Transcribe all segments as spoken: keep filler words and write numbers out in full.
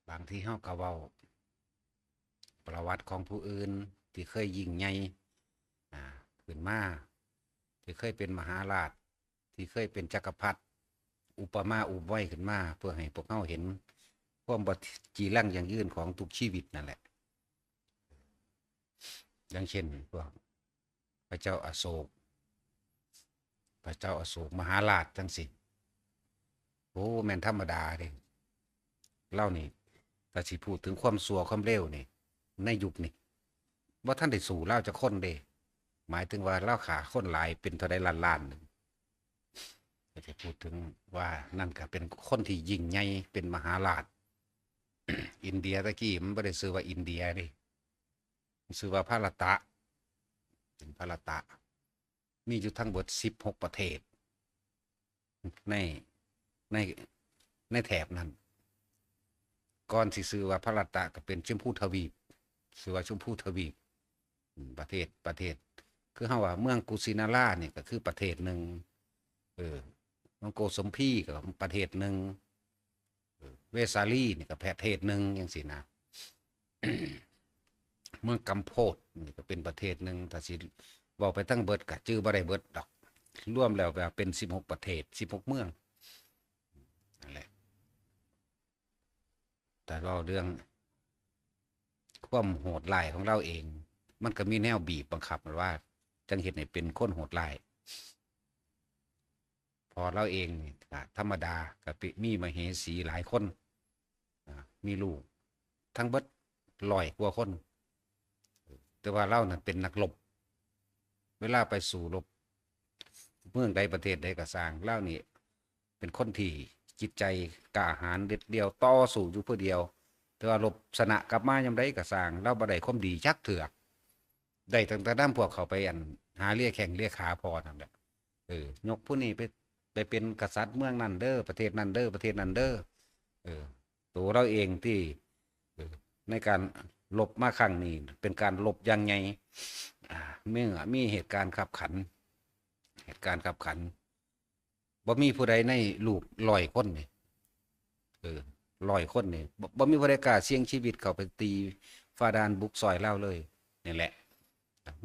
บางทีเฮาก็เว้าประวัติของผู้อื่นที่เคยยิ่งใหญ่ อ่า ขึ้นมา ที่เคยเป็นมหาราช ที่เคยเป็นจักรพรรดิ อุปมาอุปไมยขึ้นมา เพื่อให้พวกเฮาเห็นความบ่จีรังยั่งยืนของทุกชีวิตนั่นแหละ อย่างเช่นพวกพระเจ้าอโศก พระเจ้าอโศกมหาราชจั่งซี้ โอ้ แม่นธรรมดาเด้ ลาวนี่ ถ้าสิพูดถึงความชั่วความเลวนี่ ในยุคนี้ บ่ทันได้สู้ลาวจักคนเด้ หมายถึงว่าลาวฆ่าคนหลายเป็นเท่าใดล้านๆหนึ่ง ก็จะพูดถึงว่านั่นก็เป็นคนที่ยิ่งใหญ่ เป็นมหาราช อินเดียตะกี้มันบ่ได้ชื่อว่าอินเดียเด้ มันชื่อว่าภารตะ เป็นภารตะ มีอยู่ทั้งเบิดสิบหกประเทศ ใน ใน ในแถบนั้น ก่อนสิชื่อว่าภารตะก็เป็นชมพูทวีป ชื่อว่าชมพูทวีป อืม ประเทศ ประเทศ คือเฮาว่าเมืองกุสินารานี่ก็คือประเทศหนึ่ง เออ เมืองโกสัมพีก็ประเทศหนึ่ง เออ เวสาลีนี่ก็ประเทศหนึ่งจั่งซี้นะ เมืองกัมโพดนี่ก็เป็นประเทศหนึ่ง ถ้าสิเว้าไปทั้งเบิดก็จื่อบ่ได้เบิดดอก รวมแล้วก็เป็นสิบหกประเทศ สิบหกเมือง นั่นแหละ แต่เว้าเรื่องความโหดร้ายของลาวเอง มันก็มีแนวบีบบังคับว่า จั่งเฮ็ดให้เป็นคนโหดร้าย พอลาวเองนี่ก็ธรรมดา ก็มีมเหสีหลายคน อ่า มีลูกทั้งเบิดร้อยกว่าคน แต่ว่าลาวนั่นเป็นนักรบ เวลาไปสู้รบ เมืองใดประเทศใดก็ซ่าง ลาวนี่เป็นคนที่จิตใจกล้าหาญเด็ดเดี่ยว ต่อสู้อยู่ผู้เดียว แต่ว่ารบชนะกลับมายามใดก็ซ่าง ลาวบ่ได้ความดีจักเทื่อ ได้ตั้งแต่นำพวกเขาไปอันหาเลียแข้งเลียขาพ่อนั่นแหละ เออ ยกผู้นี้ไป ไปเป็นกษัตริย์เมืองนั้นเด้อ ประเทศนั้นเด้อ ประเทศนั้นเด้อ เออ ตัวลาวเองที่ เออ ในการรบมาครั้งนี้ เป็นการรบอย่างใหญ่ อ่า เมื่อมีเหตุการณ์คับขัน เหตุการณ์คับขัน บ่มีผู้ใดในลูกร้อยคนนี่ เออ ร้อยคนนี่ บ่ บ่มีผู้ใดกล้าเสี่ยงชีวิตเข้าไปตีฝ่าด่านบุกซอยลาวเลย นี่แหละ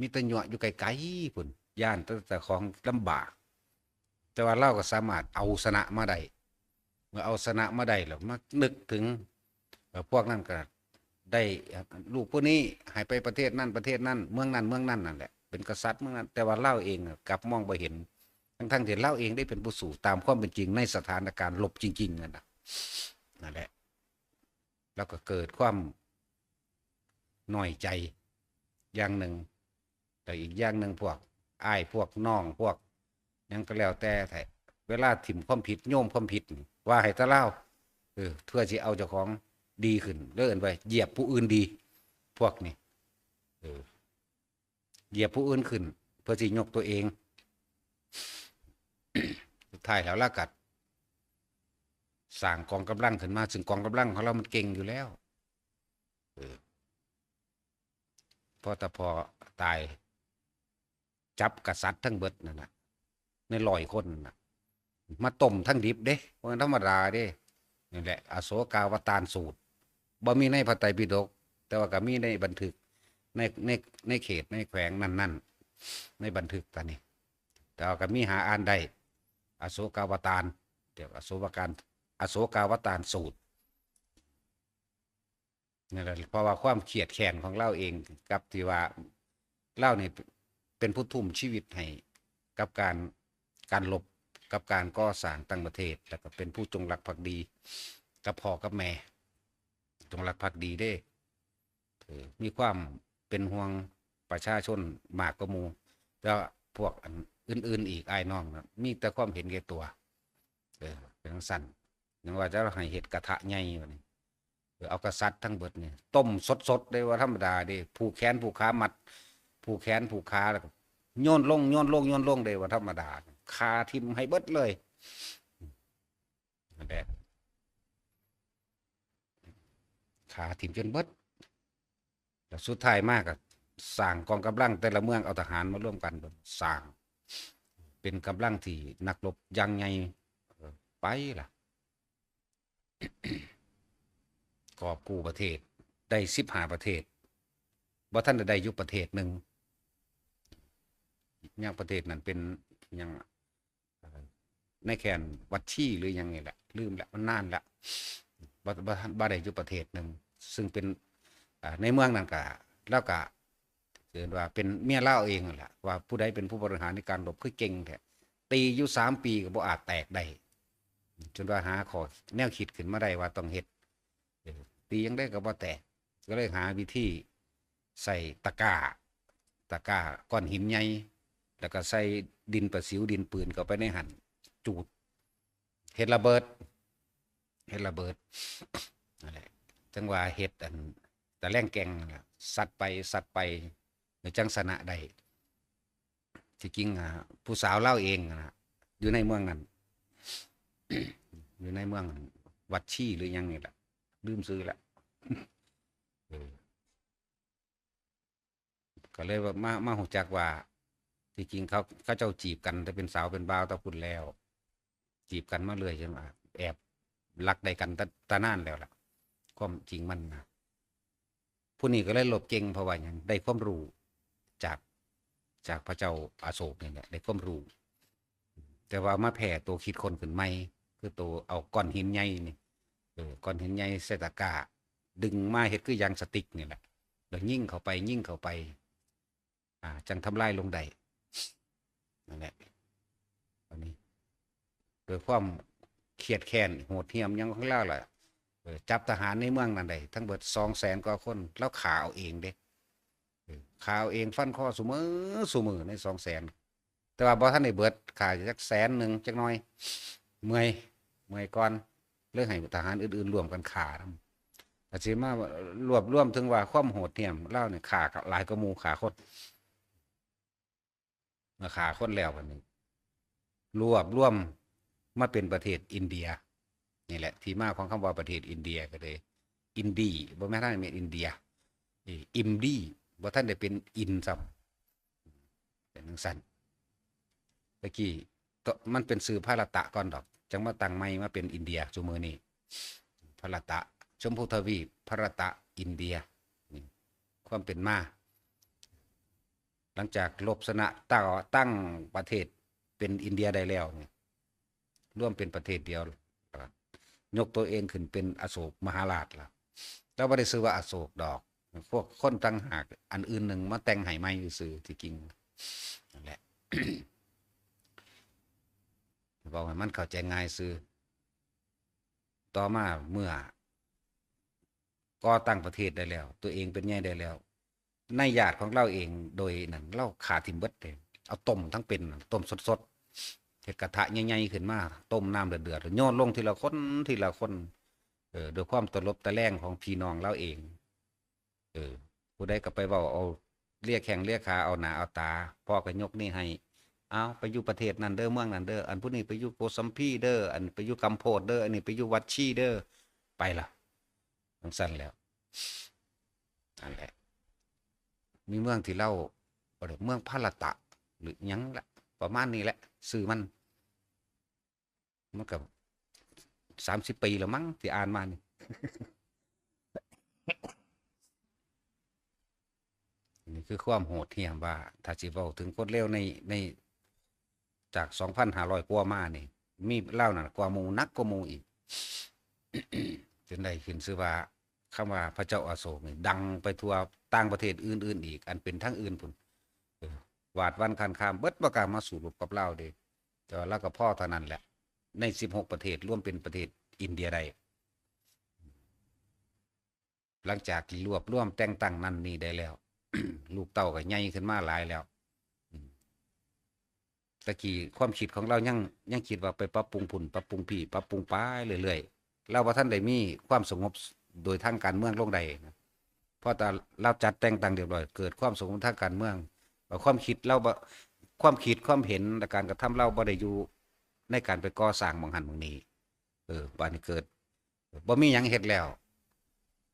มีแต่ยั่วอยู่ไกลๆพุ้น ย้านแต่เจ้าของลำบาก แต่ว่าลาวก็สามารถเอาชนะมาได้ เมื่อเอาชนะมาได้แล้ว มานึกถึง เอ่อ พวกนั้นก็ได้ ลูกผู้นี้ให้ไปประเทศนั้นประเทศนั้น เมืองนั้นเมืองนั้นนั่นแหละ เป็นกษัตริย์เมืองนั้น แต่ว่าลาวเองน่ะกลับมองบ่เห็น ทั้งๆที่ลาวเองได้เป็นผู้สู้ตามความเป็นจริงในสถานการณ์รบจริงๆนั่นน่ะ นั่นแหละ แล้วก็เกิดความน้อยใจอย่างหนึ่ง แต่อีกอย่างหนึ่งพวกอ้ายพวกน้องพวกหยังก็แล้วแต่แท้ เวลาถิ่มความผิดโยนความผิดนี่ ว่าให้แต่ลาว เออ เพื่อสิเอาเจ้าของดีขึ้น แล้วเอิ้นว่าเหยียบผู้อื่นดี พวกนี้ เออ เหยียบผู้อื่นขึ้น เพื่อสิยกตัวเอง สุดท้ายแล้วลาวก็สร้างกองกำลังขึ้นมา ซึ่งกองกำลังของลาวมันเก่งอยู่แล้ว เออ พอตะพอตาย จับกษัตริย์ทั้งเบิดนั่นน่ะ ในร้อยคนน่ะ มาต้มทั้งดิบเด้ บ่แม่นธรรมดาเด้ นี่แหละ อโศกาวตารสูตร บ่มีในพระไตรปิฎก แต่ว่าก็มีในบันทึก ใน ใน ในเขต ในแขวงนั้นๆ ในบันทึกตอนนี้ แต่ว่าก็มีหาอ่านได้ อโศกาวตาร เดี๋ยวอโศกการ อโศกาวตารสูตร นั่นแหละ เพราะว่าความเครียดแค้นของลาวเอง กับที่ว่าลาวนี่เป็นผู้ทุ่มชีวิตให้กับการ การรบ กับการก่อสร้างต่างประเทศ แล้วก็เป็นผู้จงรักภักดีกับพ่อกับแม่ จงรักภักดีเด้ เออ มีความเป็นห่วงประชาชนมากกว่าหมู่ แต่ว่าพวกอันอื่นๆอีก อ้ายน้องน่ะ มีแต่ความเห็นแก่ตัว เออ เป็นจั่งซั้น ยังว่าจะให้เฮ็ดกระทะใหญ่บัดนี้ เออ เอากษัตริย์ทั้งเบิดนี่ ต้มสดๆเด้ บ่ธรรมดาเด้ ผูกแขนผูกขามัด ผูกแขนผูกขา แล้วก็โยนลง โยนลง โยนลงเด้ บ่ธรรมดา ฆ่าทิ่มให้เบิดเลย นั่นแหละ ฆ่าทิ่มจนเบิด แล้วสุดท้ายมาก็สร้างกองกำลังแต่ละเมือง เอาทหารมารวมกัน สร้างเป็นกำลังที่นักรบอย่างใหญ่ เออ ไปล่ะ เ กอบกู้ประเทศ ได้สิบห้าประเทศ บ่ทันได้ได้อยู่ประเทศหนึ่ง ยังประเทศนั้นเป็นหยัง ในแคว้นวัดชีหรือหยังนี่แหละ ลืมแล้ว มันนานแล้ว บ่ บ่ บ่ได้อยู่ประเทศหนึ่ง ซึ่งเป็น อ่า ในเมืองนั้นก็ แล้วก็เรียกว่าเป็นเมียลาวเองนั่นแหละ ว่าผู้ใดเป็นผู้บริหารในการรบคือเก่งแท้ ตีอยู่สามปีก็บ่อาจแตกได้ จนว่าหาข้อแนวคิดขึ้นมาได้ว่าต้องเฮ็ด เออ ตียังได้ก็บ่แตก ก็เลยหาวิธีใส่ตะกร้า ตะกร้าก้อนหินใหญ่ แล้วก็ใส่ดินประสิวดินปืนเข้าไปในหั่น จูด เฮ็ดระเบิด เฮ็ดระเบิด นั่นแหละ จั่งว่าเฮ็ดอันตะแลงแก่งนั่นแหละ สัดไป สัดไป แล้วจั่งชนะได้ ที่จริง อ่า ผู้สาวลาวเองนะ อยู่ในเมืองนั้น อยู่ในเมืองวัดชีหรือหยังนี่แหละ ลืมชื่อแล้ว เออ ก็เลยว่ามา มารู้จักว่า ที่จริงเขา เขาเจ้าจีบกันแต่เป็นสาวเป็นบ่าวแต่พุ้นแล้ว จีบกันมาเรื่อยจนว่าแอบรักได้กันแต่ แต่นานแล้วล่ะ ความจริงมันนะ ผู้นี้ก็เลยรบเก่งเพราะว่าหยัง ได้ความรู้จาก จากพระเจ้าอโศกนี่แหละ ได้ความรู้ แต่ว่ามาแพ้ตัวคิดค้นขึ้นใหม่ คือตัวเอาก้อนหินใหญ่นี่ เออ ก้อนหินใหญ่ใส่ตะกร้า ดึงมาเฮ็ดคืออย่างสติ๊กนี่แหละ แล้วยิงเข้าไป ยิงเข้าไป อ่า จั่งทำลายลงได้ นั่นแหละ อันนี้ โดยความเครียดแค้นโหดเหี้ยมหยังของลาวล่ะ เออ จับทหารในเมืองนั้นได้ทั้งเบิดสองแสนกว่าคน ลาวฆ่าเอาเองเด้ เออ ฆ่าเอาเอง ฟันคอซุมื้อ ซุมื้อในสองแสน แต่ว่าบ่ทันได้เบิด ฆ่าจักแสนหนึ่งจักหน่อย เมื่อย เมื่อยก่อน เลยให้ทหารอื่นๆร่วมกันฆ่านำ อาจสิมารวบรวมถึงว่าความโหดเหี้ยมลาวนี่ฆ่าหลายกว่าหมู่ ฆ่าคน มาฆ่าคนแล้วบัดนี้ รวบรวมมาเป็นประเทศอินเดีย นี่แหละที่มาของคำว่าประเทศอินเดียก็เลย อินดี บ่แม่นทางนี้อินเดีย เอ้ย อิมดี บ่ทันได้เป็นอินซ้ำ เป็นจั่งซั้น ตะกี้ก็มันเป็นชื่อภารตะก่อนดอก จั่งมาตั้งใหม่มาเป็นอินเดียซุมื้อนี้ ภารตะ ชมพูทวีป ภารตะ อินเดีย นี่ ความเป็นมา หลังจากรบชนะตั้ง ตั้งประเทศเป็นอินเดียได้แล้วนี่ รวมเป็นประเทศเดียว ยกตัวเองขึ้นเป็นอโศกมหาราชแล้ว แต่บ่ได้ชื่อว่าอโศกดอก พวกคนต่างหากอันอื่นหนึ่งมาแต่งให้ใหม่ซื่อๆ ที่จริง นั่นแหละ เว้าให้มันเข้าใจง่ายซื่อ ต่อมาเมื่อก่อตั้งประเทศได้แล้ว ตัวเองเป็นใหญ่ได้แล้ว ในญาติของลาวเองโดยนั่น ลาวฆ่าถิ่มเบิดเลย เอาต้มทั้งเป็น ต้มสดๆ เฮ็ดกระทะใหญ่ๆขึ้นมา ต้มน้ำเดือดๆ แล้วโยนลงทีละคน ทีละคน เออ ด้วยความตลบตะแลงของพี่น้องลาวเอง เออ ผู้ใดก็ไปเว้าเอาเลียแข้งเลียขา เอาหน้าเอาตา พ่อก็ยกนี่ให้ เอาไปอยู่ประเทศนั้นเด้อ เมืองนั้นเด้อ อันผู้นี้ไปอยู่โกสัมพีเด้อ อันไปอยู่กำโพดเด้อ อันนี้ไปอยู่วัดชีเด้อ ไปล่ะ จั่งซั้นแล้ว นั่นแหละ มีเมืองที่ลาว เมืองภารตะ หรือหยังล่ะ ประมาณนี้แหละ ชื่อมัน มันก็สามสิบปีแล้วมั้งที่อ่านมานี่ นี่คือความโหดเหี้ยมว่า ถ้าสิเว้าถึงคนเลวใน ใน จากสองพันห้าร้อยกว่ามานี่ มีลาวนั่นกว่าหมู่ หนักกว่าหมู่อีก จนได้ขึ้นชื่อว่า คำว่าพระเจ้าอโศกนี่ดังไปทั่วต่างประเทศอื่นๆอีก อันเป็นทางอื่นพุ้น เออ หวาดหวั่นคลานคลาม เบิดบ่กล้ามาสู้รบกับลาวเด้ แต่ว่าลาวก็พอเท่านั้นแหละ ในสิบหกประเทศรวมเป็นประเทศอินเดียได้ หลังจากที่รวบรวมแต่งตั้งนั่นนี่ได้แล้ว ลูกเต้าก็ใหญ่ขึ้นมาหลายแล้ว อืม ตะกี้ความคิดของลาวยัง ยังคิดว่าไปปรับปรุงพุ้น ปรับปรุงพี้ ปรับปรุงไปเรื่อยๆ ลาวบ่ทันได้มีความสงบโดยทางการเมืองลงได้นะ เพราะแต่ลาวจัดแต่งตั้งเรียบร้อย เกิดความสงบทางการเมือง ความคิดลาวบ่ ความคิดความเห็นและการกระทำลาวบ่ได้อยู่ในการไปก่อสร้างหม่องหั้นหม่องนี้ เออ บาดนี้เกิด บ่มีหยังเฮ็ดแล้ว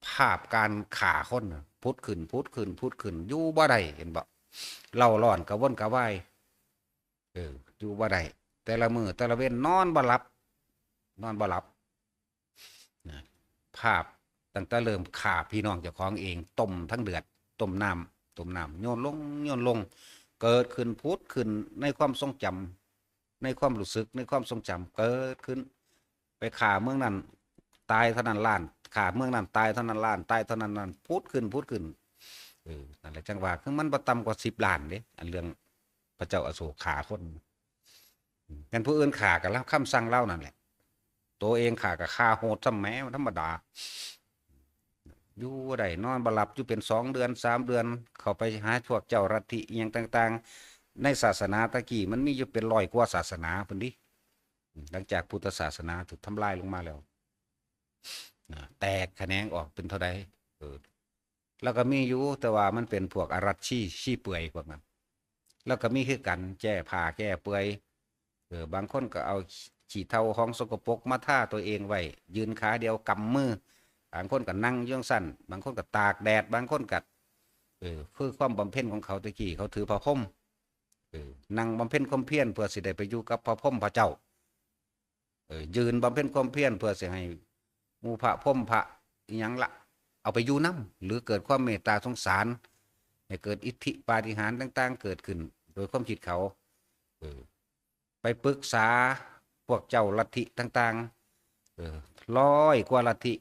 ภาพการฆ่าคนน่ะผุดขึ้น ผุดขึ้น ผุดขึ้น อยู่บ่ได้ เห็นบ่ เร่าร้อนกระวนกระวาย เออ อยู่บ่ได้ แต่ละมื้อแต่ละเว็นนอนบ่หลับ นอนบ่หลับ นะ ภาพ ตั้งแต่เริ่มฆ่าพี่น้องเจ้าของเอง ต้มทั้งเดือด ต้มน้ำ ต้มน้ำ โยนลง โยนลง เกิดขึ้น ผุดขึ้น ในความทรงจำ ในความรู้สึก ในความทรงจำ เกิดขึ้น ไปฆ่าเมืองนั้น ตายเท่านั้นล้าน ฆ่าเมืองนั้น ตายเท่านั้นล้าน ตายเท่านั้นล้าน ผุดขึ้น ผุดขึ้น เออ นั่นแหละ จั่งว่า คือมันบ่ต่ำกว่าสิบล้านเด้ อันเรื่องพระเจ้าอโศกฆ่าคน แม่นผู้อื่นฆ่าก็ลาว คำสั่งลาวนั่นแหละ ตัวเองฆ่าก็ฆ่าโหดซ้ำแหม ธรรมดา อยู่บ่ได้ นอนบ่หลับ อยู่เป็นสองเดือน สามเดือน เข้าไปหาพวกเจ้าลัทธิอิหยังต่างๆ ในศาสนาตะกี้มันมีอยู่เป็นร้อยกว่าศาสนาพุ้นดิ หลังจากพุทธศาสนาถูกทำลายลงมาแล้ว นะ แตกแขนงออกเป็นเท่าใด เออ แล้วก็มีอยู่ แต่ว่ามันเป็นพวกอรัชชี ชีเปลือยพวกนั้น แล้วก็มีคือกัน แก้ผ้าแก้เปลือย เออ บางคนก็เอาขี้เถ้าของสกปรกมาทาตัวเองไว้ ยืนขาเดียวกำมือ บางคนก็นั่งอยู่จั่งซั้น บางคนก็ตากแดด บางคนก็ เออ คือความบำเพ็ญของเขาตะกี้ เขาถือพระพรหม เออ นั่งบำเพ็ญความเพียรเพื่อสิได้ไปอยู่กับพระพรหมพระเจ้า เออ ยืนบำเพ็ญความเพียรเพื่อสิให้หมู่พระพรหมพระอิหยังละ เอาไปอยู่นำ หรือเกิดความเมตตาสงสาร ให้เกิดอิทธิปาฏิหาริย์ต่างๆ เกิดขึ้น โดยความคิดเขา เออ ไปปรึกษาพวกเจ้าลัทธิต่างๆ เออ ร้อยกว่าลัทธิ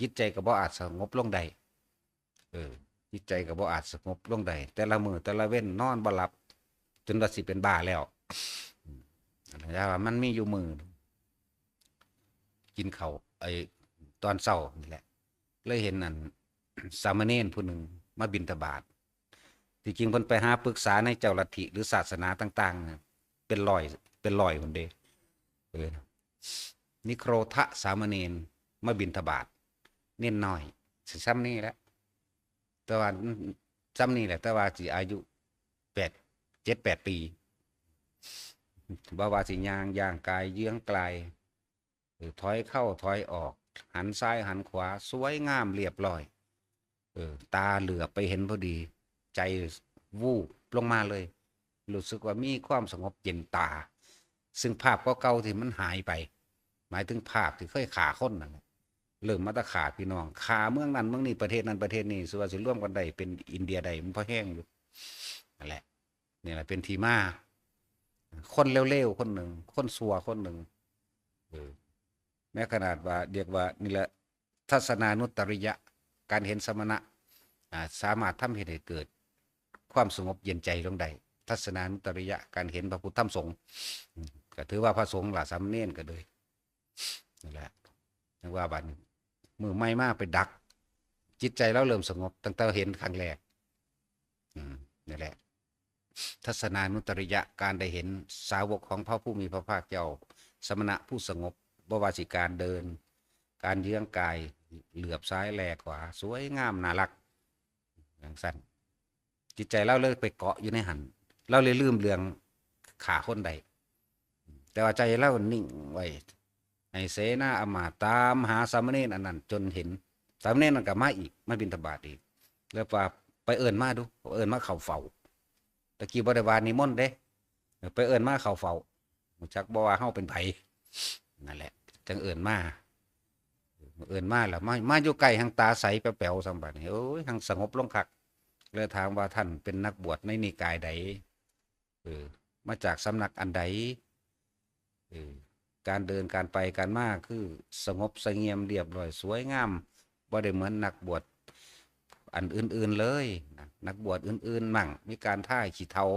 จิตใจก็บ่อาจสงบลงได้ เออ จิตใจก็บ่อาจสงบลงได้ แต่ละมื้อแต่ละเว็นนอนบ่หลับ จนว่าสิเป็นบ้าแล้ว อืม อันนั้นว่ามันมีอยู่มื้อ กินข้าว ไอ้ ตอนเช้านี่แหละ เลยเห็นอัน สามเณรผู้หนึ่งมาบิณฑบาต ที่จริงเพิ่นไปหาปรึกษาในเจ้าลัทธิหรือศาสนาต่างๆ เนี่ย เป็นร้อย เป็นร้อยพุ้นเด้ เออ นิโครธสามเณรมาบิณฑบาต เณรน้อย สิส่ำนี้แหละ แต่ว่า ส่ำนี้แหละ แต่ว่าสิอายุแปด เจ็ดแปดปี บ่ว่าสิย่าง ย่างกาย เยื้องกลาย เออ ถอยเข้าถอยออก หันซ้ายหันขวา สวยงามเรียบร้อย เออ ตาเหลือบไปเห็นพอดี ใจวูบลงมาเลย รู้สึกว่ามีความสงบเย็นตา ซึ่งภาพเก่าๆที่มันหายไป หมายถึงภาพที่เคยฆ่าคนนั่นแหละ เริ่มมาแต่ฆ่าพี่น้อง ฆ่าเมืองนั้นเมืองนี้ ประเทศนั้นประเทศนี้ สิว่าสิรวมกันได้เป็นอินเดียได้ มันพอแฮงอยู่ นั่นแหละ นี่แหละเป็นที่มา คนเลวๆคนหนึ่ง คนชั่วคนหนึ่ง เออ แม้ขนาดว่าเรียกว่านี่แหละ ทัศนานุตริยะ การเห็นสมณะ อ่า สามารถทำให้เกิดความสงบเย็นใจลงได้ ทัศนานุตริยะ การเห็นพระพุทธธรรมสงฆ์ อืม ก็ถือว่าพระสงฆ์ล่ะ สามเณรก็เลย นั่นแหละ จั่งว่าบัดนี้ มื้อใหม่มาไปดัก จิตใจลาวเริ่มสงบ ตั้งแต่เห็นครั้งแรก อืม นั่นแหละ ทัศนานุตริยะ การได้เห็นสาวกของพระผู้มีพระภาคเจ้า สมณะผู้สงบ บ่ว่าสิการเดิน การเยื้องกาย เหลือบซ้ายแลขวา สวยงามน่ารัก จั่งซั้น จิตใจลาวเลยไปเกาะอยู่ในหั้น ลาวเลยลืมเรื่องฆ่าคนได้ แต่ว่าใจลาวนิ่งไว้ ให้เสนาอามาตย์ตามหาสามเณรอันนั้นจนเห็น สามเณรนั้นก็มาอีก มาบิณฑบาตอีก แล้วว่าไปเอิ้นมาดู เอิ้นมาเข้าเฝ้า ตะกี้บ่ได้ว่านิมนต์เด้ ไปเอิ้นมาเข้าเฝ้า จักบ่ว่าเฮาเป็นไผ นั่นแหละ จั่งเอิ้นมา เอิ้นมาแล้ว มา มาอยู่ใกล้ หั้งตาใสแป๋วๆ ส่ำบัดนี้ โอ้ย หั้งสงบลงคัก เลยถามว่า ท่านเป็นนักบวชในนิกายใด เออ มาจากสำนักอันใด เออ การเดินการไปการมาคือสงบเสงี่ยมเรียบร้อยสวยงาม บ่ได้เหมือนนักบวชอันอื่นๆเลยนะ นักบวชอื่นๆมั่ง มีการทาขี้เถ้า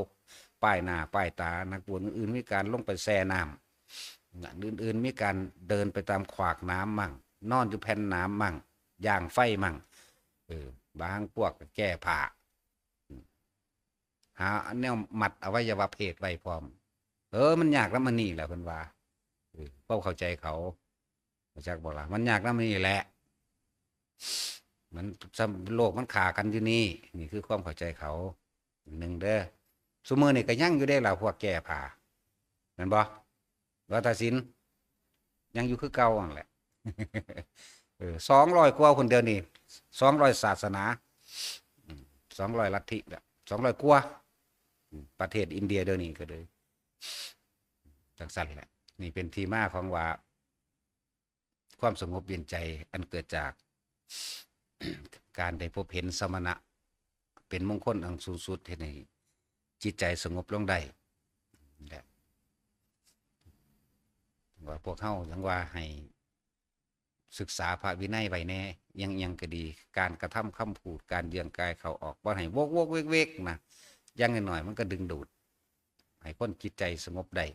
ป้ายหน้าป้ายตา นักบวชอื่นๆมีการลงไปแช่น้ำ อันอื่นๆมีการเดินไปตามขวากน้ำมั่ง นอนอยู่แผ่นน้ำมั่ง ย่างไฟมั่ง เออ บางพวกก็แก้ผ้า หาแนวมัดอวัยวะเพศไว้พร้อม เออ มันยากนำอันนี้แหละ เพิ่นว่า เออ ความเข้าใจเขา จักบ่ล่ะ มันยากนำอันนี้แหละ มัน โลกมันฆ่ากันอยู่นี่ นี่คือความเข้าใจเขา หนึ่งเด้อ ซุมื้อนี้ก็ยังอยู่เด้ล่ะ พวกแก้ผ้า แม่นบ่ วัฒนศิลป์ ยังอยู่คือเก่านั่นแหละ เออ สองร้อยกว่าพุ้น เดี๋ยวนี้ สองร้อยศาสนา อืม สองร้อยลัทธิแล้ว สองร้อยกว่า อืม ประเทศอินเดียเดี๋ยวนี้ก็เลย จั่งซั้นแหละ นี่เป็นที่มาของว่า ความสงบเย็นใจอันเกิดจาก การได้พบเห็นสมณะ เป็นมงคลอันสูงสุด เฮ็ดให้จิตใจสงบลงได้ และว่าพวกเฮายังว่าให้ศึกษาพระวินัยไว้แหน่ ยัง ยังก็ดี การกระทำคำพูด การเยื่องกายเข้าออก บ่ให้วกวกเวกเวกนะ อย่างน้อยๆ มันก็ดึงดูด ให้คนจิตใจสงบได้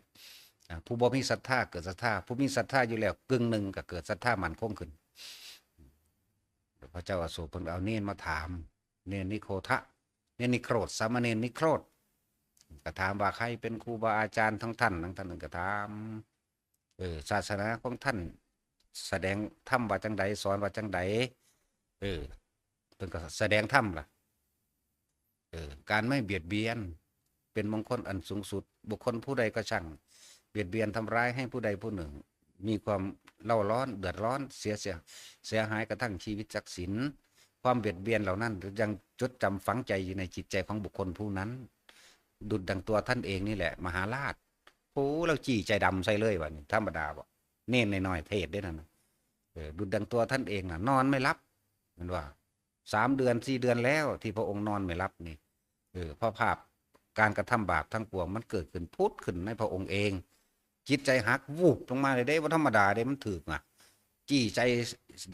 อ่า ผู้บ่มีศรัทธาเกิดศรัทธา ผู้มีศรัทธาอยู่แล้วกึ่งหนึ่งก็เกิดศรัทธามั่นคงขึ้น พระเจ้าอโศกเพิ่นเอาเณรมาถาม เณรนิโคทะ เณรนิโครธ สามเณรนิโครธ ก็ถามว่าใครเป็นครูบาอาจารย์ของท่าน ทั้งท่านก็ถาม เออ ศาสนาของท่านแสดงธรรมว่าจังใด สอนว่าจังใด เออ เพิ่นก็แสดงธรรมล่ะ เออ การไม่เบียดเบียน เป็นมงคลอันสูงสุด บุคคลผู้ใดก็ช่าง เบียดเบียนทำร้ายให้ผู้ใดผู้หนึ่ง มีความเร่าร้อน เดือดร้อน เสีย เสีย เสียหายกระทั่งชีวิตทรัพย์สิน ความเบียดเบียนเหล่านั้นยังจดจำฝังใจอยู่ในจิตใจของบุคคลผู้นั้น ดุจดังตัวท่านเองนี่แหละ มหาราช โอ้ เราจี้ใจดำใส่เลยว่านี่ ธรรมดาบ่ เณรน้อยๆ เทศน์เด้นั่นน่ะ เออ ดุจดังตัวท่านเองน่ะ นอนไม่หลับ แม่นว่า สามเดือน สี่เดือนแล้วที่พระองค์นอนไม่หลับนี่ เออ เพราะภาพการกระทำบาปทั้งปวงมันเกิดขึ้นผุดขึ้นในพระองค์เอง จิตใจหักวูบลงมาเลยเด้ บ่ธรรมดาเด้ มันถืกน่ะ จี้ใจ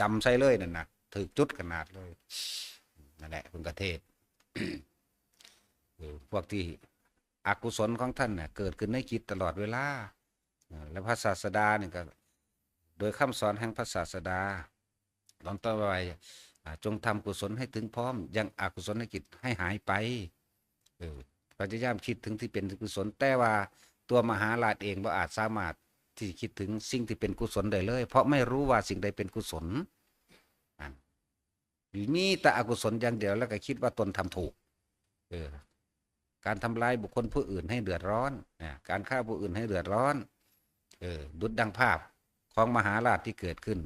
ดำใส่เลยนั่นน่ะ ถืกจุดขนาดเลย นั่นแหละ เพิ่นก็เทศน์ เออ พวกที่อกุศลของท่านน่ะ เกิดขึ้นในจิตตลอดเวลา เออ และพระศาสดานี่ก็ โดยคำสอนแห่งพระศาสดา ตอนต้นว่า อ่า จงทำกุศลให้ถึงพร้อม ยังอกุศลกิจให้หายไป เออ พยายามคิดถึงที่เป็นกุศล แต่ว่าตัวมหาราชเองบ่อาจสามารถที่คิดถึงสิ่งที่เป็นกุศลได้เลย เพราะไม่รู้ว่าสิ่งใดเป็นกุศล อ่ะ มีแต่อกุศลอย่างเดียว แล้วก็คิดว่าตนทำถูก เออ การทำร้ายบุคคลผู้อื่นให้เดือดร้อน นะ การฆ่าผู้อื่นให้เดือดร้อน เออ ดุจดังภาพของมหาราชที่เกิดขึ้น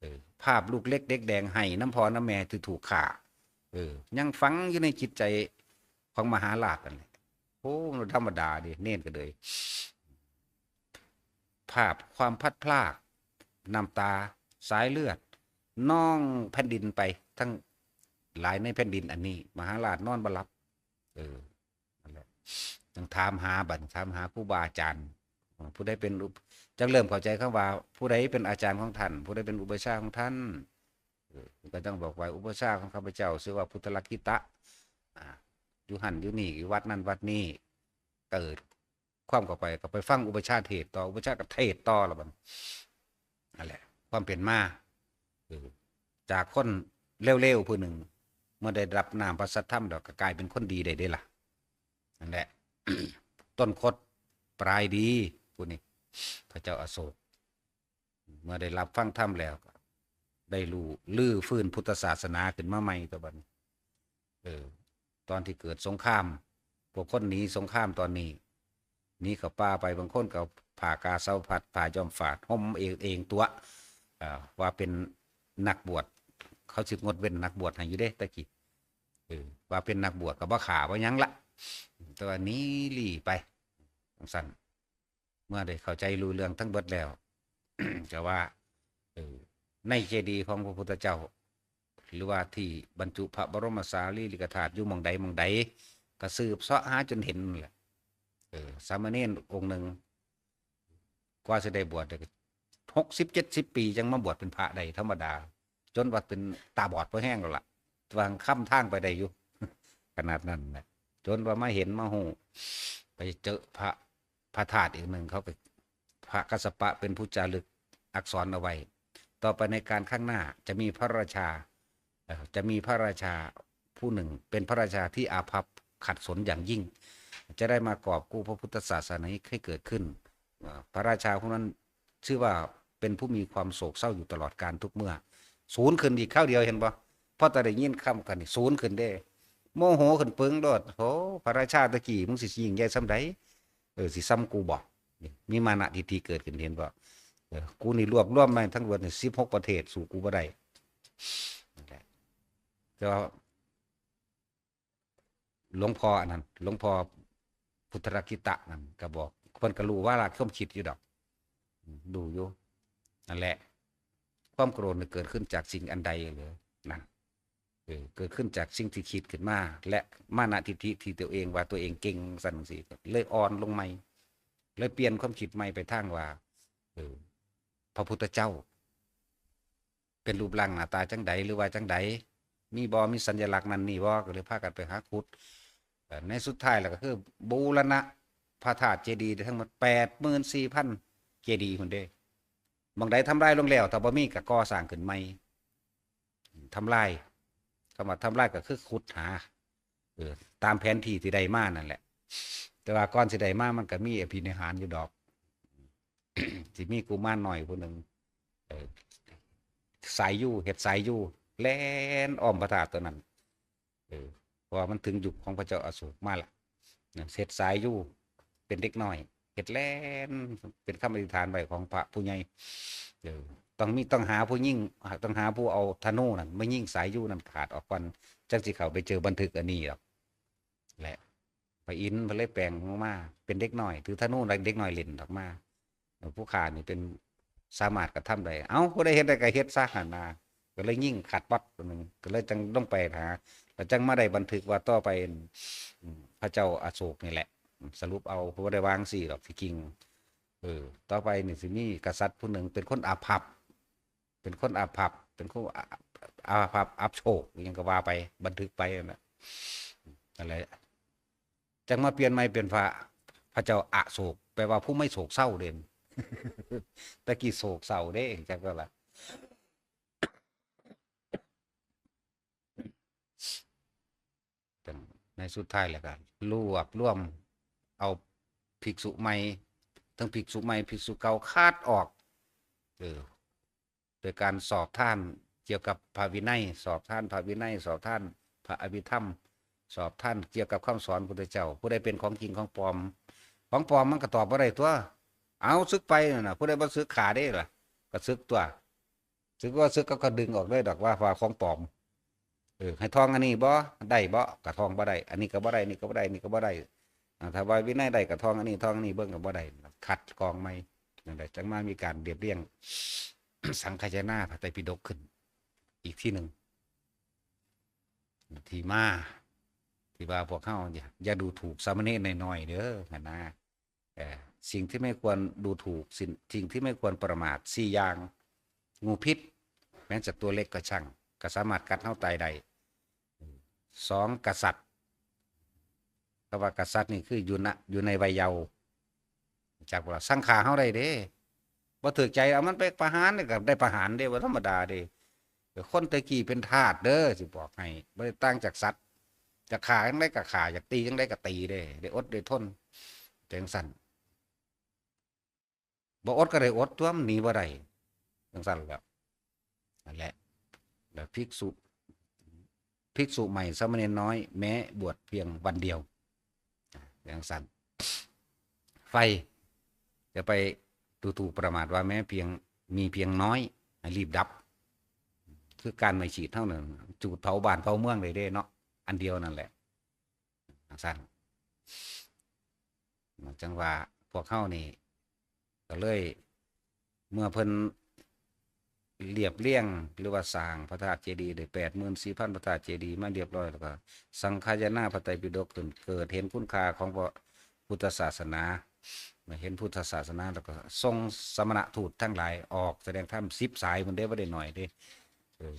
เออ ภาพลูกเล็กเด็กแดงไห้นำพ่อนำแม่ที่ถูกฆ่า เออ ยังฝังอยู่ในจิตใจของมหาราชนั่นแหละ โอ้ มันธรรมดาเด้ เณรก็เลย ภาพความพลัดพราก น้ำตา สายเลือด นองแผ่นดินไปทั้งหลายในแผ่นดินอันนี้ มหาราชนอนบ่หลับ เออ นั่นแหละ ต้องถามหาบัด ถามหาครูบาอาจารย์ ผู้ใดเป็นอุป- จั่งเริ่มเข้าใจคำว่า ผู้ใดเป็นอาจารย์ของท่าน ผู้ใดเป็นอุปัชฌาย์ของท่าน เออ ก็ต้องบอกว่า อุปัชฌาย์ของข้าพเจ้าชื่อว่าพุทธลักขิตะ อ่า อยู่หั่นอยู่นี่ อยู่วัดนั่นวัดนี้ เกิดความเข้าไป ก็ไปฟังอุปัชฌาย์เทศน์ต่อ อุปัชฌาย์ก็เทศน์ต่อแล้วบัด นั่นแหละ ความเป็นมา เออ จากคนเลวๆ ผู้หนึ่ง เมื่อได้รับน้ำพระสัทธรรมแล้วก็กลายเป็นคนดีได้เด้ล่ะ นั่นแหละ ต้นคดปลายดี ผู้นี้ พระเจ้าอโศก เมื่อได้รับฟังธรรมแล้ว ได้รู้ รื้อฟื้นพุทธศาสนาขึ้นมาใหม่ตัวบัดนี้ เออ ตอนที่เกิดสงคราม พวกคนหนีสงครามตอนนี้ หนีเข้าป่าไป บางคนก็เอาผ้ากาสาวพัด ผ้าย้อมฝาด ห่มเอง เองตัว อ่า ว่าเป็นนักบวช เขาสิงดเว้นนักบวชให้อยู่เด้ ตะกี้ เออ ว่าเป็นนักบวชก็บ่ฆ่าบ่หยังละ แต่ว่าหนีลี้ไป จั่งซั้น เมื่อได้เข้าใจรู้เรื่องทั้งเบิดแล้ว ก็ว่า เออ ในเจดีย์ของพระพุทธเจ้า หรือว่าที่บรรจุพระบรมสารีริกธาตุอยู่หม่องใดหม่องใด ก็สืบเสาะหาจนเห็นนั่นแหละ เออ สามเณรองค์หนึ่ง กว่าสิได้บวชได้ก็ หกสิบ เจ็ดสิบ ปีจั่งมาบวชเป็นพระได้ธรรมดา จนว่าเป็นตาบอดพอแห้งแล้วล่ะ วางค้ำทางไปได้อยู่ ขนาดนั้นนะ จนว่ามาเห็นมาฮู้ ไปเจอพระ พระธาตุอีกหนึ่ง เขาก็ พระกัสสปะเป็นผู้จารึกอักษรเอาไว้ ต่อไปในการข้างหน้าจะมีพระราชา เอ่อ จะมีพระราชาผู้หนึ่งเป็นพระราชาที่อาภัพขัดสนอย่างยิ่ง จะได้มากอบกู้พระพุทธศาสนาให้เกิดขึ้น เอ่อ พระราชาผู้นั้นชื่อว่าเป็นผู้มีความโศกเศร้าอยู่ตลอดกาลทุกเมื่อ สูนขึ้นอีกคราวเดียว เห็นบ่ พอแต่ได้ยินคำกันนี่สูนขึ้นเด้ โมโหขึ้นปึงโลด โห พระราชาตะกี้มึงสิยิ่งใหญ่ส่ำใด เออ สิส่ำกูบ่ นี่มีมานะทิฏฐิเกิดขึ้น เห็นบ่ เออ กูนี่รวบรวมมาทั้งหมดนี่ สิบหก ประเทศ สู้กูบ่ได้ นั่นแหละ แต่ว่าหลวงพ่ออันนั้น หลวงพ่อพุทธรักขิตะนั่นก็บอก เพิ่นก็รู้วาระความคิดอยู่ดอก รู้อยู่ นั่นแหละ ความโกรธนี่เกิดขึ้นจากสิ่งอันใดเหรอ นั่น ออ เกิดขึ้นจากสิ่งที่คิดขึ้นมา และมานะทิฏฐิที่ตัวเองว่าตัวเองเก่ง ซั่นจั่งซี้ เลยอ่อนลงใหม่ เลยเปลี่ยนความคิดใหม่ไปทางว่า เออ พระพุทธเจ้า เป็นรูปร่างหน้าตาจั่งใด หรือว่าจั่งใด มีบ่ มีสัญลักษณ์นั่นนี่บ่ ก็เลยพากันไปหาขุด เอ่อ ในสุดท้ายแล้วก็คือบูรณะพระธาตุเจดีย์ได้ทั้งหมด แปดหมื่นสี่พัน เจดีย์พุ้นเด้ หม่องใดทำลายลงแล้ว ถ้าบ่มีก็ก่อสร้างขึ้นใหม่ ทำลาย คำว่าทำลายก็คือขุดหา เออ ตามแผนที่ที่ได้มานั่นแหละ แต่ว่าก่อนสิได้มามันก็มีอภินิหารอยู่ดอก สิมีกุมารน้อยผู้หนึ่ง เออ สายยู เฮ็ดสายยู แล่นอ้อมพระธาตุตัวนั้น เออ เพราะว่ามันถึงยุคของพระเจ้าอโศกมาละ นะ เฮ็ดสายยู เป็นเด็กน้อย เฮ็ดแล่น เป็นคำอธิษฐานไว้ของพระผู้ใหญ่ เออ ต้องมี ต้องหาผู้ยิง ต้องหาผู้เอาธนูนั่นมายิงสายยูนั่นขาดออกก่อน จั่งสิเข้าไปเจอบันทึกอันนี้ดอก และพระอินทร์เพิ่นเลยแปลงออกมา เป็นเด็กน้อย ถือธนู เด็กน้อยเล่นออกมา เออ ผู้ข้านี่เป็น สามารถกระทำได้ เอ้า ผู้ใดเฮ็ดได้ก็เฮ็ดซะหั่นนะ ก็เลยยิงขาดป๊อดหนึ่ง ก็เลยจั่งลงไปหา แล้วจั่งมาได้บันทึกว่าต่อไป อืม พระเจ้าอโศกนี่แหละ สรุปเอา เพราะว่าได้วางสี่ดอกที่จริง เออ ต่อไปนี่สิมีกษัตริย์ผู้หนึ่งเป็นคนอาภัพ เป็นคนอาภัพ เป็นคนอา อาภัพ อับโชค อิหยังก็ว่าไป บันทึกไปนั่นแหละ นั่นแหละ จั่งมาเปลี่ยนใหม่เป็นพระ พระเจ้าอโศก แปลว่าผู้ไม่โศกเศร้าเด่น แต่กี้โศกเศร้าเด้ จักว่าล่ะ ในสุดท้ายแล้วก็รวบรวมเอาภิกษุใหม่ ทั้งภิกษุใหม่ ภิกษุเก่าคัดออก เออ โดยการสอบทานเกี่ยวกับพระวินัย สอบทานพระวินัย สอบทานพระอภิธรรม สอบทานเกี่ยวกับคำสอนพุทธเจ้า ผู้ใดเป็นของจริงของปลอม ของปลอมมันก็ตอบบ่ได้ตัว เอาสึกไปนั่นน่ะ ผู้ใดบ่สึกฆ่าเด้ล่ะ ก็สึกตัว สึกว่าสึกเขาก็ดึงออกเลยดอกว่า ว่าของปลอม เออ ให้ท่องอันนี้บ่ ได้บ่ ก็ท่องบ่ได้ อันนี้ก็บ่ได้ นี่ก็บ่ได้ นี่ก็บ่ได้ อ่า ถ้าว่าวินัยได้ก็ท่องอันนี้ ท่องอันนี้เบิ่งก็บ่ได้ คัดกรองใหม่ นั่นแหละ จั่งมามีการเรียบเรียง สังคายนาพระไตรปิฎกขึ้น อีกทีหนึ่ง ที่มา ที่ว่าพวกเฮาอย่า อย่าดูถูกสามเณรน้อยๆเด้อ หั่นนะ เอ่อ สิ่งที่ไม่ควรดูถูก สิ่ง สิ่งที่ไม่ควรประมาท สี่อย่าง งูพิษ แม้จะตัวเล็กก็ช่าง ก็สามารถกัดเฮาตายได้ สอง กษัตริย์ คำว่ากษัตริย์นี่คืออยู่ณ อยู่ในวัยเยาว์ จักว่าสังขารเฮาได้เด้ บ่ถูกใจเอามันไปประหารนี่ก็ได้ประหารเด้ บ่ธรรมดาเด้ คนแต่กี้เป็นทาสเด้อ สิบอกให้ บ่ได้ต่างจากสัตว์ จะฆ่าจั่งใดก็ฆ่า อยากตีจั่งใดก็ตีเด้ ได้อดได้ทน จั่งซั้น บ่อดก็ได้อดตั๊ว มันหนีบ่ได้ จั่งซั้นแหล้ว นั่นแหละ แล้วภิกษุ ภิกษุใหม่ สามเณรน้อย แม้บวชเพียงวันเดียว อ่ะ จั่งซั้น ไฟ อย่าไปดูถูกประมาทว่าแม้เพียง มีเพียงน้อย ให้รีบดับ คือการไม่ฉีดเท่านั้น จูดเผาบ้านเผาเมืองเลยเด้เนาะ อันเดียวนั่นแหละ จั่งซั้น จั่งว่าพวกเฮานี่ ก็เลย เมื่อเพิ่นเรียบเรียง หรือว่าสร้างพระธาตุเจดีย์ได้ แปดหมื่นสี่พัน พระธาตุเจดีย์มาเรียบร้อย แล้วก็สังคายนาพระไตรปิฎกขึ้น เกิดเห็นคุณค่าของพระพุทธศาสนา เมื่อเห็นพุทธศาสนา แล้วก็ส่งสมณทูตทั้งหลายออกแสดงธรรม สิบสายพุ้นเด้ บ่ได้น้อยเด้ เออ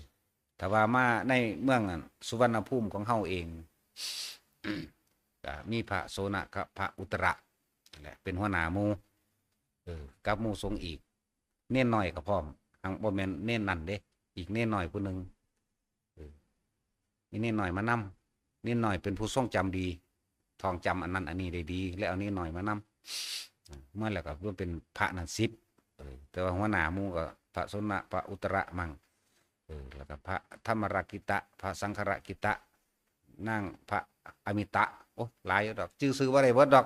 ถ้าว่ามาในเมืองอันสุวรรณภูมิของเฮาเอง ก็มีพระโสณะกับพระอุตระนั่นแหละ เป็นหัวหน้าหมู่ เออ กับหมู่สงฆ์อีก เณรน้อยก็พร้อม หังบ่แม่นเณรนั่นเด้ อีกเณรน้อยผู้หนึ่ง เออ มีเณรน้อยมานำ เณรน้อยเป็นผู้ทรงจำดี ท่องจำอันนั้นอันนี้ได้ดี แล้วเอาเณรน้อยมานำ อ่า เมื่อแล้วก็รวมเป็นพระนั่นสิบ เออ แต่ว่าหัวหน้าหมู่ก็พระโสณะ พระอุตระมั่ง เออ แล้วก็พระธรรมรากิตะ พระสังฆรากิตะ นางพระอมิตะ โอ้ หลายอยู่ดอก จื่อชื่อบ่ได้เบิดดอก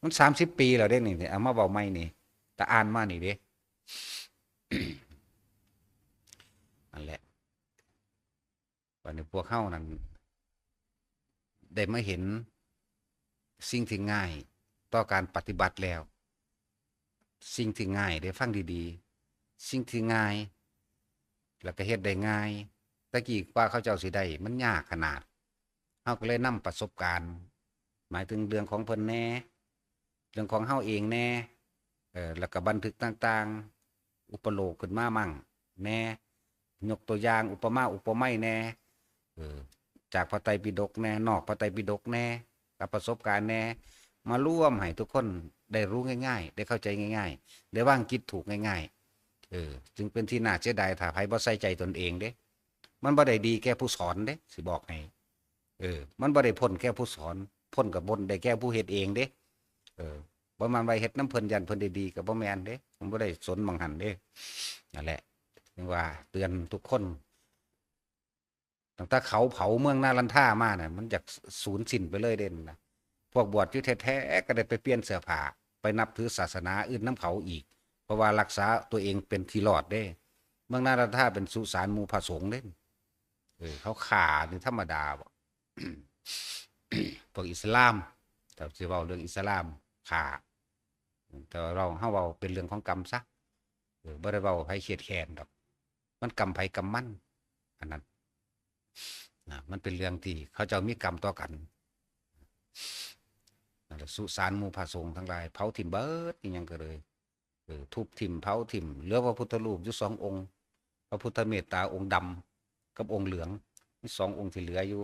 มันสามสิบปีแล้วเด้นี่ เอามาเว้าใหม่นี่ แต่อ่านมานี่เด้ นั่นแหละ บัดนี้พวกเฮานั่น ได้มาเห็นสิ่งที่ง่ายต่อการปฏิบัติแล้ว สิ่งที่ง่าย ได้ฟังดีๆ สิ่งที่ง่าย แล้วก็เฮ็ดได้ง่าย แต่กี้กว่าเขาเจ้าสิได้ มันยากขนาด เฮาก็เลยนำประสบการณ์ หมายถึงเรื่องของเพิ่นแหน่ เรื่องของเฮาเองแหน่ เออ แล้วก็บันทึกต่างๆ อุปโลกน์ขึ้นมามั่งแหน่ ยกตัวอย่างอุปมาอุปไมยแหน่ เออ จากพระไตรปิฎกแหน่ นอกพระไตรปิฎกแหน่ กับประสบการณ์แหน่ มารวมให้ทุกคนได้รู้ง่ายๆ ได้เข้าใจง่ายๆ ได้วางจิตถูกง่ายๆ เออ จึงเป็นที่น่าเสียดายถ้าไผบ่ใส่ใจตนเองเด้ มันบ่ได้ดีแก่ผู้สอนเด้ สิบอกให้ เออ มันบ่ได้พ้นแก่ผู้สอน พ้นกับพ้นได้แก่ผู้เฮ็ดเองเด้ เออ บ่แม่นว่าเฮ็ดนำเพิ่นย้านเพิ่นได้ดี ก็บ่แม่นเด้ มันบ่ได้สนหม่องหั่นเด้ นั่นแหละ จึงว่าเตือนทุกคน ตั้งแต่เขาเผาเมืองนาลันทามาน่ะ มันอยากสูญสิ้นไปเลยเด้นะ พวกบวชอยู่แท้ๆ ก็ได้ไปเปลี่ยนเสื้อผ้า ไปนับถือศาสนาอื่นนำเขาอีก เพราะว่ารักษาตัวเองเป็นที่รอดเด้ เมืองนาลันทาเป็นสุสานหมู่พระสงฆ์เด้ เออ เขาฆ่านี่ธรรมดาบ่ พวกอิสลาม ถ้าสิเว้าเรื่องอิสลาม ฆ่า แต่ว่าเรา เฮาเว้าเป็นเรื่องของกรรมซะ เออ บ่ได้เว้าให้ไผเครียดแค้นดอก มันกรรมไผกรรมมัน อันนั้น นะ มันเป็นเรื่องที่เขาเจ้ามีกรรมต่อกัน นั่นแหละ สุสานหมู่พระสงฆ์ทั้งหลาย เผาถิ่มเบิด อิหยังก็เลย เออ ทุบถิ่ม เผาถิ่ม เหลือพระพุทธรูปอยู่สององค์ พระพุทธเมตตาองค์ดำ กับองค์เหลือง มีสององค์ที่เหลืออยู่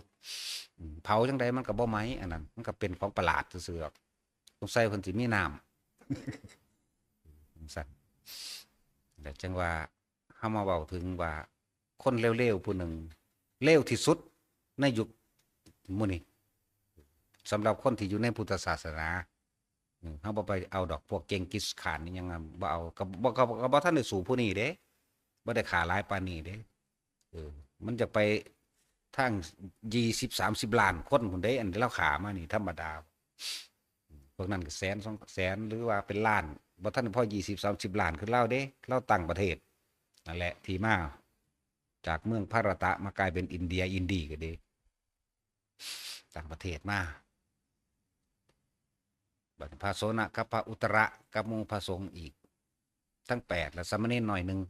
อืม เผาจั่งใดมันก็บ่ไหม้ อันนั้น มันก็เป็นของประหลาดซื่อๆ ดอก สงสัยเพิ่นสิมีน้ำ จั่งซั้น แล้วจั่งว่า เฮามาเว้าถึงว่า คนเลวๆ ผู้หนึ่ง เลวที่สุดในยุคมื้อนี้ สำหรับคนที่อยู่ในพุทธศาสนา อืม เฮาบ่ไปเอาดอกพวกเจงกิสข่านนี่ยังบ่เอา ก็บ่ ก็ ก็บ่ทันได้สู้ผู้นี้เด้ บ่ได้ฆ่าหลายปานนี้เด้ เออ มันจะไปทางยี่สิบ สามสิบล้านคนพุ้นเด้ อันที่ลาวฆ่ามานี่ธรรมดา พวกนั้นก็แสน สองแสน หรือว่าเป็นล้าน บ่ทันพอยี่สิบ สามสิบล้านคือลาวเด้ ลาวตั้งประเทศ นั่นแหละที่มา จากเมืองภารตะมากลายเป็นอินเดีย อินดีก็ดี ตั้งประเทศมา บัดนี้พระโสณะกับพระอุตระกับหมู่พระสงฆ์อีก ทั้งแปด และสามเณรน้อยหนึ่ง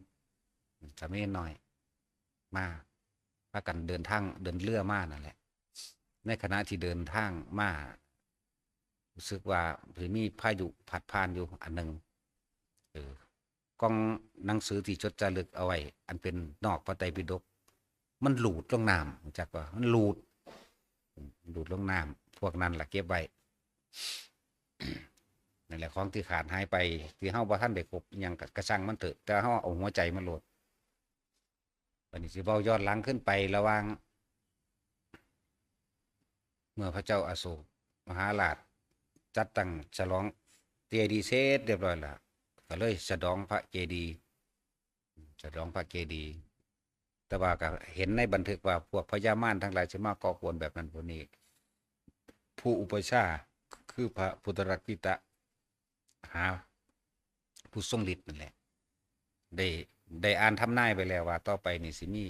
สามเณรน้อย มา พากันเดินทาง เดินเรือมานั่นแหละ ในขณะที่เดินทางมา รู้สึกว่าสิมีพายุพัดผ่านอยู่อันหนึ่ง เออ กล่องหนังสือที่จดจารึกเอาไว้ อันเป็นนอกพระไตรปิฎก มันหลุดลงน้ำ รู้จักบ่ มันหลุด อืม หลุดลงน้ำ พวกนั้นล่ะเก็บไว้ นั่นแหละของที่ขาดหายไป ที่เฮาบ่ทันได้ครบอิหยังก็ ก็ช่างมันเถอะ แต่เฮาเอาหัวใจมาโลด บัดนี้สิเว้าย้อนหลังขึ้นไประหว่าง เมื่อพระเจ้าอโศกมหาราชจัดตั้งฉลองเจดีย์เสร็จเรียบร้อยแล้ว ก็เลยสะดองพระเจดีย์ สะดองพระเจดีย์ แต่ว่าก็เห็นในบันทึกว่าพวกพญามารทั้งหลายสิมาก่อกวนแบบนั้นพวกนี้ ผู้อุปัชฌาย์คือพระพุทธรักขิตะ หาผู้ทรงฤทธิ์นั่นแหละ ได้ ได้อ่านทำนายไว้แล้วว่าต่อไปนี่สิมี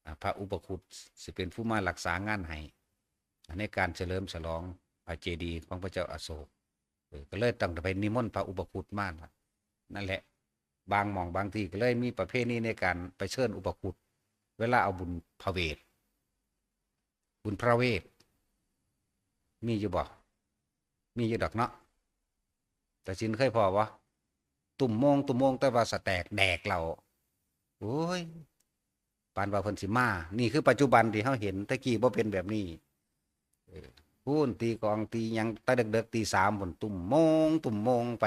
อ่า พระอุปคุตสิเป็นผู้มารักษางานให้ ในการเฉลิมฉลองพระเจดีย์ของพระเจ้าอโศก เออ ก็เลยต้องไปนิมนต์พระอุปคุตมาล่ะ นั่นแหละ บางหม่องบางที่ก็เลยมีประเพณีในการไปเชิญอุปคุต เวลาเอาบุญพระเวท บุญพระเวท มีอยู่บ่ มีอยู่ดอกเนาะ ตาสินเคยพ้อบ่ ตุ่มโมง ตุ่มโมง แต่ว่าสะแตกแดกเหล้า โอ้ย ปานว่าเพิ่นสิมา นี่คือปัจจุบันที่เฮาเห็น แต่กี้บ่เป็นแบบนี้ เออ พู้นตีกลองตีหยังแต่เดิกๆ ตีสามพู้น ตุ่มโมง ตุ่มโมงไป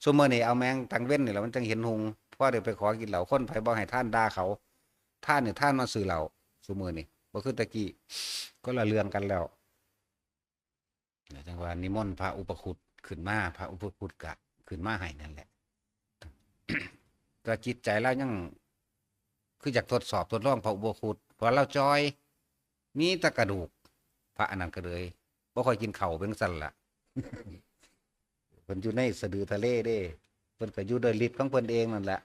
ซุมื้อนี้เอาแม่งตังเว็นนี่แหละมันจังเห็นหุง พอได้ไปขอกินเหล้า คนไผบ่ให้ทานด่าเขา ทานนี่ทานมาซื้อเหล้า ซุมื้อนี้ บ่คือแต่กี้ คนละเรื่องกันแล้ว จังว่านิมนต์พระอุปคุตขึ้นมา พระอุปคุตก็ขึ้นมาให้นั่นแหละ แต่จิตใจลาวยังคืออยากทดสอบทดลองพระอุปคุต เพราะลาวจ่อย มีแต่กระดูก พระอันนั้นก็เลยบ่ค่อยกินข้าวเป็นจั่งซั้นล่ะ เพิ่นอยู่ในสะดือทะเลเด้ เพิ่นก็อยู่ด้วยฤทธิ์ของเพิ่นเองนั่นแหละ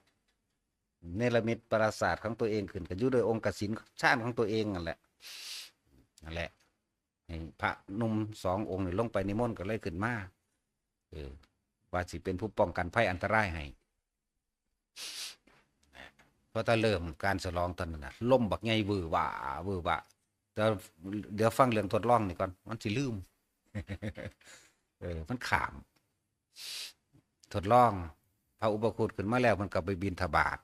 เนรมิตปราสาทของตัวเองขึ้น ก็อยู่ด้วยองค์กสิณฌานของตัวเองนั่นแหละ นั่นแหละ ให้พระหนุ่มสององค์นี่ลงไปนิมนต์ก็เลยขึ้นมา เออ ว่าสิเป็นผู้ป้องกันภัยอันตรายให้ พอถ้าเริ่มการฉลองตอนนั้นนะ ลมบักใหญ่วือหวา วือหวา แต่เดี๋ยวฟังเรื่องทดลองนี่ก่อน มันสิลืม เออ มันข้าม ทดลอง พระอุปคุตขึ้นมาแล้ว มันก็ไปบิณฑบาต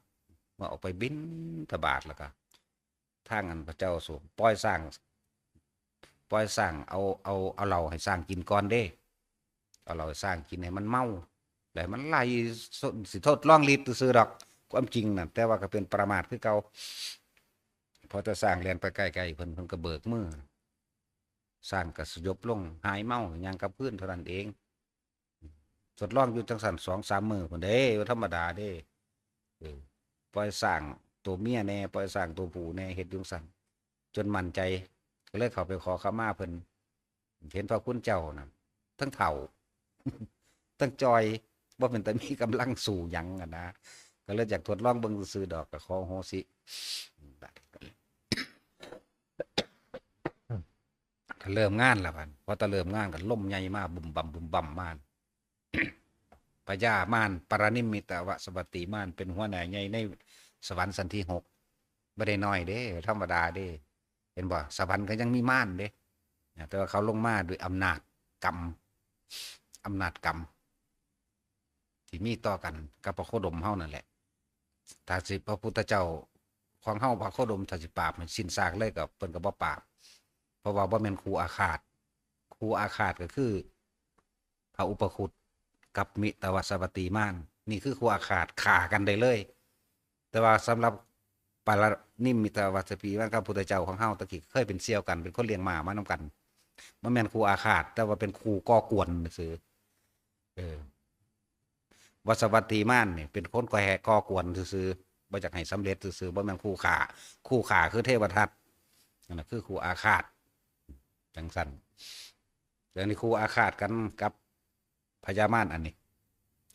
เมื่อออกไปบิณฑบาตแล้วก็ ทางอันพระเจ้าทรงปล่อยช้าง ปล่อยช้าง เอา เอา เอาเหล้าให้ช้างกินก่อนเด้ เอาเหล้าให้ช้างกินให้มันเมา แล้วมันไหล สิทดลองฤทธิ์ซื่อๆดอก ความจริงน่ะ แต่ว่าก็เป็นประมาทคือเก่า พอแต่ช้างแล่นไปใกล้ๆเพิ่น เพิ่นก็เบิกมือ ช้างก็สยบลง หายเมา ย่างกลับคืนเท่านั้นเอง ทดลองอยู่จังซั่นสองสามมื้อพุ้นเด้ บ่ธรรมดาเด้ เออ ปล่อยช้างตัวเมียแหน่ ปล่อยช้างตัวผู้แหน่ เฮ็ดอยู่จังซั่น จนมั่นใจ ก็เลยเข้าไปขอขมาเพิ่น เห็นพระคุณเจ้าน่ะ ทั้งเฒ่า ทั้งจ่อย บ่เป็นตามีกำลังสู้หยังอะนะ ก็เลยอยากทดลองเบิ่งซื่อๆดอก ก็ขออโหสิ ก็เริ่มงานแล้วบัด พอแต่เริ่มงานก็ลมใหญ่มา บุ่มบ่ำบุ่มบ่ำมา พญามาร ปรนิมมิตวสวัตติมาร เป็นหัวหน้าใหญ่ในสวรรค์ชั้นที่หก บ่ได้น้อยเด้ ธรรมดาเด้ เห็นบ่ สวรรค์ก็ยังมีมารเด้ นะ แต่ว่าเขาลงมาด้วยอำนาจกรรม อำนาจกรรม ที่มีต่อกันกับพระโคดมเฮานั่นแหละ ถ้าสิพระพุทธเจ้าของเฮาพระโคดม ถ้าสิปราบให้สิ้นซากเลยก็เพิ่นก็บ่ปราบ เพราะว่าบ่แม่นคู่อาฆาต คู่อาฆาตก็คือ พระอุปคุตกับมิตวสวัตติมาร นี่คือคู่อาฆาต ฆ่ากันได้เลย แต่ว่าสำหรับปรนิมมิตวสวัตติมารกับพุทธเจ้าของเฮาตะกี้เคยเป็นเสี่ยวกัน เป็นคนเลี้ยงหมามานำกัน บ่แม่นคู่อาฆาต แต่ว่าเป็นคู่ก่อกวนซื่อ เออ วสวัตติมารนี่เป็นคนก่อแหก่อกวนซื่อๆ บ่อยากให้สำเร็จซื่อๆ บ่แม่นคู่ฆ่า คู่ฆ่าคือเทวทัต นั่นน่ะคือคู่อาฆาต จังซั่น แล้วนี่คู่อาฆาตกันกับพญามารอันนี้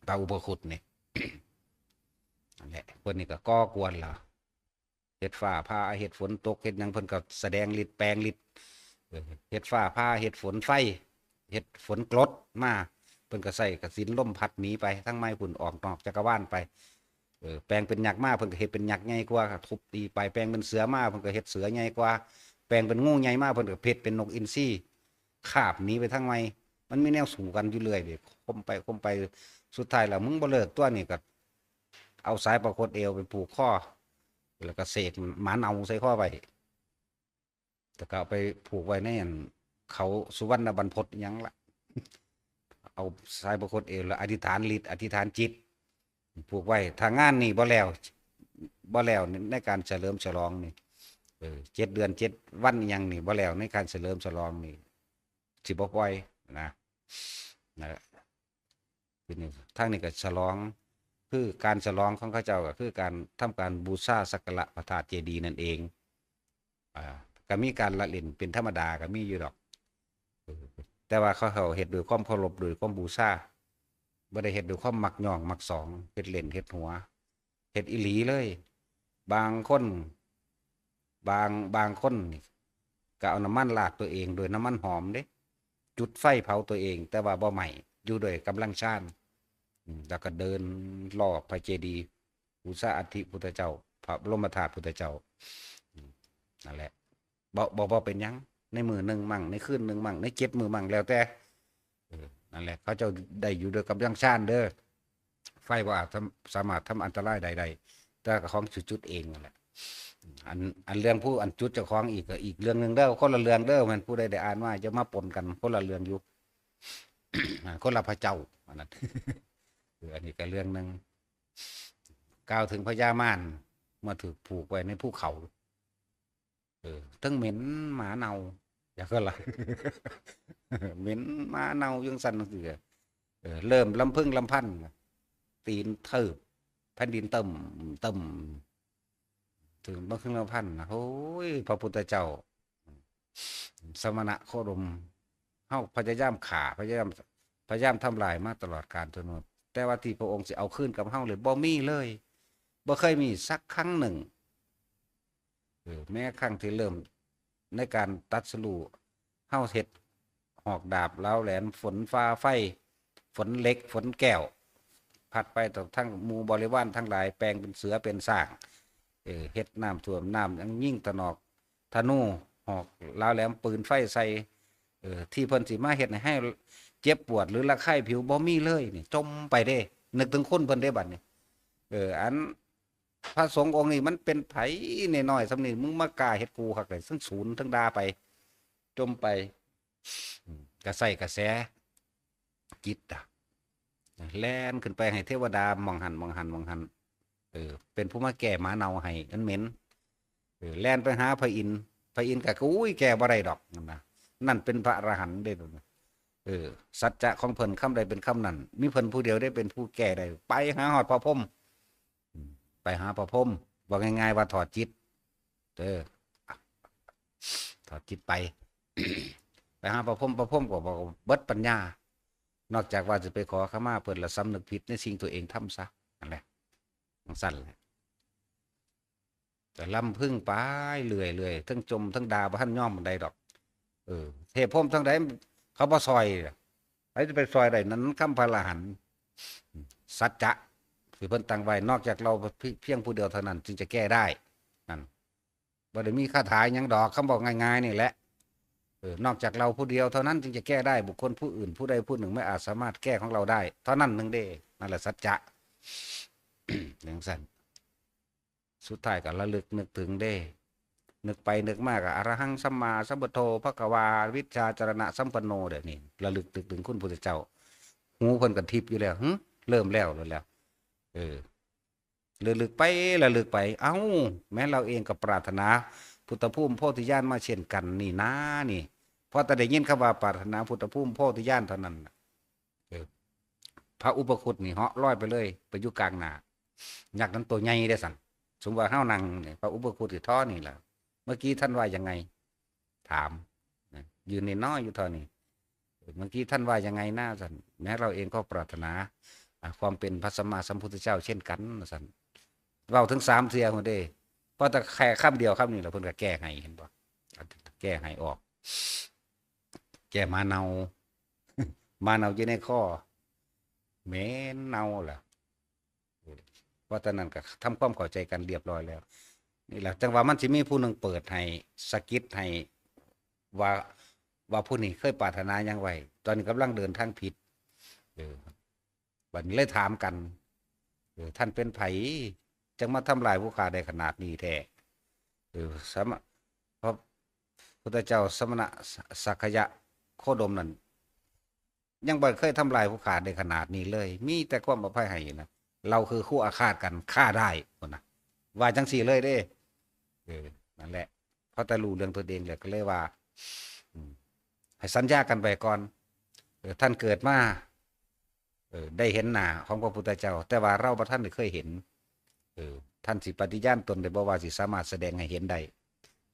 พระอุปคุตนี่ นั่นแหละ เพิ่นนี่ก็ก่อกวนล่ะ เฮ็ดฟ้าผ่า เฮ็ดฝนตก เฮ็ดหยัง เพิ่นก็แสดงฤทธิ์แปลงฤทธิ์ เออ เฮ็ดฟ้าผ่า เฮ็ดฝนไฟ เฮ็ดฝนกรดมา เพิ่นก็ใส่กสิณลมพัดหนีไปทางไม้พุ้น ออกนอกจักรวาลไป เออ แปลงเป็นยักษ์มา เพิ่นก็เฮ็ดเป็นยักษ์ใหญ่กว่า ทุบตีไป แปลงเป็นเสือมา เพิ่นก็เฮ็ดเสือใหญ่กว่า แปลงเป็นงูใหญ่มา เพิ่นก็เฮ็ดเป็นนกอินทรี คาบหนีไปทางไม้ มันมีแนวสู้กันอยู่เรื่อยเด้ ข่มไปข่มไป สุดท้ายแล้วมึงบ่เลิกตัวนี่ก็เอาสายปลาคดเอวไปผูกคอ แล้วก็เสกหมาเน่าใส่คอไว้ แล้วก็เอาไปผูกไว้ในอันเขาสุวรรณบรรพตหยังล่ะ เอาสายปลาคดเอวแล้วอธิษฐานฤทธิ์อธิษฐานจิต ผูกไว้ ถ้างานนี่บ่แล้ว บ่แล้วในการเฉลิมฉลองนี่ เออ เจ็ดเดือนเจ็ดวันอิหยังนี่บ่แล้วในการเฉลิมฉลองนี่ สิบ่ปล่อยนะ นั่นแหละ ทีนี้ทางนี้ก็ฉลอง คือการฉลองของเขาเจ้าก็คือการทำการบูชาสักการะพระธาตุเจดีย์นั่นเอง อ่า ก็มีการละเล่นเป็นธรรมดาก็มีอยู่ดอก เออ แต่ว่าเขาเจ้าเฮ็ดด้วยความเคารพ ด้วยความบูชา บ่ได้เฮ็ดด้วยความมักย่องมักสอง เฮ็ดเล่นเฮ็ดหัว เฮ็ดอีหลีเลย บางคน บาง บางคนนี่ก็เอาน้ำมันราดตัวเองด้วยน้ำมันหอมเด้ จุดไฟเผาตัวเอง แต่ว่าบ่ไหม้ อยู่ด้วยกำลังฌาน อืม แล้วก็เดินรอบพระเจดีย์ บูชาอัฐิพุทธเจ้า พระบรมธาตุพุทธเจ้า อืม นั่นแหละ บ่ บ่ บ่เป็นหยัง ในมื้อหนึ่งมั่ง ในคืนหนึ่งมั่ง ในเจ็ดมื้อมั่ง แล้วแต่ เออ นั่นแหละ เขาเจ้าได้อยู่ด้วยกำลังฌานเด้อ ไฟบ่อาจทำ สามารถทำอันตรายใดได้ แต่ก็ของจุดๆเองนั่นแหละ อัน อันเรื่องผู้อันจุดเจ้าของอีกก็อีกเรื่องหนึ่งเด้อ คนละเรื่องเด้อ แม่นผู้ใดได้อ่านมา จะมาปนกัน คนละเรื่องอยู่ อ่า คนละพระเจ้า อันนั้น เออ อันนี้ก็เรื่องหนึ่ง กล่าวถึงพญามาร มาถูกผูกไว้ในภูเขา เออ ทั้งเหม็นหมาเน่า อย่างนั้นล่ะ เหม็นหมาเน่าจังซั่นจังซี้ เออ เริ่มลำพึงลำพัน ตีนเทิบ แผ่นดินเติมเติม ถึงลำพึงลำพันนะ โอ้ย พระพุทธเจ้า สมณะโคดม เฮาพยายามฆ่า พยายาม พยายามทำลายมาตลอดกาลจนหมด แต่ว่าที่พระองค์สิเอาคืนกับเฮาเลย บ่มีเลย บ่เคยมีสักครั้งหนึ่ง เออ แม้ครั้งที่เริ่มในการตรัสรู้ เฮาเฮ็ดหอกดาบเหลาแหลม ฝนฟ้าไฟ ฝนเหล็ก ฝนแก้ว พัดไปตกทั้งหมู่บริวารทั้งหลาย แปลงเป็นเสือเป็นช้าง เออ เฮ็ดน้ำท่วม น้ำยังยิงตะหนอกธนู หอกเหลาแหลม ปืนไฟใส่ เออ ที่เพิ่นสิมาเฮ็ดให้เจ็บปวดหรือระคายผิวบ่มีเลยนี่ จ่มไปเด้ นึกถึงคุณเพิ่นเด้บัดนี้ เออ อันพระสงฆ์องค์นี้มันเป็นไผน้อยๆส่ำนี้ มึงมากล้าเฮ็ดกูคักเลย ทั้งสูนทั้งด่าไป จ่มไป อืม กระใส่กระแสจิตอะ แล่นขึ้นไปให้เทวดาหม่องหั่นหม่องหั่นหม่องหั่น เออ เป็นผู้มาแก้หมาเน่าให้มันเหม็น เออ แล่นไปหาพระอินทร์ พระอินทร์ก็ อุ้ย แก้บ่ได้ดอก นั่นนะ นั่นเป็นพระอรหันต์เด้ เออ สัจจะของเพิ่นคำใดเป็นคำนั้น มีเพิ่นผู้เดียวได้เป็นผู้แก้ได้ ไปหาฮอดพระพรหม อืม ไปหาพระพรหม ว่าง่ายๆว่าถอดจิต เออ ถอดจิตไป ไปหาพระพรหม พระพรหมก็บอกว่าเบิดปัญญา นอกจากว่าสิไปขอขมาเพิ่น และสำนึกผิดในสิ่งตัวเองทำซะ นั่นแหละ จั่งซั้นแหละ ก็ลำพึงไปเรื่อยๆ ทั้งจ่มทั้งด่า บ่ทันยอมปานใดดอก เออ เทพพรหมทั้งใดเขาบ่ซ่อยล่ะ ไผสิไปซ่อยได้ นั่นคำพระอรหันต์ สัจจะที่เพิ่นตั้งไว้ นอกจากเราเพียงผู้เดียวเท่านั้นจึงจะแก้ได้ นั่น บ่ได้มีคาถาหยังดอก คำบอกง่ายๆนี่แหละ เออ นอกจากเราผู้เดียวเท่านั้นจึงจะแก้ได้ บุคคลผู้อื่นผู้ใดผู้หนึ่งไม่อาจสามารถแก้ของเราได้ เท่านั้นหนึ่งเด้ นั่นแหละสัจจะ จั่งซั้น สุดท้ายก็ระลึกนึกถึงเด้ นึกไปนึกมาก็ อะระหังสัมมาสัมพุทโธ ภะคะวา วิชชาจรณะสัมปันโน เดี๋ยวนี้ ระลึกนึกถึงคุณพุทธเจ้า หูเพิ่นก็ทิพย์อยู่แล้ว หึ เริ่มแล้ว เริ่มแล้ว เออ ระลึกไประลึกไป เอ้า แม้เราเองก็ปรารถนาพุทธภูมิโพธิญาณมาเช่นกันนี่นานี่ พอแต่ได้ยินคำว่าปรารถนาพุทธภูมิโพธิญาณเท่านั้นน่ะ เออ พระอุปคุตนี่เหาะลอยไปเลย ไปอยู่กลางหน้า ยักษ์นั้นตัวใหญ่เด้อสั่น สมมุติว่าเฮานั่งนี่ พระอุปคุตสิท่อนี่แหละ เมื่อกี้ท่านว่ายังไง ถามนะ ยืนนี่น้อยอยู่เท่านี้ เมื่อกี้ท่านว่ายังไงนะสั่น แม้เราเองก็ปรารถนา อ่ะ ความเป็นพระสัมมาสัมพุทธเจ้าเช่นกันสั่น เว้าถึงสามเทื่อพุ้นเด้ พอแต่แค่คำเดียวคำนี้แล้วเพิ่นก็แก้ให้ เห็นบ่ แก้ให้ออก แก้หมาเน่า หมาเน่าอยู่ในคอ เหม็นเน่าล่ะ เพราะฉะนั้นก็ทำความเข้าใจกันเรียบร้อยแล้ว นี่แหละ จั่งว่ามันสิมีผู้หนึ่งเปิดให้ สะกิดให้ ว่า ว่าผู้นี้เคยปรารถนาหยังไว้ ตอนนี้กำลังเดินทางผิด เออ บัดนี้เลยถามกัน เออ ท่านเป็นไผ จั่งมาทำลายผู้ข้าได้ขนาดนี้แท้ เออ สมะ พระพุทธเจ้าสมณะสักยะโคดมนั่น ยังบ่เคยทำลายผู้ข้าได้ขนาดนี้เลย มีแต่ความอภัยให้นะ เราคือคู่อาฆาตกัน ฆ่าได้พุ้นนะ ว่าจั่งซี้เลยเด้ เออ นั่นแหละ พอแต่รู้เรื่องตนเองแล้วก็เลยว่า อืม ให้สัญญากันไว้ก่อน เออ ท่านเกิดมา เออ ได้เห็นหน้าของพระพุทธเจ้า แต่ว่าเราบ่ทันได้เคยเห็น เออ ท่านสิปฏิญาณตนได้บ่ว่าสิสามารถแสดงให้เห็นได้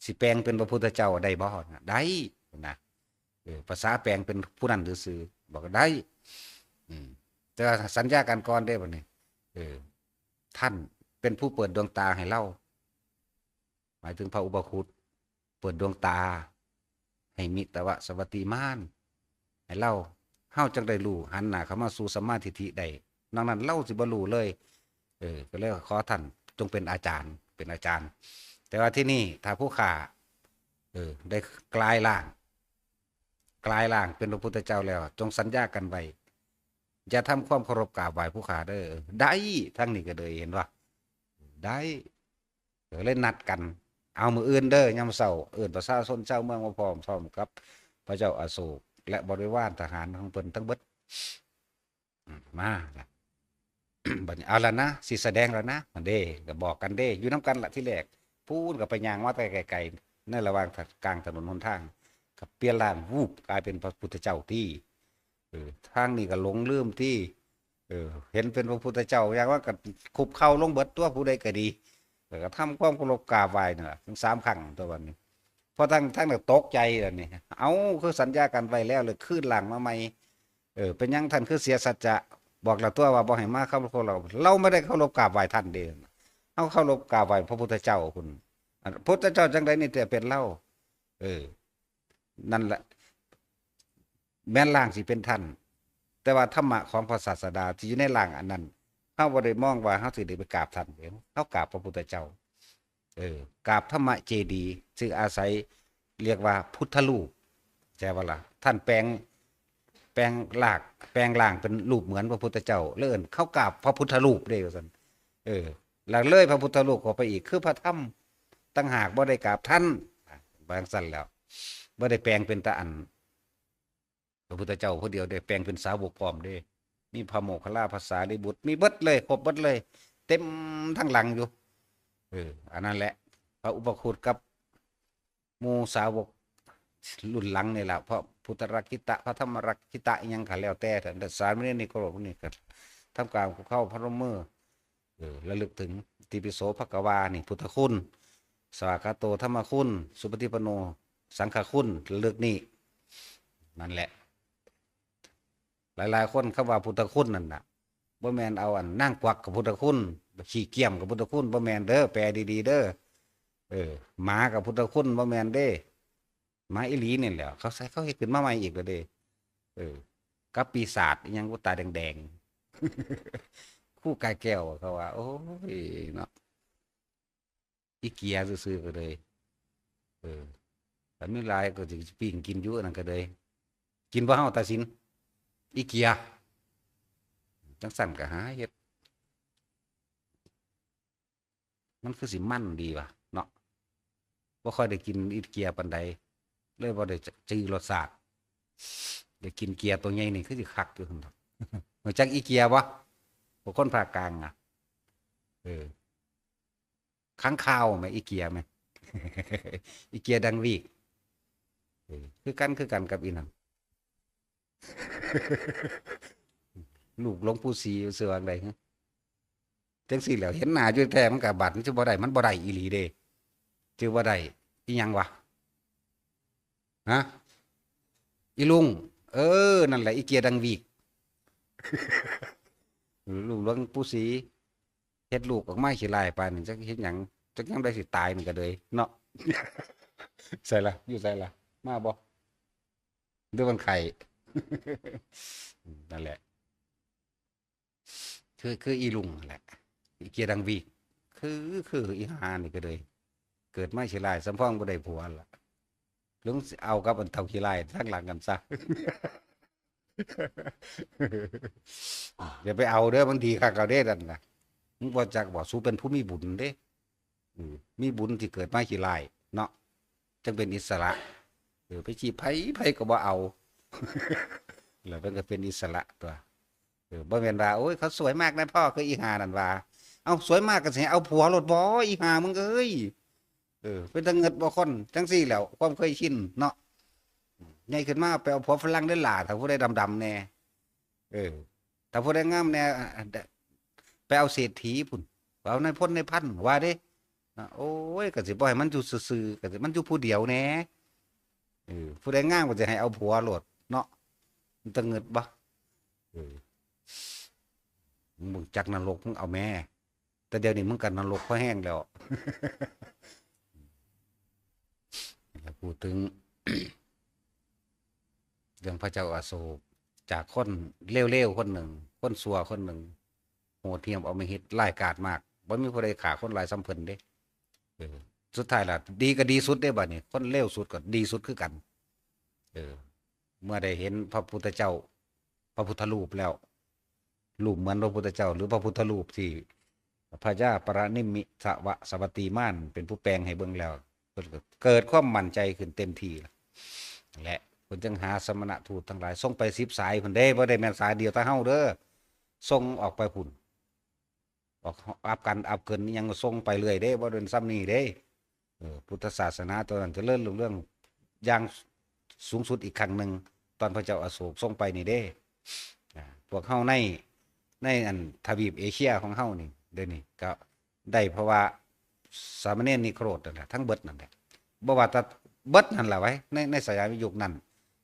สิแปลงเป็นพระพุทธเจ้าได้บ่นะ ได้นะ เออ ภาษาแปลงเป็นผู้นั้นซื่อๆ บอกได้ อืม แต่ว่าสัญญากันก่อนเด้บัดนี้ เออ ท่านเป็นผู้เปิดดวงตาให้เรา หมายถึงพระอุปคุต เปิดดวงตา ให้มิตวสวัตติมาน ให้เรา เฮาจั่งได้รู้ หันหน้าเข้ามาสู่สัมมาทิฏฐิได้ นอกนั้นเราสิบ่รู้เลย เออ ก็เลยขอท่านจงเป็นอาจารย์ เป็นอาจารย์ แต่ว่าที่นี่ถ้าผู้ข้า เออ ได้กลายร่าง กลายร่างเป็นพระพุทธเจ้าแล้ว จงสัญญากันไว้ อย่าทำความเคารพกราบไหว้ผู้ข้าเด้อ ได้ ทั้งนี้ก็เลยเห็นว่า ได้ ก็เลยนัดกัน เอามื้ออื่นเด้อ ยามเช้า เอิ้นประชาชนชาวเมืองมาพร้อม พร้อมกับพระเจ้าอโศก และบริวารทหารของเพิ่นทั้งเบิด อืม มาละ บัดนี้เอาละนะ สิแสดงแล้วนะ นั่นเด้ ก็บอกกันเด้ อยู่นำกันละทีแรก พู้นก็ไปย่างมาแต่ไกลๆ ในระหว่างกลางถนนหนทาง ก็เปลี่ยนร่าง วูบ กลายเป็นพระพุทธเจ้าตี้ เออ ทางนี้ก็หลงลืมตี้ เออ เห็นเป็นพระพุทธเจ้า อย่างว่าก็คุกเข่าลงเบิดตัวผู้ใดก็ดี แล้วก็ทำความเคารพกราบไหว้นั่นล่ะ ถึงสามครั้งตัวบัดนี้ พอทั้ง ทั้งนั้นตกใจแล้วนี่ เอ้า คือสัญญากันไว้แล้ว เลยคืนร่างมาใหม่ เออ เป็นหยังท่านคือเสียสัจจะ บอกแล้วตัวว่าบ่ให้มาเคารพเรา เราไม่ได้เคารพกราบไหว้ท่านเด้ เฮาเคารพกราบไหว้พระพุทธเจ้าพุ้น อันพุทธเจ้าจั่งใดนี่แต่เป็นเรา เออ นั่นแหละ แม้นร่างสิเป็นท่าน แต่ว่าธรรมะของพระศาสดาที่อยู่ในร่างอันนั้น เฮาบ่ได้มองว่าเฮาสิได้ไปกราบท่านเด้ เฮากราบพระพุทธเจ้า เออกราบธรรมเจดีย์ ซึ่งอาศัยเรียกว่าพุทธรูป ใช่ปะล่ะ ท่านแปลง แปลงลาก แปลงร่างเป็นรูปเหมือนพระพุทธเจ้า เลยเอิ้นเขากราบพระพุทธรูปเด้ว่าซั่น เออ แล้วเลยพระพุทธรูปเข้าไปอีก คือพระธรรมต่างหาก บ่ได้กราบท่าน บางซั่นแล้ว บ่ได้แปลงเป็นตาอัน พระพุทธเจ้าผู้เดียวเด้ แปลงเป็นสาวกพร้อมเด้ มีพระโมคคัลลา พระสารีบุตร มีเบิดเลย ครบเบิดเลย เต็มทั้งหลังอยู่ เออ อันนั้นแหละ พระอุปคุตกับหมู่สาวกรุ่นหลังนี่แหละ พระพุทธรักขิตะ พระธรรมรักขิตะ อิหยังก็แล้วแต่ แต่สามเณรนิโครธพวกนี้ก็ทำการคุกเข่าพนมมือ เออ ระลึกถึง ติปิโสภะคะวา นี่พุทธคุณ สวากขาโตธัมมคุณ สุปฏิปันโนสังฆคุณ ระลึกนี่ นั่นแหละ หลายๆ คนคำว่าพุทธคุณนั่นน่ะ บ่แม่นเอาอันนางกวักกับพุทธคุณ ขี้เกียมกับพุทธคุณ บ่แม่นเด้อ แปลดีๆ เด้อ เออ หมากับพุทธคุณ บ่แม่นเด้ หมาอีหลีนี่แหละ เขาใส่ เขาเฮ็ดขึ้นมาใหม่อีกแล้วเด้ เออ กับปีศาจอิหยังกูตาแดงๆ คู่กายแก้วเขาว่า โอ้ย เนาะ อีเกียซื่อๆ ก็เลย เออ คันมีหลายก็สิปิ้งกินอยู่ อันนั้นก็เลย กินบ่เฮาตัดสิน อีเกีย จังซั่นก็หาเฮ็ด มันคือสิมันดีวะเนาะ บ่ค่อยได้กินอีเกียปานใด เลยบ่ได้จื่อรสชาติ ได้กินเกียตัวใหญ่นี่คือสิคักอยู่หั่นดอก รู้จักอีเกียบ่ พวกคนภาคกลางอะ เออ ค้างคาวแหม อีเกียแหม อีเกียดังวีก เออ คือกัน คือกันกับอีนั่น ลูกหลวงปู่ศรี ซื่อว่าจั่งใด๋ จังซี่แหล้ว เห็นหน้าอยู่แท้ มันก็บัด มันสิบ่ได้ มันบ่ได้อีหลีเด้ จื่อบ่ได้ อีหยังวะ ฮะ อีลุง เออ นั่นแหละ อีเกียดังวีก ลูกหลวงปู่ศรี เฮ็ดลูกออกมาขี้ร้ายปานนี้ จักเฮ็ดหยัง จักยามใด๋สิตายนี่ก็เลยเนาะ ใส่ละ อยู่ใส่ละ มาบ่ หรือมันไข้ นั่นแหละ คือ คืออีลุงนั่นแหละ อีเกียดังวีก คือ คืออีห่านี่ก็เลย เกิดมาขี้ร้าย สำพ้องบ่ได้ผัวละ ลงสิเอากับอันเฒ่าขี้ร้ายทางหลังกันซะ อย่าไปเอาเด้อ มันดีคักเอาเด้นั่นน่ะ มึงบ่จักบ่ สูเป็นผู้มีบุญเด้ อืม มีบุญที่เกิดมาขี้ร้ายเนาะ จังเป็นอิสระ เออ ไปจีบไผ ไผก็บ่เอา แล้วเพิ่นก็เป็นอิสระตั๊ว เออ บ่แม่นว่า โอ้ย เขาสวยมากนะพ่อ คืออีห่านั่นว่า เอ้า สวยมากก็สิให้เอาผัวโลดบ่ อีห่ามึงเอ้ย เออ เป็นตาเงิดบ่คน จังซี่แหล้ว ความเคยชินเนาะ ใหญ่ขึ้นมาไปเอาผัวฝรั่งเด้อล่ะ ถ้าผู้ใดดำๆ แน่ เออ ถ้าผู้ใดงามแน่ อ่ะ อ่ะ ไปเอาเศรษฐีพุ้น เอานายพลนายพันว่าเด้ นะ โอ้ย ก็สิบ่ให้มันอยู่ซื่อๆ ก็สิมันอยู่ผู้เดียวแน่ เออ ผู้ใดงามก็สิให้เอาผัวโลดเนาะ มันตาเงิดบ่ เออ มึงจักนรก มึงเอาแม่ แต่เดี๋ยวนี้มึงก็นรกพอแฮงแล้ว พูดถึง เรื่องพระเจ้าอโศก จากคนเลวๆ คนหนึ่ง คนชั่วคนหนึ่ง โหดเหี้ยมอำมหิต ร้ายกาจมาก บ่มีผู้ใดฆ่าคนร้ายส่ำเพิ่นเด้ เออ สุดท้ายล่ะ ดีก็ดีสุดเด้บัดนี้ คนเลวสุดก็ดีสุดคือกัน เออ เมื่อได้เห็นพระพุทธเจ้า พระพุทธรูปแล้ว รูปเหมือนพระพุทธเจ้า หรือพระพุทธรูปที่พญาปรินิมมิตวสวัตตีมานเป็นผู้แปลงให้เบิ่งแล้ว เพิ่นก็เกิดความมั่นใจขึ้นเต็มที่ล่ะ และเพิ่นจึงหาสมณทูตทั้งหลาย ส่งไปสิบสายพุ้นเด้ บ่ได้แม่นสายเดียวแต่เฮาเด้อ ส่งออกไปพุ้น ออกอับกันอับเกินอิหยังก็ส่งไปเรื่อยเด้ บ่เป็นส่ำนี้เด้ เออ พุทธศาสนาตอนนั้นเจริญรุ่งเรืองอย่างสูงสุดอีกครั้งหนึ่ง ตอนพระเจ้าอโศกส่งไปนี่เด้ อ่า พวกเฮาใน ในอันทวีปเอเชียของเฮานี่ เดี๋ยวนี้ก็ได้เพราะว่าสามเณรนิโครธนั่นแหละ ทั้งเบิดนั่นแหละ บ่ว่าแต่เบิดนั่นแหละไว้ย ใน ในสยามยุคนั้น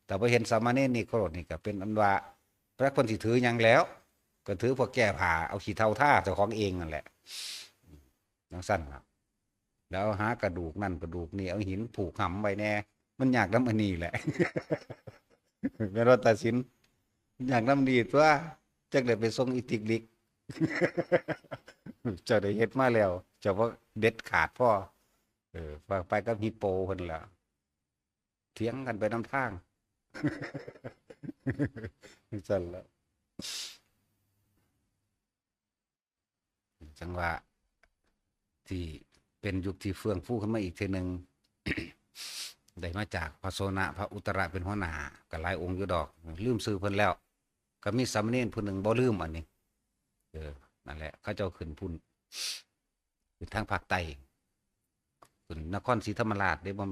แต่พอเห็นสามเณรนิโครธนี่ก็เป็นอันว่า พระคนสิถือหยังแล้ว ก็ถือพวกแก้ผ้า เอาขี้เถ้าทาเจ้าของเองนั่นแหละ จังซั่นล่ะ แล้วหากระดูกนั่นกระดูกนี่ เอาหินผูกหำไว้แน่ มันยากนำอันนี้แหละ แม่นว่าตาสิน ยากนำนี้ตั๊ว จักได้ไปส่งอีติกลิก เจ้าได้เฮ็ดมาแล้ว เจ้าบ่เด็ดขาดพอ ออ ว่าไปกับฮิปโปเพิ่นล่ะ เถียงกันไปนำทาง จั่งซั่นล่ะ จั่งว่า ที่เป็นยุคที่เฟื่องฟูขึ้นมาอีกเทื่อหนึ่ง ได้มาจากพระโสณะ พระอุตระเป็นหัวหน้า ก็หลายองค์อยู่ดอก ลืมชื่อเพิ่นแล้ว ก็มีสามเณรผู้หนึ่งบ่ลืมอันนี้ เออ นั่นแหละ เขาเจ้าขึ้นพุ้น ขึ้นทางภาคใต้ ขึ้นนครศรีธรรมราชเด้ บ่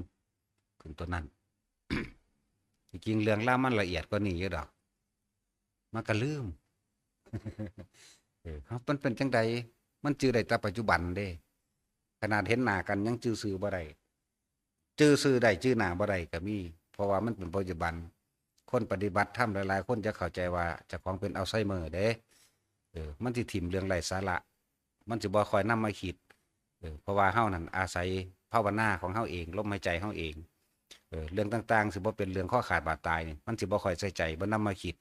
ขึ้นตัวนั้น ที่จริงเรื่องราวมันละเอียดกว่านี้อยู่ดอก มันก็ลืม เออ มันเป็นจั่งใด มันจื่อได้แต่ปัจจุบันเด้ ขนาดเห็นหน้ากันยังจื่อชื่อบ่ได้ จื่อชื่อได้จื่อหน้าบ่ได้ก็มี เพราะว่ามันเป็นปัจจุบัน คนปฏิบัติธรรมหลายๆ คนจะเข้าใจว่าเจ้าของเป็นอัลไซเมอร์เด้ เออ มันสิถิ่มเรื่องไร้สาระ มันสิบ่ค่อยนำมาคิด เออ เพราะว่าเฮานั่นอาศัยภาวนาของเฮาเอง ลมหายใจเฮาเอง เออ เรื่องต่างๆ สิบ่เป็นเรื่องคอขาดบาดตายนี่ มันสิบ่ค่อยใส่ใจ บ่นำมาคิด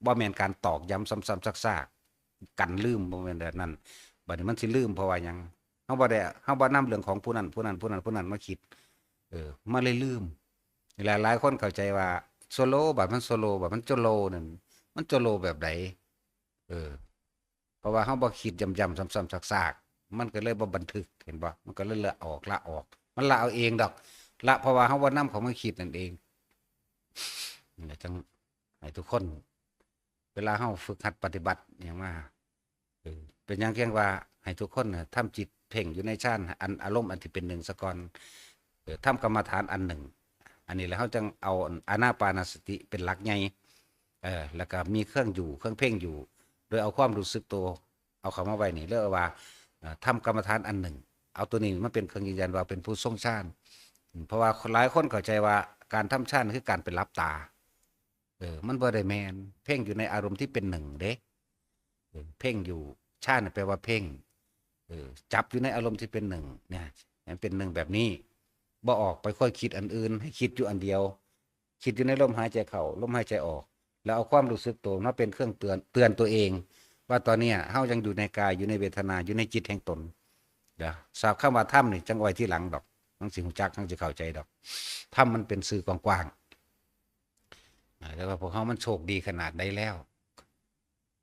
บ่แม่นการตอกย้ำซ้ำๆ ซากๆ กันลืม บ่แม่นแบบนั้น บัดนี้มันสิลืมเพราะว่าหยัง เฮาบ่ได้ เฮาบ่นำเรื่องของผู้นั้น ผู้นั้น ผู้นั้น ผู้นั้นมาคิด เออ มาเลยลืม หลายๆ คนเข้าใจว่าโซโล บัดมันโซโล บัดมันโจโลนั่น มันโจโลแบบใด เออ เพราะว่าเฮาบ่คิดย้ำๆ ซ้ำๆ ซากๆ มันก็เลยบ่บันทึก เห็นบ่ มันก็เลยละออก ละออก มันละเอาเองดอก ละเพราะว่าเฮาบ่นำเขามาคิดนั่นเอง นั่นแหละ จั่งให้ทุกคน เวลาเฮาฝึกหัดปฏิบัติอิหยังมา เออ เป็นหยังเพียงว่าให้ทุกคนน่ะทำจิตเพ่งอยู่ในฌาน อันอารมณ์อันที่เป็นหนึ่งซะก่อน เออ ทำกรรมฐานอันหนึ่ง อันนี้แล้วเฮาจั่งเอาอานาปานสติเป็นหลักใหญ่ เออ แล้วก็มีเครื่องอยู่ เครื่องเพ่งอยู่ โดยเอาความรู้สึกตัว เอาเข้ามาไว้นี่ เรียกว่า เอ่อ ทำกรรมฐานอันหนึ่ง เอาตัวนี้มาเป็นเครื่องยืนยันว่าเป็นผู้ทรงฌาน อืม เพราะว่าหลายคนเข้าใจว่าการทำฌานคือการไปหลับตา เออ มันบ่ได้แม่น เพ่งอยู่ในอารมณ์ที่เป็นหนึ่งเด้ เออ เพ่งอยู่ ฌานน่ะแปลว่าเพ่ง เออ จับอยู่ในอารมณ์ที่เป็นหนึ่งเนี่ย ให้มันเป็นหนึ่งแบบนี้ บ่ออกไปค่อยคิดอันอื่น ให้คิดอยู่อันเดียว คิดอยู่ในลมหายใจเข้า ลมหายใจออก แล้วเอาความรู้สึกตัวมาเป็นเครื่องเตือน เตือนตัวเอง ว่าตอนเนี้ยเฮายังอยู่ในกาย อยู่ในเวทนา อยู่ในจิตแห่งตน เดี๋ยว สาบคำว่าธรรมนี่จั่งไว้ทีหลังดอก จั่งสิฮู้จัก จั่งสิเข้าใจดอก ธรรมมันเป็นสื่อกว้างๆ อ่า แต่ว่าพวกเฮามันโชคดีขนาดใดแล้ว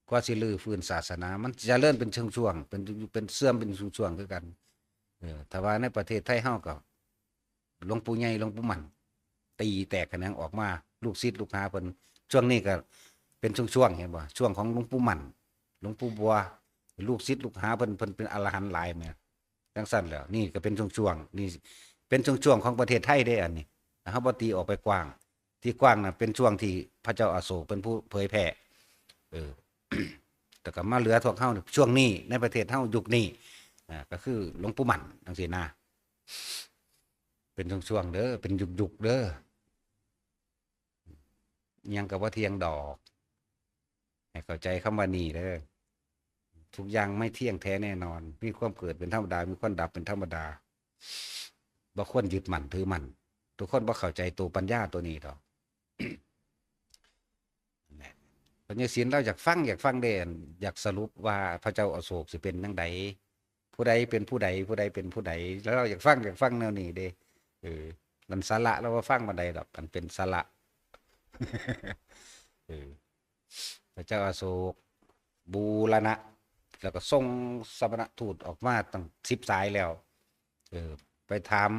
กว่าสิรื้อฟื้นศาสนา มันเจริญเป็นช่วงๆ เป็น เป็นเสื่อมเป็นช่วงๆ คือกัน เออ ถ้าว่าในประเทศไทยเฮาก็ หลวงปู่ใหญ่ หลวงปู่มั่น ตีแตกแขนงออกมา ลูกศิษย์ลูกหาเพิ่น ช่วงนี้ก็เป็นช่วงๆ เห็นบ่ ช่วงของหลวงปู่มั่น หลวงปู่บัว ลูกศิษย์ลูกหาเพิ่น เพิ่นเป็นอรหันต์หลายแหม จั่งซั่นแหล้ว นี่ก็เป็นช่วงๆ นี่เป็นช่วงๆ ของประเทศไทยเด้ อันนี้ เฮาบ่ตีออกไปกว้าง ที่กว้างน่ะเป็นช่วงที่พระเจ้าอโศกเป็นผู้เผยแผ่ เออ แต่ก็มาเหลือพวกเฮานี่ ช่วงนี้ในประเทศเฮายุคนี้ อ่า ก็คือหลวงปู่มั่น จั่งซี้นะ เป็นช่วงๆ เด้อ เป็นยุคๆ เด้อ อิหยังก็บ่เที่ยงดอก ให้เข้าใจคำว่านี่เด้อ ทุกอย่างไม่เที่ยงแท้แน่นอน มีความเกิดเป็นธรรมดา มีความดับเป็นธรรมดา บ่ควรยึดมั่นถือมั่น ทุกคนบ่เข้าใจตัวปัญญาตัวนี้ดอก นั่นแหละ พญาศิลป์เราอยากฟัง อยากฟังเด้ อยากสรุปว่าพระเจ้าอโศกสิเป็นจั่งใด ผู้ใดเป็นผู้ใด ผู้ใดเป็นผู้ใด แล้วเราอยากฟัง อยากฟังแนวนี้เด้ เออ มันสาระเราบ่ฟังปานใดดอก มันเป็นสาระ เออ พระเจ้าอโศก บูรณะ แล้วก็ส่งสมณทูตออกมาตั้งสิบสายแล้ว เออ ไปถาม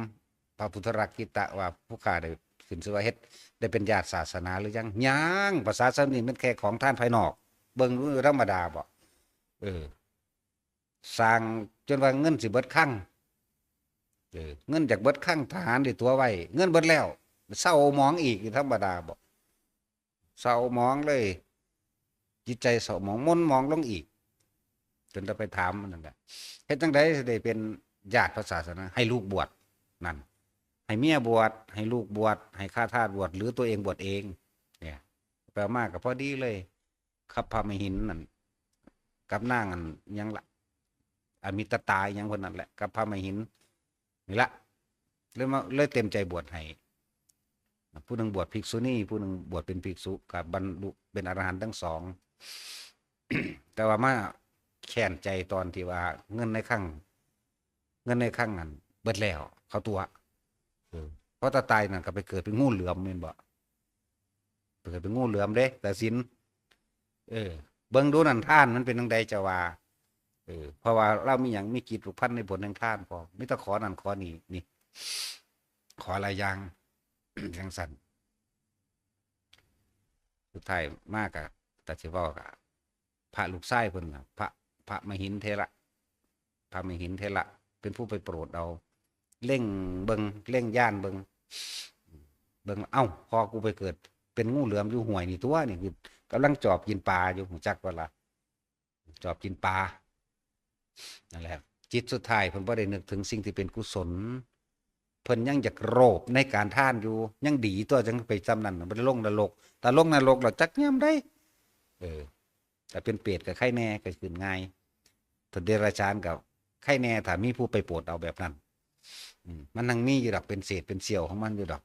พระพุทธรักขิตะว่า ผู้ข้าได้ขึ้นชื่อว่าเฮ็ด ได้เป็นญาติศาสนาหรือยัง ยัง ภาษาสำนีมันแค่ของทานภายนอก เบิ่งดูธรรมดาบ่ เออ สร้างจนว่าเงินสิเบิดคลัง เออ เงินอยากเบิดคลัง ทหารได้ตั๋วไว้ เงินเบิดแล้ว เศร้าหมองอีก ธรรมดาบ่ เศร้าหมองเลย จิตใจเศร้าหมอง หม่นหมองลงอีก จนได้ไปถามมันนั่นแหละ เฮ็ดจั่งใดสิได้เป็นญาติพระศาสนา ให้ลูกบวช นั่น ให้เมียบวช ให้ลูกบวช ให้ข้าทาสบวช หรือตัวเองบวชเอง เนี่ย ไปเอามาก็พอดีเลย คัพพะมะหินนั่น กับนางอันหยังละ อมิตตาอิหยังเพิ่นนั่นแหละ คัพพะมะหิน นี่ละ เลยมา เลยเต็มใจบวชให้ ผู้หนึ่งบวชภิกษุณี ผู้หนึ่งบวชเป็นภิกษุ ก็บรรลุเป็นอรหันต์ทั้งสอง แต่ว่ามาแค้นใจตอนที่ว่าเงินในคลัง เงินในคลังนั่นเบิดแล้ว เขาตั๋ว เออ เพราะถ้าตายนั่นก็ไปเกิดเป็นงูเหลือมแม่นบ่ ไปเกิดเป็นงูเหลือมเด้ แต่ศีล เออ เบิ่งดูนั่นทานมันเป็นจั่งใด เจ้าว่า เออ เพราะว่าลาวมีหยัง มีจิตผูกพันในผลแห่งทานพร้อม มีแต่ขอนั่นขอนี่ นี่ ขอหลายอย่าง จั่งซั่น สุดท้ายมาก็ ถ้าสิเว้าก็ พระลูกชายเพิ่นน่ะ พระ พระมหินเถระ พระมหินเถระ เป็นผู้ไปโปรดเอา เล็งเบิ่ง เล็งญาณเบิ่ง เบิ่ง เอ้า พ่อกูไปเกิดเป็นงูเหลือมอยู่ห้วยนี่ตั๋วนี่ กำลังจอบกินปลาอยู่ รู้จักบ่ล่ะ จอบกินปลา นั่นแหละ จิตสุดท้ายเพิ่นบ่ได้นึกถึงสิ่งที่เป็นกุศล เพิ่นยังอยากโลภในการทานอยู่ ยังดีตั๋ว จั่งไปซ่ำนั่น บ่ได้ลงนรก ถ้าลงนรกแล้วจักยามใด เออ ถ้าเป็นเปรตก็ไคแหน่ ก็ขึ้นง่าย ถ้าเดรัจฉานก็ไคแหน่ ถ้ามีผู้ไปโปรดเอาแบบนั้น อืม มันยังมีอยู่ดอก เป็นเศษเป็นเสี้ยวของมันอยู่ดอก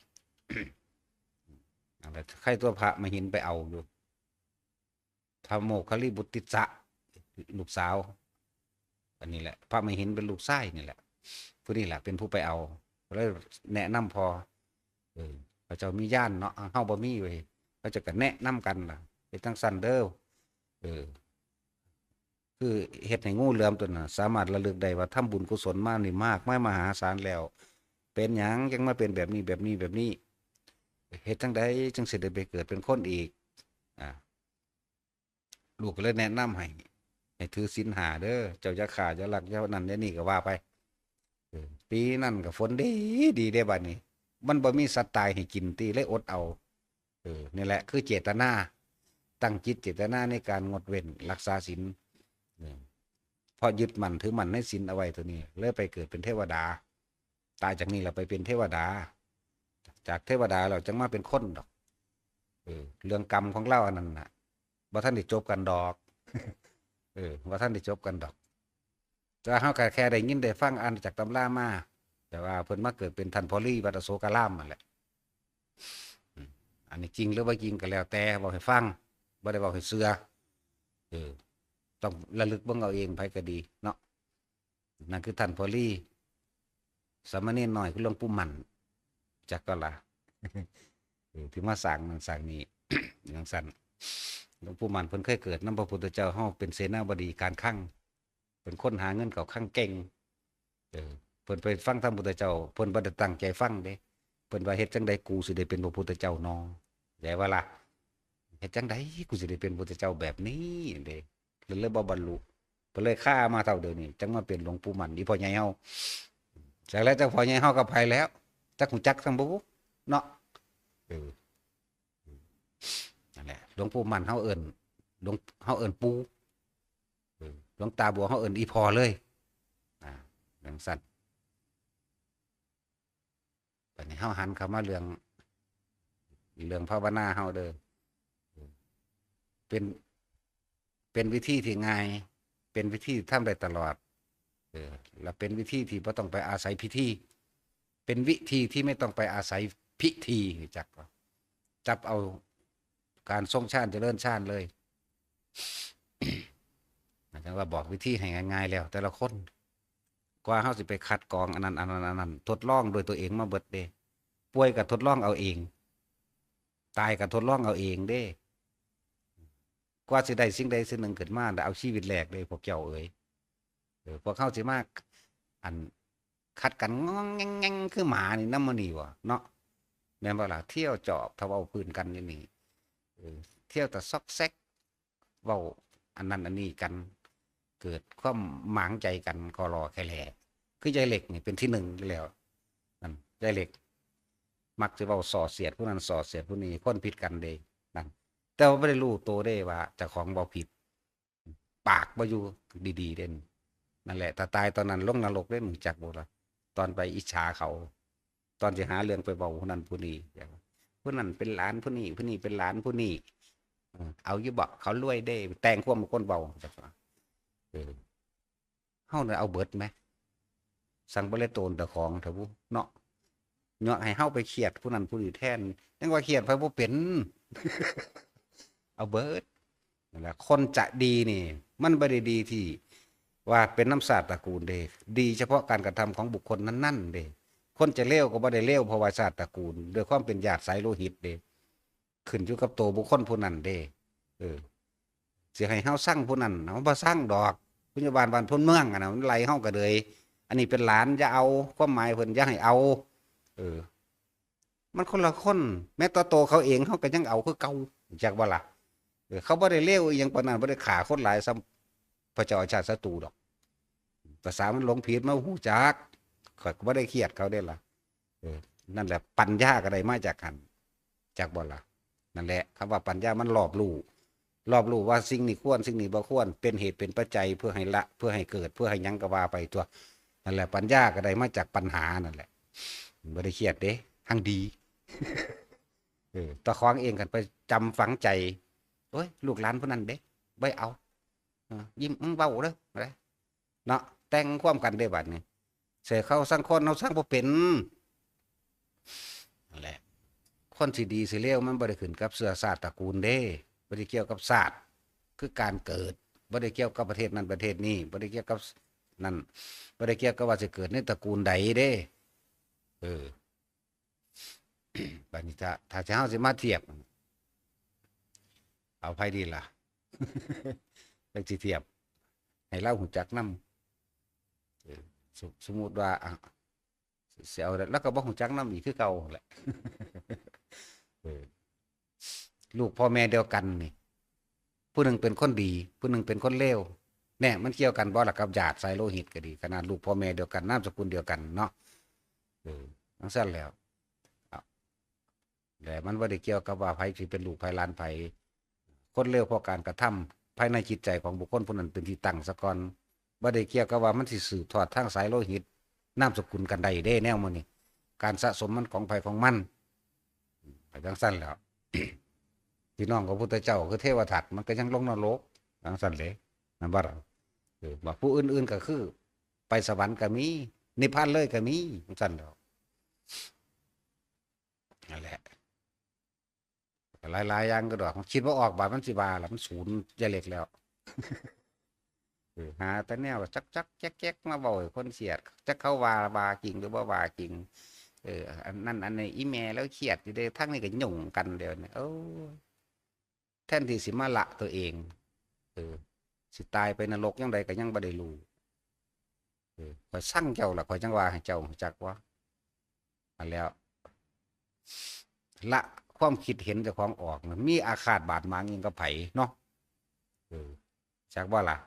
นั่นแหละ ไคตั๋วพระมหินไปเอาอยู่ พระโมคคัลลิบุตติสสะ ลูกสาว อันนี้แหละ พระมหินเป็นลูกชายนี่แหละ ผู้นี้แหละเป็นผู้ไปเอา ก็เลยแนะนำพ่อ เออ เขาเจ้ามีญาณเนาะ เฮาบ่มีเว้ย เขาเจ้าก็แนะนำกันล่ะ เป็นจั่งซั่นเด้อ เออ คือเฮ็ดให้งูเหลือมตัวนั้นสามารถระลึกได้ว่าทำบุญกุศลมานี่มากมายมหาศาลแล้ว เป็นหยังจั่งมาเป็นแบบนี้ แบบนี้ แบบนี้ เฮ็ดจั่งใดจั่งสิได้ไปเกิดเป็นคนอีก อ่า ลูกก็เลยแนะนำให้ ให้ถือศีลห้าเด้อ เจ้าอย่าฆ่า อย่าลัก อย่านั่นอย่านี่ก็ว่าไป เออ ปีนั้นก็ฝนดี ดีเด้บัดนี้ มันบ่มีสัตว์ตายให้กินติ เลยอดเอา เออ นี่แหละคือเจตนา ตั้งจิตเจตนาในการงดเว้นรักษาศีล เออ เพราะยึดมั่นถือมั่นในศีลเอาไว้ตัวนี้ เลยไปเกิดเป็นเทวดา ตายจากนี้แล้วไปเป็นเทวดา จากเทวดาแล้วจั่งมาเป็นคนดอก เออ เรื่องกรรมของลาวอันนั้นน่ะ บ่ทันได้จบกันดอก เออ บ่ทันได้จบกันดอก แต่ว่าเฮาก็แค่ได้ยินได้ฟัง อ่านจากตำรามา แต่ว่าเพิ่นมาเกิดเป็นท่านพ่อลีวัดอโศการามนั่นแหละ อืม อันนี้จริงหรือบ่จริงก็แล้วแต่ เว้าให้ฟัง บ่ได้เว้าให้เชื่อ เออ ต้องระลึกเบิ่งเอาเอง ไผก็ดีเนาะ นั่นคือท่านพ่อลี สามเณรน้อยคือหลวงปู่มั่น จักก็ล่ะ เออ ที่มาสร้างนั่นสร้างนี่ จั่งซั่น หลวงปู่มั่นเพิ่นเคยเกิดนำพระพุทธเจ้าเฮาเป็นเสนาบดีการคลัง เป็นคนหาเงินเข้าคลังเก่ง เออ เพิ่นไปฟังธรรมพุทธเจ้า เพิ่นบ่ได้ตั้งใจฟังเด้ เพิ่นว่า "เฮ็ดจั่งใดกูสิได้เป็นพระพุทธเจ้าน้อ" เข้าใจบ่ล่ะ "เฮ็ดจั่งใดกูสิได้เป็นพุทธเจ้าแบบนี้" เด้ เลย เลยบ่บรรลุ เพิ่นเลยคามาเท่าเดี๋ยวนี้ จั่งมาเป็นหลวงปู่มั่น อีพ่อใหญ่เฮา จักแล้วจักพ่อใหญ่เฮากับไผแล้ว จักฮู้จักซ้ำบ่บุเนาะ เออ นั่นแหละ หลวงปู่มั่นเฮาเอิ้น หลวง เฮาเอิ้นปู่ เออ หลวงตาบัวเฮาเอิ้นอีพ่อเลย อ่า จั่งซั่น บัดนี้เฮาหันเข้ามาเรื่อง เรื่องภาวนาเฮาเด้อ เป็น เป็นวิธีที่ง่าย เป็นวิธีที่ทำได้ตลอด เออ และเป็นวิธีที่บ่ต้องไปอาศัยพิธี เป็นวิธีที่ไม่ต้องไปอาศัยพิธี รู้จักบ่ จับเอาการทรงฌานเจริญฌานเลย หมายถึงว่าบอกวิธีให้ง่ายๆแล้ว แต่ละคน กว่าเฮาสิไปคัดกรองอันนั้น อันนั้น อันนั้น ทดลองด้วยตัวเองมาเบิดเด้ ป่วยก็ทดลองเอาเอง ตายก็ทดลองเอาเองเด้ กว่าสิได้สิ่งใดสิ่งหนึ่งขึ้นมา เอาชีวิตแลกเด้ พวกเจ้าเอ๋ย เออ พวกเฮาสิมา อัน ขัดกันงองแงงแงงคือหมานี่นำมื้อนี้บ่เนาะ แม่นบ่ล่ะ เที่ยวจอบทะเว้าพื้นกันอยู่นี่ เออ เที่ยวแต่ซอกแซก เว้าอันนั้นอันนี้กัน เกิดความหมางใจกันคอลอแคแล คือยายเหล็กนี่เป็นที่หนึ่งอยู่แล้ว นั่น ยายเหล็ก มักสิเว้าส่อเสียดผู้นั้นส่อเสียดผู้นี้ คนผิดกันเด้ นั่น แต่ว่าบ่ได้รู้โตเด้ว่าเจ้าของเว้าผิด ปากบ่อยู่ดีๆเด้ นั่นแหละ ถ้าตายตอนนั้นลงนรกเด้ รู้จักบ่ล่ะ ตอนไปอิจฉาเขา ตอนสิหาเรื่องไปเว้าผู้นั้นผู้นี้ ผู้นั้นเป็นหลานผู้นี้ ผู้นี้เป็นหลานผู้นี้ เออ เอาอยู่บ่ เขารวยเด้ แต่งความคนเว้า เออ เฮาน่ะเอาเบิดไหม สั่งบ่เลยโตนแต่ของเถอะบุเนาะ เนาะ ให้เฮาไปเครียดผู้นั้นผู้นี้แทน ยังว่าเครียดไผบ่เป็น เอาเบิด นั่นแหละ คนจะดีนี่ มันบ่ได้ดีที่ว่าเป็นนำชาติตระกูลเด้ ดีเฉพาะการกระทำของบุคคลนั้นๆเด้ ค คนจะเลวก็บ่ได้เลวเพราะว่าชาติตระกูล ด้วยความเป็นญาติสายโลหิตเด้ ขึ้นอยู่กับตัวบุคคลผู้นั้นเด้ เออ สิให้เฮาซังผู้นั้น เฮาบ่ซังดอก ผู้ใหญ่บ้านบ้านพ้นเมืองอะนะ มันไล่เฮาก็เลย อันนี้เป็นหลาน อย่าเอา ความหมายเพิ่นอย่าให้เอา เออ มันคนละคน แม้แต่ตัวเขาเองเขาก็ยังเอาคือเก่า จักบ่ล่ะ เออ เขาบ่ได้เลวอีหยังปานนั้น บ่ได้ฆ่าคนหลายส่ำพระเจ้าอาชาติศัตรูดอก ภาษามันหลงผิด มันฮู้จัก ข้อยก็บ่ได้เครียดเขาเด้ล่ะ เออ นั่นแหละ ปัญญาก็ได้มาจากหั่น จักบ่ล่ะ นั่นแหละ คำว่าปัญญามันรอบรู้ รอบรู้ว่าสิ่งนี้ควร สิ่งนี้บ่ควร เป็นเหตุเป็นปัจจัยเพื่อให้ละ เพื่อให้เกิด เพื่อให้หยังก็ว่าไปตัว นั่นแหละ ปัญญาก็ได้มาจากปัญหานั่นแหละ บ่ได้เครียดเด้ หั่งดี เออ เจ้าของเองคันไปจำฝังใจ โอ้ย ลูกหลานผู้นั้นเด้ บ่เอา เออ ยิ้ม อืม เว้าเด้อ เนาะ แต่งความกันเด้บัดนี้ ใส่เขาซังคน เฮาซังบ่เป็น นั่นแหละ คนสิดีสิเลวมันบ่ได้ขึ้นกับเชื้อชาติตระกูลเด้ บ่ได้เกี่ยวกับชาติ คือการเกิด บ่ได้เกี่ยวกับประเทศนั้นประเทศนี้ บ่ได้เกี่ยวกับนั่น บ่ได้เกี่ยวกับว่าสิเกิดในตระกูลใดเด้ เออ บัดนี้ถ้า ถ้าสิ เฮาสิมาเทียบ เอาไผดีล่ะ จักสิเทียบ ให้ลาวฮู้จักนำ เออ สม- สมมุติว่า อ่ะ สิเอา แล้วก็บ่ฮู้จักนำอีกคือเก่าแหละ เออ ลูกพ่อแม่เดียวกันนี่ ผู้หนึ่งเป็นคนดี ผู้หนึ่งเป็นคนเลว เนี่ย มันเกี่ยวกันบ่ล่ะกับญาติสายโลหิตก็ดี ขนาดลูกพ่อแม่เดียวกัน นามสกุลเดียวกันเนาะ เออ จั่งซั้นแล้ว อ่ะ แต่มันบ่ได้เกี่ยวกับว่าไผสิเป็นลูกไผหลานไผ คนเลวเพราะการกระทำภายในจิตใจของบุคคลผู้นั้นเป็นที่ตั้งซะก่อน บ่ได้เกี่ยวกับว่ามันสิสืบทอดทางสายโลหิต นามสกุลกันได้เด้ แนวหมู่นี้ การสะสมมันของไผของมัน ไปจั่งซั้นแหล้ว พี่น้องของพุทธเจ้าคือเทวทัต มันก็ยังลงนรก จั่งซั้นเด้ นั่นบ่ล่ะ เออ ว่าผู้อื่นๆก็คือ ไปสวรรค์ก็มี นิพพานเลยก็มี จั่งซั้นแหล้ว นั่นแหละ หลายๆอย่างก็ดอก คิดบ่ออก บาดมันสิว่าล่ะ มันสูญยายเหล็กแล้ว เออ หาแต่แนวจักๆแจ๊กๆมาเว้าให้คนเครียด จักเขาว่า ว่าจริงหรือบ่ว่าจริง เออ อันนั้นอันนี้ อีแม่แล้วเครียดอยู่เด้ ทั้งนี้ก็ยุ่งกันเดี๋ยวนี้ โอ้ย แทนที่สิมาละตัวเอง เออ สิตายไปนรกยังใดก็ยังบ่ได้รู้ เออ ข้อยซังเจ้าล่ะ ข้อยจั่งว่าให้เจ้ารู้จักว่า อันแล้ว ละความคิดเห็นเจ้าของออกนะ มีอาฆาตบาดหมางอิหยังกับไผเนาะ เออ จักบ่ล่ะ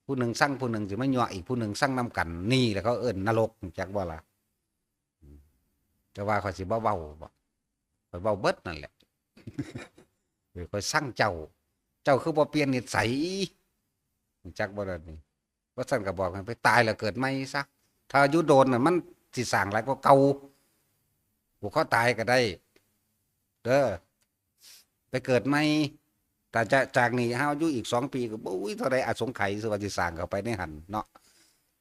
ผู้หนึ่งซังผู้หนึ่งสิมายั่วอีกผู้หนึ่งซังนำกัน นี่แหละเขาเอิ้นนรก จักบ่ล่ะ แต่ว่าข้อยสิบ่เว้าบ่ ข้อยเว้าเบิดนั่นแหละ เออ ข้อยซังเจ้า เจ้าคือบ่เปลี่ยนนิสัย จักบ่ล่ะนี่ ว่าซั่นก็บอกให้ไปตายแล้วเกิดใหม่ซะ ถ้าอยู่โดนน่ะมันสิสร้างหลายกว่าเก่า ผูกคอตายก็ได้ เด้อ ไปเกิดใหม่ แต่จะ จากนี้เฮาอยู่อีกสองปีก็ โอ้ย เท่าใดอสงไขยสิว่าสิสร้างเข้าไปในหั่นเนาะ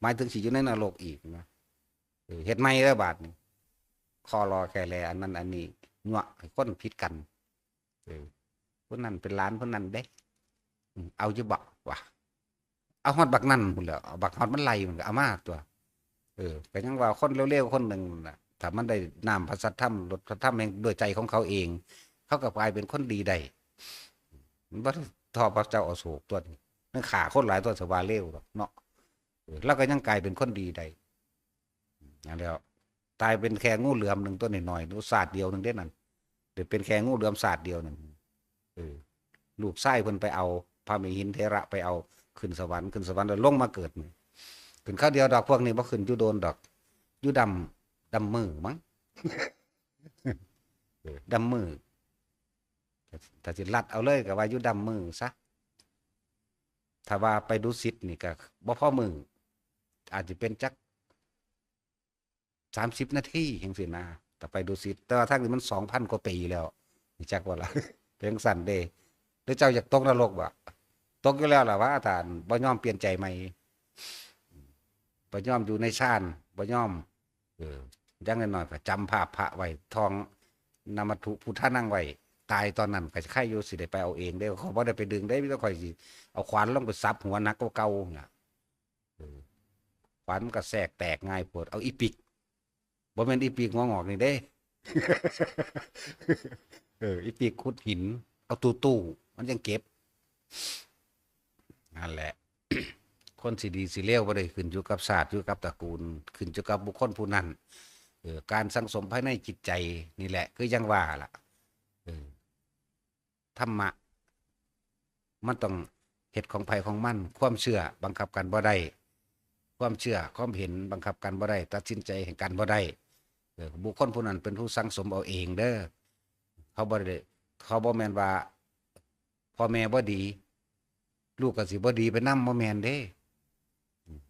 หมายถึงสิอยู่ในนรกอีกนะ เออ เฮ็ดใหม่เด้อบาดนี้ คอรอแค่แลอันนั้นอันนี้ ยั่วให้คนผิดกัน เออ ผู้นั้นเป็นหลานผู้นั้นเด้ อืม เอาอยู่บ่วะ เอาฮอดบักนั่นพุ้นแหล้ว เอาบักฮอดมันไล่มันก็เอามาตัว เออ ก็ยังว่าคนเลวๆคนหนึ่งน่ะ ถ้ามันได้น้ำพระสัทธรรม รสพระธรรมแห่งด้วยใจของเขาเอง เขาก็กลายเป็นคนดีได้ มันบ่ได้ทอพระเจ้าอโศกตัวนี้ มันฆ่าคนหลายตัวสว่าเลวดอกเนาะ เออ แล้วก็ยังกลายเป็นคนดีได้ นั่นแหล้ว ตายเป็นแค่งูเหลือมหนึ่งตัวน้อยๆ ดูสาดเดียวหนึ่งเด้นั่น เดี๋ยวเป็นแค่งูเหลือมสาดเดียวหนึ่ง เออ ลูกชายเพิ่นไปเอา พระมเหหินเถระไปเอา ขึ้นสวรรค์ ขึ้นสวรรค์แล้วลงมาเกิดใหม่ ขึ้นคราวเดียวดอก พวกนี้บ่ขึ้นอยู่โดนดอก อยู่ดำ ดำมือมั้ง เออ ดำมือ ถ้าสิลัดเอาเลยก็ว่าอยู่ดำมือซะ ถ้าว่าไปดุสิตนี่ก็บ่พอมือ อาจจะเป็นจัก สามสิบนาทีจั่งซี้นะ แต่ไปดุสิต แต่ว่าทางนี้มันสองพันกว่าปีแล้ว รู้จักบ่ล่ะ เป็นจั่งซั้นเด้ หรือเจ้าอยากตกนรกบ่ ตกอยู่แล้วล่ะว่า ถ้าบ่ยอมเปลี่ยนใจใหม่ บ่ยอมอยู่ในฌาน บ่ยอม เออ อย่างน้อยๆก็จำภาพพระไว้ ท่องนมัตถุพุทธานังไว้ ตายตอนนั้นก็สิไคอยู่ สิได้ไปเอาเองเด้ ข้อยบ่ได้ไปดึงเด้ มีแต่ข้อยสิเอาขวานลงไปสับหัวหนักกว่าเก่าน่ะ เออ ขวานมันก็แทรกแตกง่ายโพด เอาอีปิก บ่แม่นอีปีกหัวงอกนี่เด้ เออ อีปีกขุดหิน เอาตู้ๆ มันยังเก็บ นั่นแหละ คนสิดีสิเลวบ่ได้ขึ้นอยู่กับชาติ อยู่กับตระกูล ขึ้นอยู่กับบุคคลผู้นั้น เออ การสั่งสมภายในจิตใจนี่แหละ คือยังว่าล่ะ เออ ธรรมะ มันต้องเฮ็ดของไผของมัน ความเชื่อบังคับกันบ่ได้ ความเชื่อ ความเห็นบังคับกันบ่ได้ ตัดสินใจให้กันบ่ได้ เออ บุคคลผู้นั้นเป็นผู้สั่งสมเอาเองเด้อ เขาบ่ได้ เขาบ่แม่นว่า พ่อแม่บ่ดี ลูกก็สิบ่ดีไปนำ บ่แม่นเด้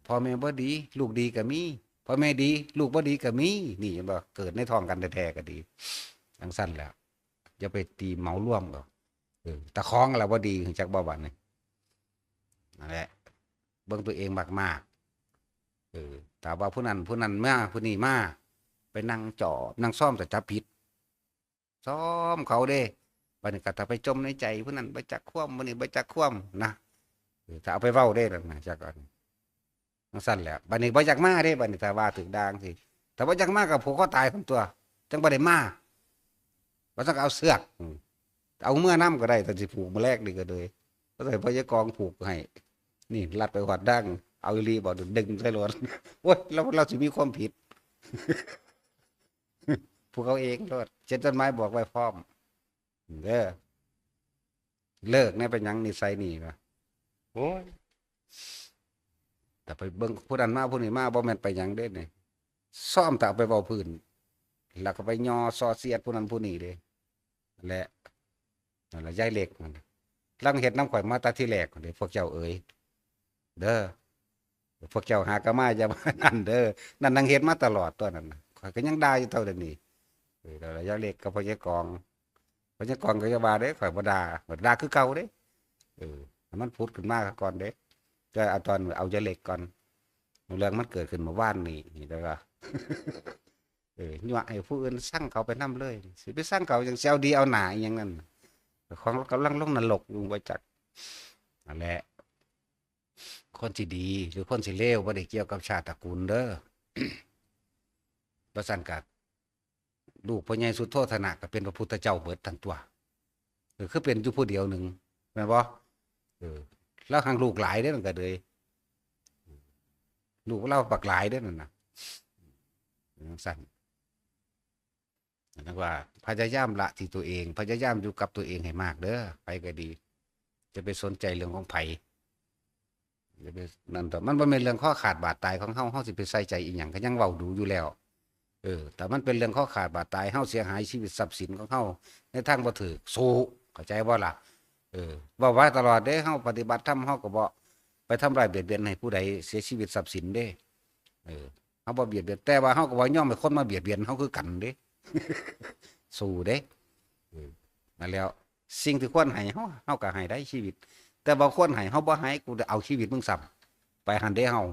พ่อแม่บ่ดี ลูกดีก็มี พ่อแม่ดี ลูกบ่ดีก็มี นี่เห็นบ่ เกิดในท้องกันแท้ๆ ก็ดี จั่งซั้นแหละ อย่าไปตีเหมารวมเอา เออ ตาของล่ะบ่ดี จักบ่บัดนี้ นั่นแหละ เบิ่งตัวเองมากๆ เออ ถ้าว่าผู้นั้น ผู้นั้นมา ผู้นี้มา ไปนั่งจอบ นั่งซ้อมแต่จับผิด ซ้อมเขาเด้ บัดนี้ก็ถ้าไปจมในใจ ผู้นั้นบ่จักความ ผู้นี้บ่จักความนะ เออ ถ้าเอาไปเว้าเด้นั่นนะ จักก่อน จั่งซั้นแหละ บัดนี้บ่อยากมาเด้ บัดนี้ถ้าว่าถืกด่าจั่งซี้ ถ้าบ่อยากมาก็ผูกคอตายซั่นตั่ว จั่งบ่ได้มา ว่าซั่นก็เอาเสือก อืม เอาเมือนำก็ได้ ถ้าสิผูกมื้อแรกนี่ก็เลย ก็ใส่พยากองผูกให้ นี่รัดไปฮอดดั้ง เอาอีหลีบ่ ดึงใส่โลด โอ๊ย แล้วเราสิมีความผิด ผูกเอาเองโลด เขียนจดหมายบอกไว้พร้อม เด้อ เลิกแหน่ เป็นหยังนิสัยนี่วะ โอ๊ย แต่ไปเบิ่งผู้นั้นมาผู้นี้มา บ่แม่นไปหยังเด้นี่ ซ้อมแต่เอาไปเว้าพื้น แล้วก็ไปย่อส่อเสียดผู้นั้นผู้นี้เด้ และ นั่นล่ะ ยายเล็กนั่นน่ะ ลางเฮ็ดนำข้อยมาแต่ทีแรกเด้ พวกเจ้าเอ๋ย เด้อ พวกเจ้าหากะมาอย่ามานั่นเด้อ นั่นนางเฮ็ดมาตลอดตั๊วนั้นน่ะ ข้อยก็ยังด่าอยู่เท่าเดี๋ยวนี้ เออ แล้วยายเล็กกับพ่อใหญ่กอง พ่อใหญ่กองก็อย่าว่าเด้ ข้อยบ่ด่า ด่าคือเก่าเด้ เออ ให้มันผุดขึ้นมาก่อนเด้ แต่เอาตอนเอายายเล็กก่อน เรื่องมันเกิดขึ้นเมื่อวานนี้ นี่แล้วก็ เออ ยั่วให้ผู้อื่นซังเขาไปนำเลย สิไปซังเขาจั่งสิเอาดีเอาหน้าอีหยังนั่น ของเรากำลังลงนรกอยู่ บ่จัก นั่นแหละ คนสิดีหรือคนสิเลวบ่ได้เกี่ยวกับชาติตระกูลเด้อ บ่ซั้นก็ ลูกพ่อใหญ่สุโธทนะก็เป็นพระพุทธเจ้าเบิดตันตั๊ว เออ คือเป็นอยู่ผู้เดียวหนึ่ง แม่นบ่ เออ ลาวหั้งลูกหลายเด้ มันก็เลย ลูกลาวบักหลายเด้นั่นน่ะ จั่งซั้น นั่นว่า พยายามละที่ตัวเอง พยายามอยู่กับตัวเองให้มากเด้อ ไผก็ดี จะไปสนใจเรื่องของไผ อย่าไปนั่นเถาะ มันบ่แม่นเรื่องคอขาดบาดตายของเฮา เฮาสิไปใส่ใจอีหยัง ก็ยังเว้าดูอยู่แล้ว เออ แต่มันเป็นเรื่องคอขาดบาดตาย เฮาเสียหายชีวิตทรัพย์สินของเฮาในทางบ่ถูก สู้ เข้าใจบ่ล่ะ เออ เว้าไว้ตลอดเด้ เฮาปฏิบัติธรรม เฮาก็บ่ไปทำร้ายเบียดเบียนให้ผู้ใดเสียชีวิตทรัพย์สินเด้ เออ เฮาบ่เบียดเบียน แต่ว่าเฮาก็บ่ยอมให้คนมาเบียดเบียนเฮาคือกันเด้ สู้เด้ เออ นั่นแหล้ว สิ่งที่ควรให้เฮา เฮาก็ให้ได้ชีวิต แต่บ่ควรให้ เฮาบ่ให้ กูจะเอาชีวิตมึงซ้ำ ไปหั้นเด้เฮา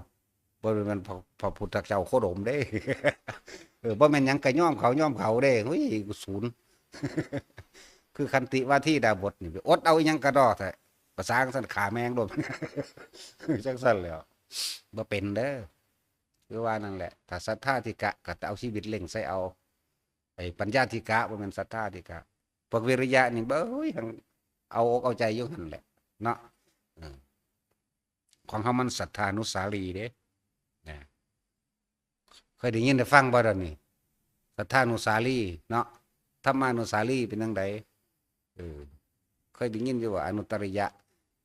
บ่แม่นพระ พระพุทธเจ้าโคดมเด้ เออ บ่แม่นหยังก็ยอมเขา ยอมเขาเด้ เฮ้ย กูสูน คือขันติวาทีดาบทนี่ ไปอดเอาอีหยังกะดอแท้ ภาษาจั่งซั้น ฆ่าแม่งโลด จั่งซั้นแหล้ว บ่เป็นเด้อ คือว่านั่นแหละ ถ้าสัทธาธิกะก็เอาชีวิตเล่งใส่เอา ไอ้ปัญญาธิกะ บ่แม่นสัทธาธิกะ พวกวิริยะนี่ เบ้ย หั้งเอาอกเอาใจอยู่หั่นแหละ เนาะ เออ ของเฮามันสัทธานุสาลีเด้ นะ เคยได้ยินได้ฟังบ่เดี๋ยวนี้ สัทธานุสาลีเนาะ ธรรมานุสาลีเป็นจั่งใด เออ เคยได้ยินอยู่ว่าอนุตตริยะ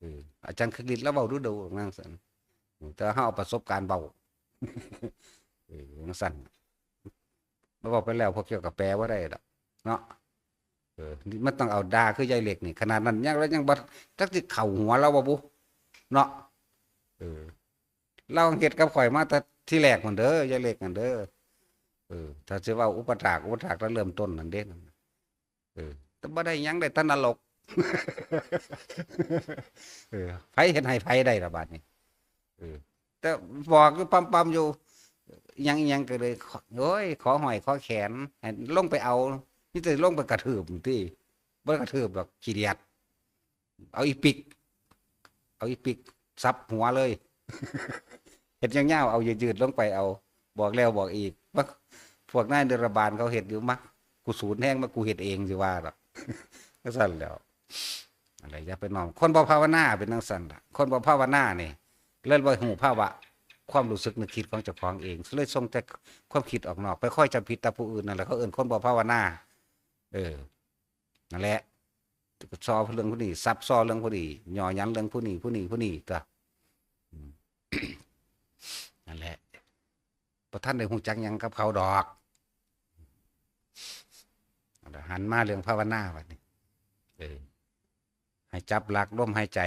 เออ อาจารย์คริกฤทธิ์ลาวเว้าดูๆ จั่งซั้น แต่เฮาเอาประสบการณ์เว้า เออ จั่งซั้น บ่เว้าไปแล้ว พวกเจ้าก็แปลบ่ได้ดอก เนาะ เออ มันต้องเอาด่าคือยายเล็กนี่ ขนาดนั้นยัง แล้วยังบ่ จักสิเข้าหัวลาวบ่บุ เนาะ เออ ลาวเฮ็ดกับข้อยมาแต่ทีแรกหั้นเด้อ ยายเล็กหั้นเด้อ เออ ถ้าสิเว้าอุปถาก อุปถากตั้งเริ่มต้นนั่นเด้ เออ แต่บ่ได้หยัง ได้แต่นรก เออ ไผเฮ็ดให้ไผได้ล่ะบาดนี้ เออ แต่บอกอยู่ปั๊มๆอยู่ อิหยังอิหยังก็เลย โอ้ย ขอห้อยขอแขน ให้ลงไปเอา มีแต่ลงไปกระทืบติ บ่ได้กระทืบดอก ขี้เดียด เอาอีปิก เอาอีปิกสับหัวเลย เฮ็ดยาวๆ เอายืดๆ ลงไปเอา บอกแล้วบอกอีก ว่า พวกนายนิรบาลเขาเฮ็ดอยู่ มา กูสูนแฮง มา กูเฮ็ดเอง สิว่าดอก จั่งซั่นแหล้ว อะไร อย่าไปน้อม คนบ่ภาวนาเป็นจั่งซั่นล่ะ คนบ่ภาวนานี่ เลยบ่ฮู้ภาวะความรู้สึกนึกคิดของเจ้าของเอง เลยส่งแต่ความคิดออกนอก ไปคอยจับผิดแต่ผู้อื่น นั่นแหละเขาเอิ้นคนบ่ภาวนา เออ นั่นแหละ ซอเรื่องผู้นี้ ซับซอเรื่องผู้นี้ ย่อหยันเรื่องผู้นี้ ผู้นี้ ผู้นี้ ตั๊ว อืม นั่นแหละ บ่ทันได้ฮู้จักหยังกับเขาดอก หันมาเรื่องภาวนาบัดนี้ เออ ให้จับหลักลมหายใจ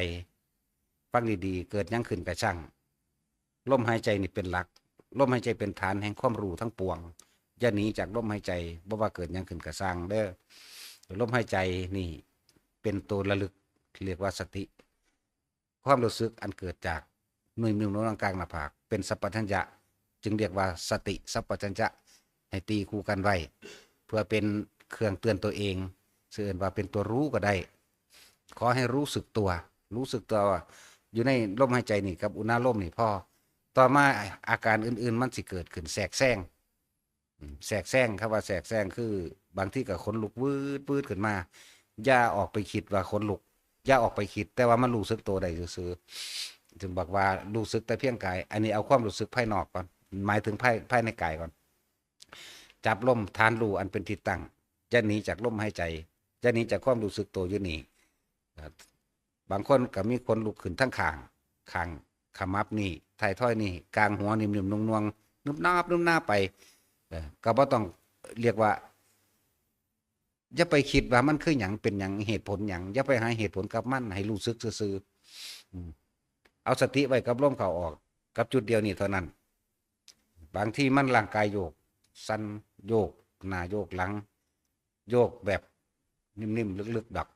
ฟังดีๆ เกิดหยังขึ้นกะช่าง ลมหายใจนี่เป็นหลัก ลมหายใจเป็นฐานแห่งความรู้ทั้งปวง อย่าหนีจากลมหายใจ บ่ว่าเกิดหยังขึ้นกะซ่างเด้อ ลมหายใจนี่เป็นตัวระลึก เรียกว่าสติ ความรู้สึกอันเกิดจากหน่วยมิวโนร่างกลางหน้าผาก เป็นสัพพัญญะ จึงเรียกว่าสติสัพพัญญะ ให้ตีคู่กันไว้ เพื่อเป็นเครื่องเตือนตัวเอง ซึ่งเอิ้นว่าเป็นตัวรู้ก็ได้ ขอให้รู้สึกตัว รู้สึกตัวว่าอยู่ในลมหายใจนี่กับอุณาโลมนี่พอ ต่อมาอาการอื่นๆ มันสิเกิดขึ้นแทรกแซง อืม แทรกแซง คำว่าแทรกแซงคือบางทีก็ขนลุกวืดวืดขึ้นมา อย่าออกไปคิดว่าขนลุก อย่าออกไปคิด แต่ว่ามันรู้สึกตัวได้ซื่อๆ จึงบอกว่ารู้สึกแต่เพียงกาย อันนี้เอาความรู้สึกภายนอกก่อน หมายถึงภาย ภายในกายก่อน จับลมฐานรู้อันเป็นที่ตั้ง อย่าหนีจากลมหายใจ อย่าหนีจากความรู้สึกตัวอยู่นี่ บางคนก็มีขนลุกขึ้นทั้งข้าง ข้างขมับนี่ ท้ายทอยนี่ กลางหัวนิ่มๆ นวลๆ นึบนาบนึบนาบไป เออ ก็บ่ต้องเรียกว่า อย่าไปคิดว่ามันคือหยัง เป็นหยัง เหตุผลหยัง อย่าไปหาเหตุผลกับมัน ให้รู้สึกซื่อๆ อืม เอาสติไว้กับลมเข้าออก กับจุดเดียวนี้เท่านั้น บางทีมันร่างกายโยก สั่น โยกหน้าโยกหลัง โยกแบบนิ่มๆ ลึกๆ ดอก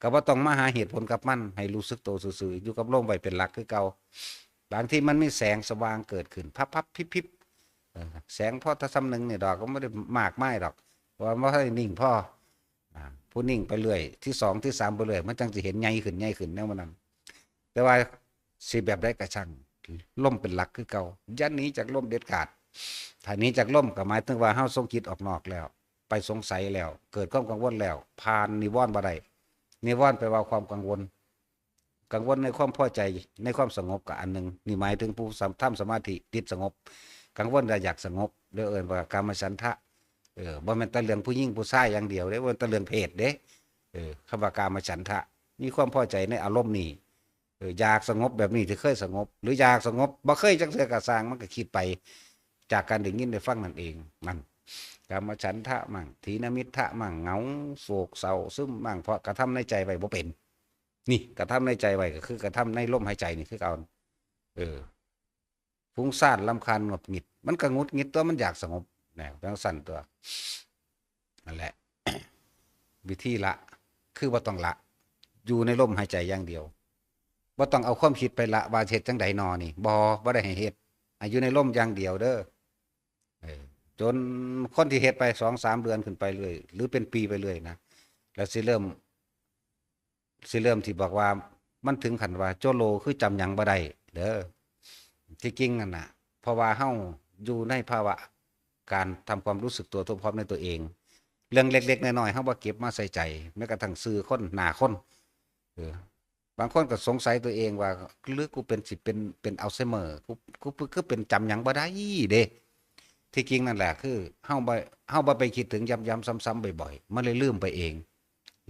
ก็บ่ต้องมาหาเหตุผลกับมัน ให้รู้สึกตัวซื่อๆ อยู่กับลมไว้เป็นหลักคือเก่า บางทีมันมีแสงสว่างเกิดขึ้น พับๆ พิบๆ เออ แสงพอแต่ส่ำหนึ่งนี่ดอก ก็บ่ได้มากมายดอก เพราะว่าบ่ทันได้นิ่งพอ อ่า ผู้นิ่งไปเรื่อย ที่สอง ที่สาม ไปเรื่อย มันจั่งสิเห็นใหญ่ขึ้น ใหญ่ขึ้น แนวมันนั้น แต่ว่าสิแบบใดก็ช่าง ลมเป็นหลักคือเก่า อย่าหนีจากลมเด็ดขาด ถ้าหนีจากลมก็หมายถึงว่าเฮาส่งจิตออกนอกแล้ว ไปสงสัยแล้ว เกิดความกังวลแล้ว ผ่านนิวรณ์บ่ได้ นิวรณ์แปลว่าความกังวล กังวลในความพอใจ ในความสงบก็อันหนึ่ง นี่หมายถึงผู้ทำสมาธิติดสงบ กังวลแต่อยากสงบ เรียกเอิ้นว่ากามฉันทะ เออ บ่แม่นแต่เรื่องผู้หญิงผู้ชายอย่างเดียวเด้ บ่แม่นแต่เรื่องเพศเด้ เออ คำว่ากามฉันทะ มีความพอใจในอารมณ์นี้ เออ อยากสงบแบบนี้ที่เคยสงบ หรืออยากสงบ บ่เคยจักเทื่อก็ซ่าง มันก็คิดไป จากการได้ยินได้ฟังนั่นเอง นั่น กามฉันทะมั่ง ถีนมิททะมั่ง เหงา โศกเศร้า ซึมมั่ง เพราะกระทำในใจไว้บ่เป็น นี่ กระทำในใจไว้ก็คือกระทำในลมหายใจนี่คือเก่า เออ ฟุ้งซ่านรำคาญหงุดหงิด มันก็หงุดหงิดตั๊ว มันอยากสงบ นะ จั่งซั่นตั๊ว นั่นแหละ วิธีละ คือบ่ต้องละ อยู่ในลมหายใจอย่างเดียว บ่ต้องเอาความคิดไปละว่าเฮ็ดจั่งใดนอนี่ บ่ บ่ได้ให้เฮ็ด ให้อยู่ในลมอย่างเดียวเด้อ เออ จนคนที่เฮ็ดไปสองสามเดือนขึ้นไปเรื่อย หรือเป็นปีไปเรื่อยนะ แล้วสิเริ่ม สิเริ่มที่บอกว่ามันถึงขั้นว่าโจโลคือจำหยังบ่ได้เด้อ ที่จริงนั่นน่ะ เพราะว่าเฮาอยู่ในภาวะการทำความรู้สึกตัวทั่วพร้อมในตัวเอง เรื่องเล็กๆ น้อยๆ เฮาบ่เก็บมาใส่ใจ แม้กระทั่งชื่อคน หน้าคน เออ บางคนก็สงสัยตัวเองว่า หรือกูเป็น สิเป็น เป็นอัลไซเมอร์ กู กู กูคือเป็นจำหยังบ่ได้เด้ ที่จริงนั่นแหละคือเฮาบ่ เฮาบ่ไปคิดถึงย้ำๆ ซ้ำๆ บ่อยๆ มันเลยลืมไปเอง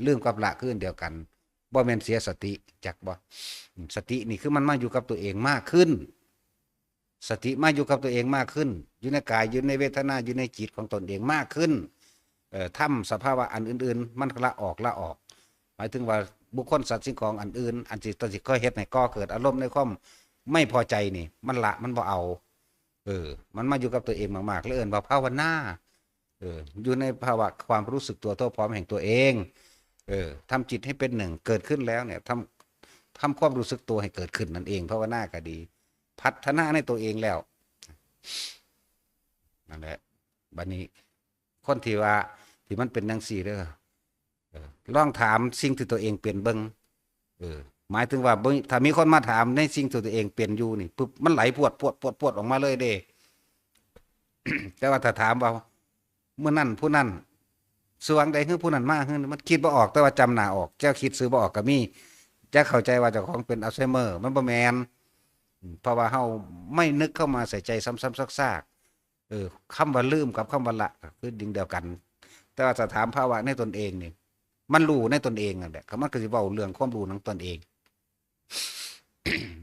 ลืมกับละคืออันเดียวกัน บ่แม่นเสียสติ จักบ่ อืม สตินี่คือมันมาอยู่กับตัวเองมากขึ้น สติมาอยู่กับตัวเองมากขึ้น อยู่ในกาย อยู่ในเวทนา อยู่ในจิตของตนเองมากขึ้น เอ่อ ทำสภาวะอันอื่นๆ มันละออก ละออก หมายถึงว่าบุคคลสัตว์สิ่งของอันอื่น อันที่ตนสิคอยเฮ็ดให้ก่อเกิดอารมณ์ในความไม่พอใจนี่ มันละ มันบ่เอา เออ มันมาอยู่กับตัวเองมากๆ แล้วเอิ้นว่าภาวนา เออ อยู่ในภาวะความรู้สึกตัวทั่วพร้อมแห่งตัวเอง เออ ทำจิตให้เป็นหนึ่ง เกิดขึ้นแล้วเนี่ย ทำ ทำความรู้สึกตัวให้เกิดขึ้นนั่นเอง ภาวนาก็ดี พัฒนาในตัวเองแล้ว นั่นแหละ บัดนี้ คนที่ว่า ที่มันเป็นจั่งซี้เด้อ เออ ลองถามสิ่งที่ตัวเองเป็นเบิ่ง เออ หมายถึงว่าบ่ ถ้ามีคนมาถามในสิ่งที่ตัวเองเป็นอยู่นี่ปุ๊บ มันไหลพรวด พรวด พรวด พรวดออกมาเลยเด้ แต่ว่าถ้าถามว่า มื้อนั้นผู้นั้น สว่างใดคือผู้นั้นมาคือมันคิดบ่ออก แต่ว่าจำหน้าออก เจ้าคิดชื่อบ่ออกก็มี จะเข้าใจว่าเจ้าของเป็นอัลไซเมอร์ มันบ่แม่น อืม เพราะว่าเฮาไม่นึกเข้ามาใส่ใจซ้ำๆซากๆ เออ คำว่าลืมกับคำว่าละก็คือสิ่งเดียวกัน แต่ว่าสถานภาวะในตนเองนี่ มันรู้ในตนเองนั่นแหละ มันก็สิเว้าเรื่องความรู้ของตนเอง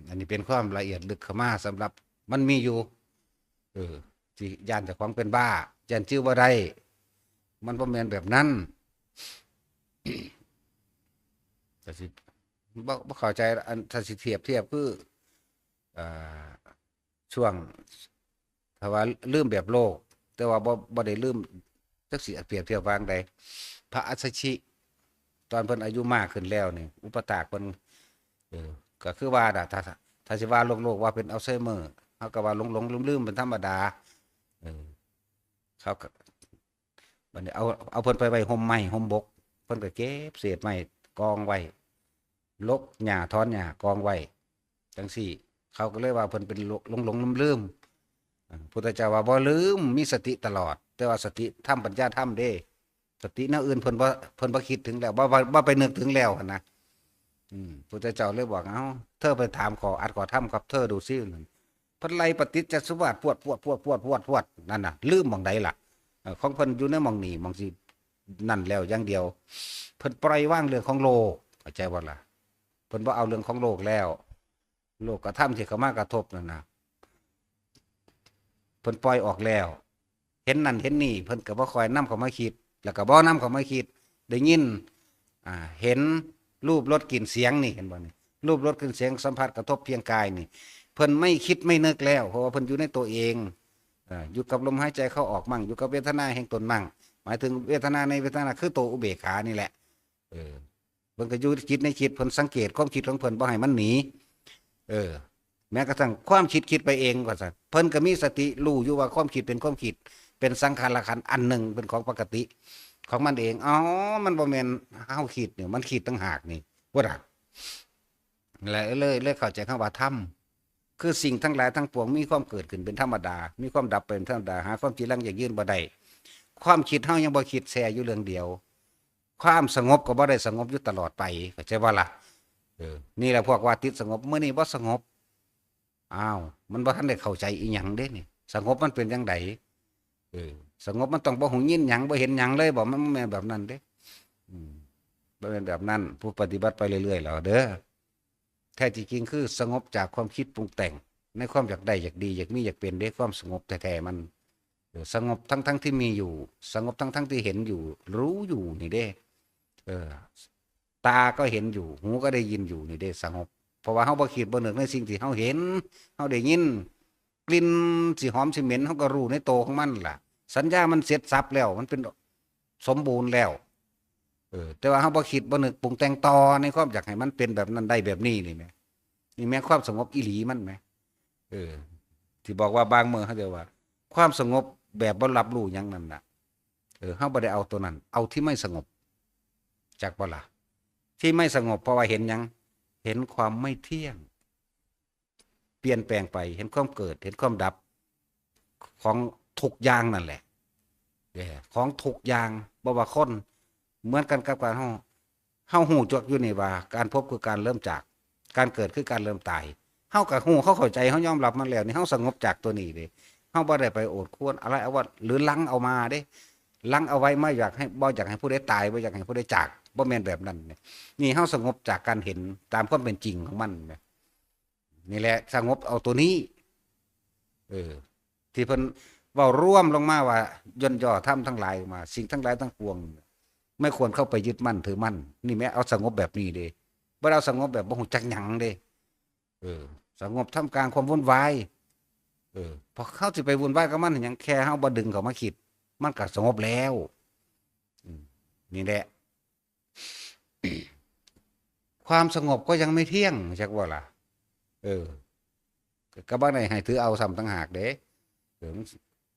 อันนี้เป็นความละเอียดลึกเข้ามาสำหรับ มันมีอยู่ เออ ที่ย้านเจ้าของเป็นบ้า ย้านจื้อบ่ได้ มันบ่แม่นแบบนั้น แต่สิ บ่ บ่เข้าใจละ อัน ถ้าสิเทียบ เทียบคือ อ่า ช่วง ถ้าว่าลืมแบบโลก แต่ว่าบ่ บ่ได้ลืม จักสิเปรียบเทียบว่าจั่งใด พระอัสสชิ ตอนเพิ่นอายุมากขึ้นแล้วนี่ อุปถากเพิ่น เออ ก็คือว่าน่ะ ถ้า ถ้าสิว่าโลกๆว่าเป็นอัลไซเมอร์ เฮาก็ว่าหลงๆลืมๆเป็นธรรมดา เออ เขาก็ บัดนี้เอา เอาเพิ่นไปไว้ฮ่มไม้ฮ่มบก เพิ่นก็เก็บเศษไม้กองไว้ ลกหญ้าถอนหญ้ากองไว้ จั่งซี้ เขาก็เลยว่าเพิ่นเป็นหลงๆลืมๆ อ่า พุทธเจ้าว่าบ่ลืม มีสติตลอด แต่ว่าสติธรรมปัญญาธรรมเด้ สติแนวอื่นเพิ่นบ่ เพิ่นบ่คิดถึงแล้ว บ่ บ่ บ่ไปนึกถึงแล้วหั้นนะ อืม พุทธเจ้าเลยบอก เอ้า เธอไปถามข้ออัดข้อธรรมกับเธอดูซิ เพิ่นไล่ปฏิจจสมุปบาท พรวด พรวด พรวด พรวด พรวด พรวด นั่นน่ะ ลืมหม่องใดล่ะ เอ่อ ของเพิ่นอยู่ในหม่องนี้ หม่องสินั่นแล้วอย่างเดียว เพิ่นปล่อยวางเรื่องของโลก เข้าใจบ่ล่ะ เพิ่นบ่เอาเรื่องของโลกแล้ว โลกธรรมที่เข้ามากระทบนั่นน่ะ เพิ่นปล่อยออกแล้ว เห็นนั่นเห็นนี่ เพิ่นก็บ่ค่อยนำเข้ามาคิด แล้วก็บ่นำเข้ามาคิด ได้ยิน อ่า เห็นรูป รส กลิ่น เสียงนี่ เห็นบ่นี่ รูป รส กลิ่น เสียง สัมผัส กระทบเพียงกายนี่ เพิ่นไม่คิดไม่นึกแล้ว เพราะว่าเพิ่นอยู่ในตัวเอง อ่า อยู่กับลมหายใจเข้าออกมั่ง อยู่กับเวทนาแห่งตนมั่ง หมายถึงเวทนาในเวทนาคือตัวอุเบกขานี่แหละ เออ เพิ่นก็อยู่จิตในจิต เพิ่นสังเกตความคิดของเพิ่นบ่ให้มันหนี เออ แม้กระทั่งความคิดคิดไปเองว่าซั่น เพิ่นก็มีสติรู้อยู่ว่าความคิดเป็นความคิด เป็นสังขารขันธ์อันหนึ่ง เป็นของปกติของมันเอง อ๋อ มันบ่แม่นเฮาคิดนี่ มันคิดต่างหากนี่ ว่าล่ะ และเลย เลยเข้าใจคำว่าธรรม คือสิ่งทั้งหลายทั้งปวงมีความเกิดขึ้นเป็นธรรมดา มีความดับเป็นธรรมดา หาความจีรังยั่งยืนบ่ได้ ความคิดเฮายังบ่คิดแช่อยู่เรื่องเดียว ความสงบก็บ่ได้สงบอยู่ตลอดไป เข้าใจบ่ล่ะ เออ นี่แหละพวกว่าติดสงบ มื้อนี้บ่สงบ อ้าว มันบ่ทันได้เข้าใจอีหยังเด้นี่ สงบมันเป็นจั่งใด เออ สงบมันต้องบ่หูยินหยัง บ่เห็นหยังเลยบ่ มันบ่แม่นแบบนั้นเด้ อืม บ่แม่นแบบนั้น ผู้ปฏิบัติไปเรื่อยๆแล้วเด้อ แท้ที่จริงคือสงบจากความคิดปรุงแต่ง ในความอยากได้ อยากดี อยากมี อยากเป็นเด้ ความสงบแท้ๆมัน เออ สงบทั้งๆที่มีอยู่ สงบทั้งๆที่เห็นอยู่ รู้อยู่นี่เด้ เออ ตาก็เห็นอยู่ หูก็ได้ยินอยู่นี่เด้ สงบ เพราะว่าเฮาบ่คิดบ่นึกในสิ่งที่เฮาเห็น เฮาได้ยิน กลิ่นสิหอมสิเหม็น เฮาก็รู้ในโตของมันล่ะ สัญญามันเสร็จสรรพแล้ว มันเป็นสมบูรณ์แล้ว เออ แต่ว่าเฮาบ่คิดบ่นึกปรุงแต่งต่อในความอยากให้มันเป็นแบบนั้นได้แบบนี้นี่แหม นี่แหมความสงบอีหลีมันแหม เออ ที่บอกว่าบางมื้อเขาเรียกว่า ความสงบแบบบ่รับรู้หยังนั่นน่ะ เออ เฮาบ่ได้เอาตัวนั้น เอาที่ไม่สงบ จักบ่ล่ะ ที่ไม่สงบเพราะว่าเห็นหยัง เห็นความไม่เที่ยง เปลี่ยนแปลงไป เห็นความเกิด เห็นความดับ ของทุกอย่างนั่นแหละ เด้อ ของทุกอย่าง บ่ว่าคน เหมือนกันกับการเฮา เฮาฮู้จักอยู่นี่ว่า การพบคือการเริ่มจาก การเกิดคือการเริ่มตาย เฮาก็ฮู้ เฮาเข้าใจ เฮายอมรับมันแล้วนี่ เฮาสงบจากตัวนี้เด้ เฮาบ่ได้ไปโอษครวญอะไรเอาว่า หรือหลังเอามาเด้ หลังเอาไว้มาอยากให้ บ่อยากให้ผู้ใดตาย บ่อยากให้ผู้ใดจาก บ่แม่นแบบนั้นนี่ นี่เฮาสงบจากการเห็นตามความเป็นจริงของมันนะ นี่แหละสงบเอาตัวนี้ เออ ที่เพิ่นเว้ารวมลงมาว่า ย่นย่อธรรมทั้งหลายออกมา สิ่งทั้งหลายทั้งปวง ไม่ควรเข้าไปยึดมั่นถือมั่น นี่แหมเอาสงบแบบนี้เด้ บ่ได้เอาสงบแบบบ่ฮู้จักหยังเด้ เออ สงบท่ามกลางความวุ่นวาย เออ พอเฮาสิไปวุ่นวายกับมันหยัง แค่เฮาบ่ดึงเข้ามาคิด มันก็สงบแล้ว อืม นี่แหละ ความสงบก็ยังไม่เที่ยง จักว่าล่ะ เออ ก็บ่ได้ให้ถือเอาซ้ำต่างหากเด้ เออ มัน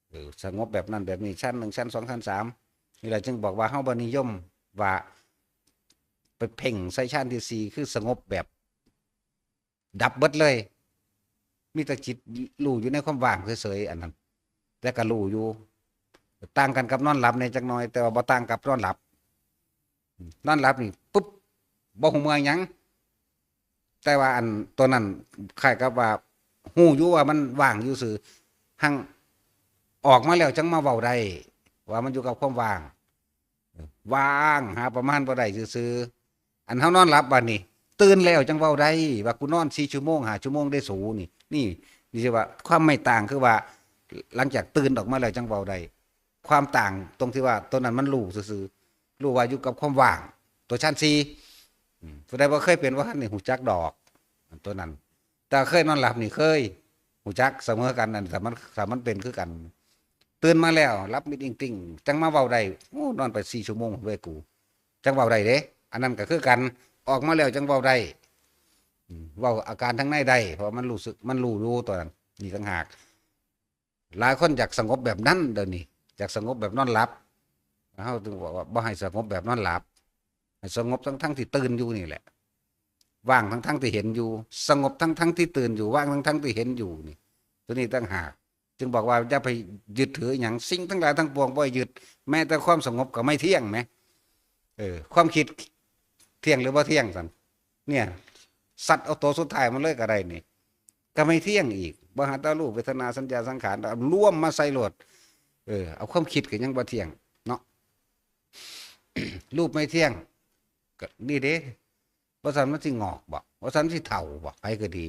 เออ สงบแบบนั้นแบบนี้ ชั้นหนึ่ง ชั้นสอง ชั้นสาม นี่แหละจึงบอกว่าเฮาบ่นิยมว่า ไปเพ่งใส่ชั้นที่สี่ คือสงบแบบ ดับเบิดเลย มีแต่จิตรู้อยู่ในความว่างเฉยๆ อันนั้น แต่ก็รู้อยู่ ต่างกันกับนอนหลับในจักหน่อย แต่ว่าบ่ต่างกับนอนหลับ นอนหลับนี่ปุ๊บ บ่ฮู้เมื่อยหยัง แต่ว่าอันตัวนั้นคล้ายกับว่าฮู้อยู่ว่ามันว่างอยู่ซื่อ หั่งออกมาแล้วจั่งมาเว้าได้ ว่ามันอยู่กับความว่าง ว่างหาประมาณบ่ได้ซื่อๆ อันเฮานอนหลับบัดนี้ ตื่นแล้วจั่งเว้าได้ ว่ากูนอนสี่ชั่วโมง ห้าชั่วโมงได้สูนี่ นี่ นี่สิว่าความไม่ต่างคือว่า หลังจากตื่นออกมาแล้วจั่งเว้าได้ ความต่างตรงที่ว่าตัวนั้นมันรู้ซื่อๆ รู้ว่าอยู่กับความว่าง ตัวฌานสี่ อืม ผู้ใดบ่เคยเป็นว่านี่ฮู้จักดอก ตัวนั้น แต่เคยนอนหลับนี่เคยฮู้จักเสมอกันนั่น แต่มัน แต่มันเป็นคือกัน ตื่นมาแล้วหลับมิดอิงติ่ง จั่งมาเว้าได้ โอ้ นอนไปสี่ชั่วโมงเว้ยกู จั่งเว้าได้เด้ อันนั้นก็คือกัน ออกมาแล้วจั่งเว้าได้ อืม เว้าอาการทางในได้ เพราะมันรู้สึก มันรู้อยู่ตัวนั้น นี่ต่างหาก หลายคนอยากสงบแบบนั้นเดี๋ยวนี้ อยากสงบแบบนอนหลับ เฮาถึงบอกว่าบ่ให้สงบแบบนอนหลับ ให้สงบทั้งๆที่ตื่นอยู่นี่แหละ ว่างทั้งๆที่เห็นอยู่ สงบทั้งๆที่ตื่นอยู่ ว่างทั้งๆที่เห็นอยู่นี่ ตัวนี้ต่างหาก จึงบอกว่าอย่าไปยึดถือหยัง สิ่งทั้งหลายทั้งปวงบ่ให้ยึด แม้แต่ความสงบก็ไม่เที่ยงแหม เออ ความคิดเที่ยงหรือบ่เที่ยงซั่น เนี่ย สัตว์เอาตัวสุดท้ายมันเลยก็ได้นี่ ก็ไม่เที่ยงอีก บ่หาแต่รูป เวทนา สัญญา สังขาร เอารวมมาใส่โลด เออ เอาความคิดก็ยังบ่เที่ยงเนาะ รูปไม่เที่ยง ก็นี่เด้ ว่าซั่นมันสิงอกบ่ ว่าซั่นสิเฒ่าบ่ ไผก็ดี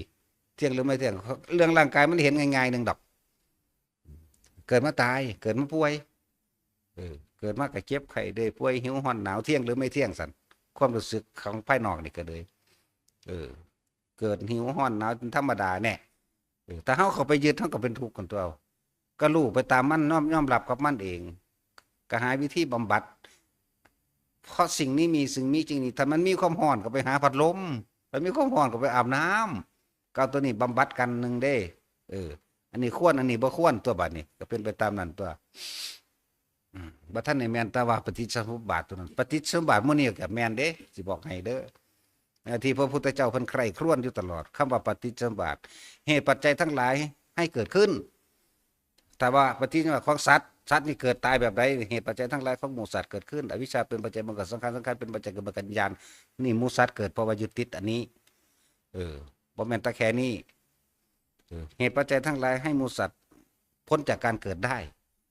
เที่ยงหรือไม่เที่ยง เรื่องร่างกายมันเห็นง่ายๆหนึ่งดอก เกิดมาตาย เกิดมาป่วย เออ เกิดมาก็เจ็บไข้ได้ป่วย หิวร้อนหนาว เที่ยงหรือไม่เที่ยงซั่น ความรู้สึกของภายนอกนี่ก็เลย เออ เกิดหิวร้อนหนาวเป็นธรรมดาแน่ เออ ถ้าเฮาเข้าไปยึด เฮาก็เป็นทุกข์กันตัวเอา ก็รู้ไปตามมัน ยอม ยอมรับกับมันเอง ก็หาวิธีบำบัด เพราะสิ่งนี้มี สิ่งนี้จึงมี ถ้ามันมีความร้อนก็ไปหาพัดลม ถ้ามีความร้อนก็ไปอาบน้ำ ก็เอาตัวนี้บำบัดกันหนึ่งเด้ เออ อันนี้ควร อันนี้บ่ควร ตัวบัดนี้ ก็เป็นไปตามนั้นตัว อืม บ่ทันได้แม่น แต่ว่าปฏิจจสมุปบาทตัวนั้น ปฏิจจสมุปบาทมื้อนี้ก็แม่นเด้ สิบอกให้เด้อ เอ่อ ที่พระพุทธเจ้าเพิ่นใคร่ครวญอยู่ตลอด คำว่าปฏิจจสมุปบาท เหตุปัจจัยทั้งหลายให้เกิดขึ้น แต่ว่าปฏิจจสมุปบาทของสัตว์ สัตว์นี่เกิดตายแบบใด เหตุปัจจัยทั้งหลายของหมู่สัตว์เกิดขึ้น อวิชชาเป็นปัจจัยบังเกิดสังขาร สังขารเป็นปัจจัยเกิดบังเกิดวิญญาณ นี่หมู่สัตว์เกิดเพราะว่ายึดติดอันนี้ เออ บ่แม่นแต่แค่นี้ เออ เหตุปัจจัยทั้งหลายให้หมู่สัตว์พ้นจากการเกิดได้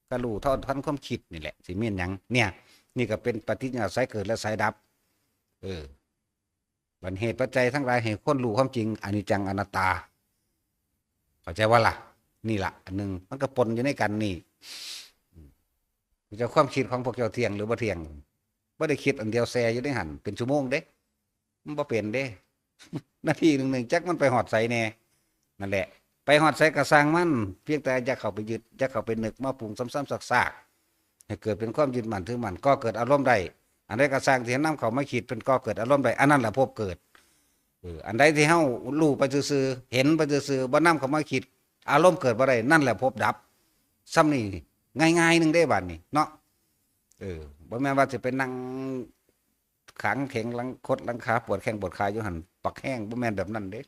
ก็รู้เท่าทันความคิดนี่แหละ สิแม่นหยัง เนี่ย นี่ก็เป็นปฏิจจสมุปบาทสายเกิดและสายดับ เออ บัดเหตุปัจจัยทั้งหลายให้คนรู้ความจริง อนิจจังอนัตตา เข้าใจบ่ล่ะ นี่ล่ะ อันหนึ่ง มันก็ปนอยู่ในกันนี่ อืม เจ้าความคิดของพวกเจ้าเที่ยงหรือบ่เที่ยง บ่ได้คิดอันเดียวแช่อยู่ในหั่น เป็นชั่วโมงเด้ มันบ่เป็นเด้ นาทีหนึ่งๆ จักมันไปฮอดไสแน่ นั่นแหละ ไปฮอดไสก็ซ่างมัน เพียงแต่อย่าเข้าไปยึด อย่าเข้าไปนึกมาปรุงซ้ำๆซากๆ ให้เกิดเป็นความยึดมั่นถือมั่น ก่อเกิดอารมณ์ได้ อันใดก็ซ่างที่นำเข้ามาคิดเป็นก่อเกิดอารมณ์ได้ อันนั้นแหละภพเกิด เออ อันใดที่เฮารู้ไปซื่อๆ เห็นไปซื่อๆ บ่นำเข้ามาคิด อารมณ์เกิดบ่ได้ นั่นแหละภพดับ ซ่ำนี่ง่ายๆหนึ่งเด้บัดนี้เนาะ เออ บ่แม่นว่าสิไปนั่งขังเข็งหลังคดหลังขา ปวดแข้งปวดขาอยู่หั่น ปักแห้ง บ่แม่นแบบนั้นเด้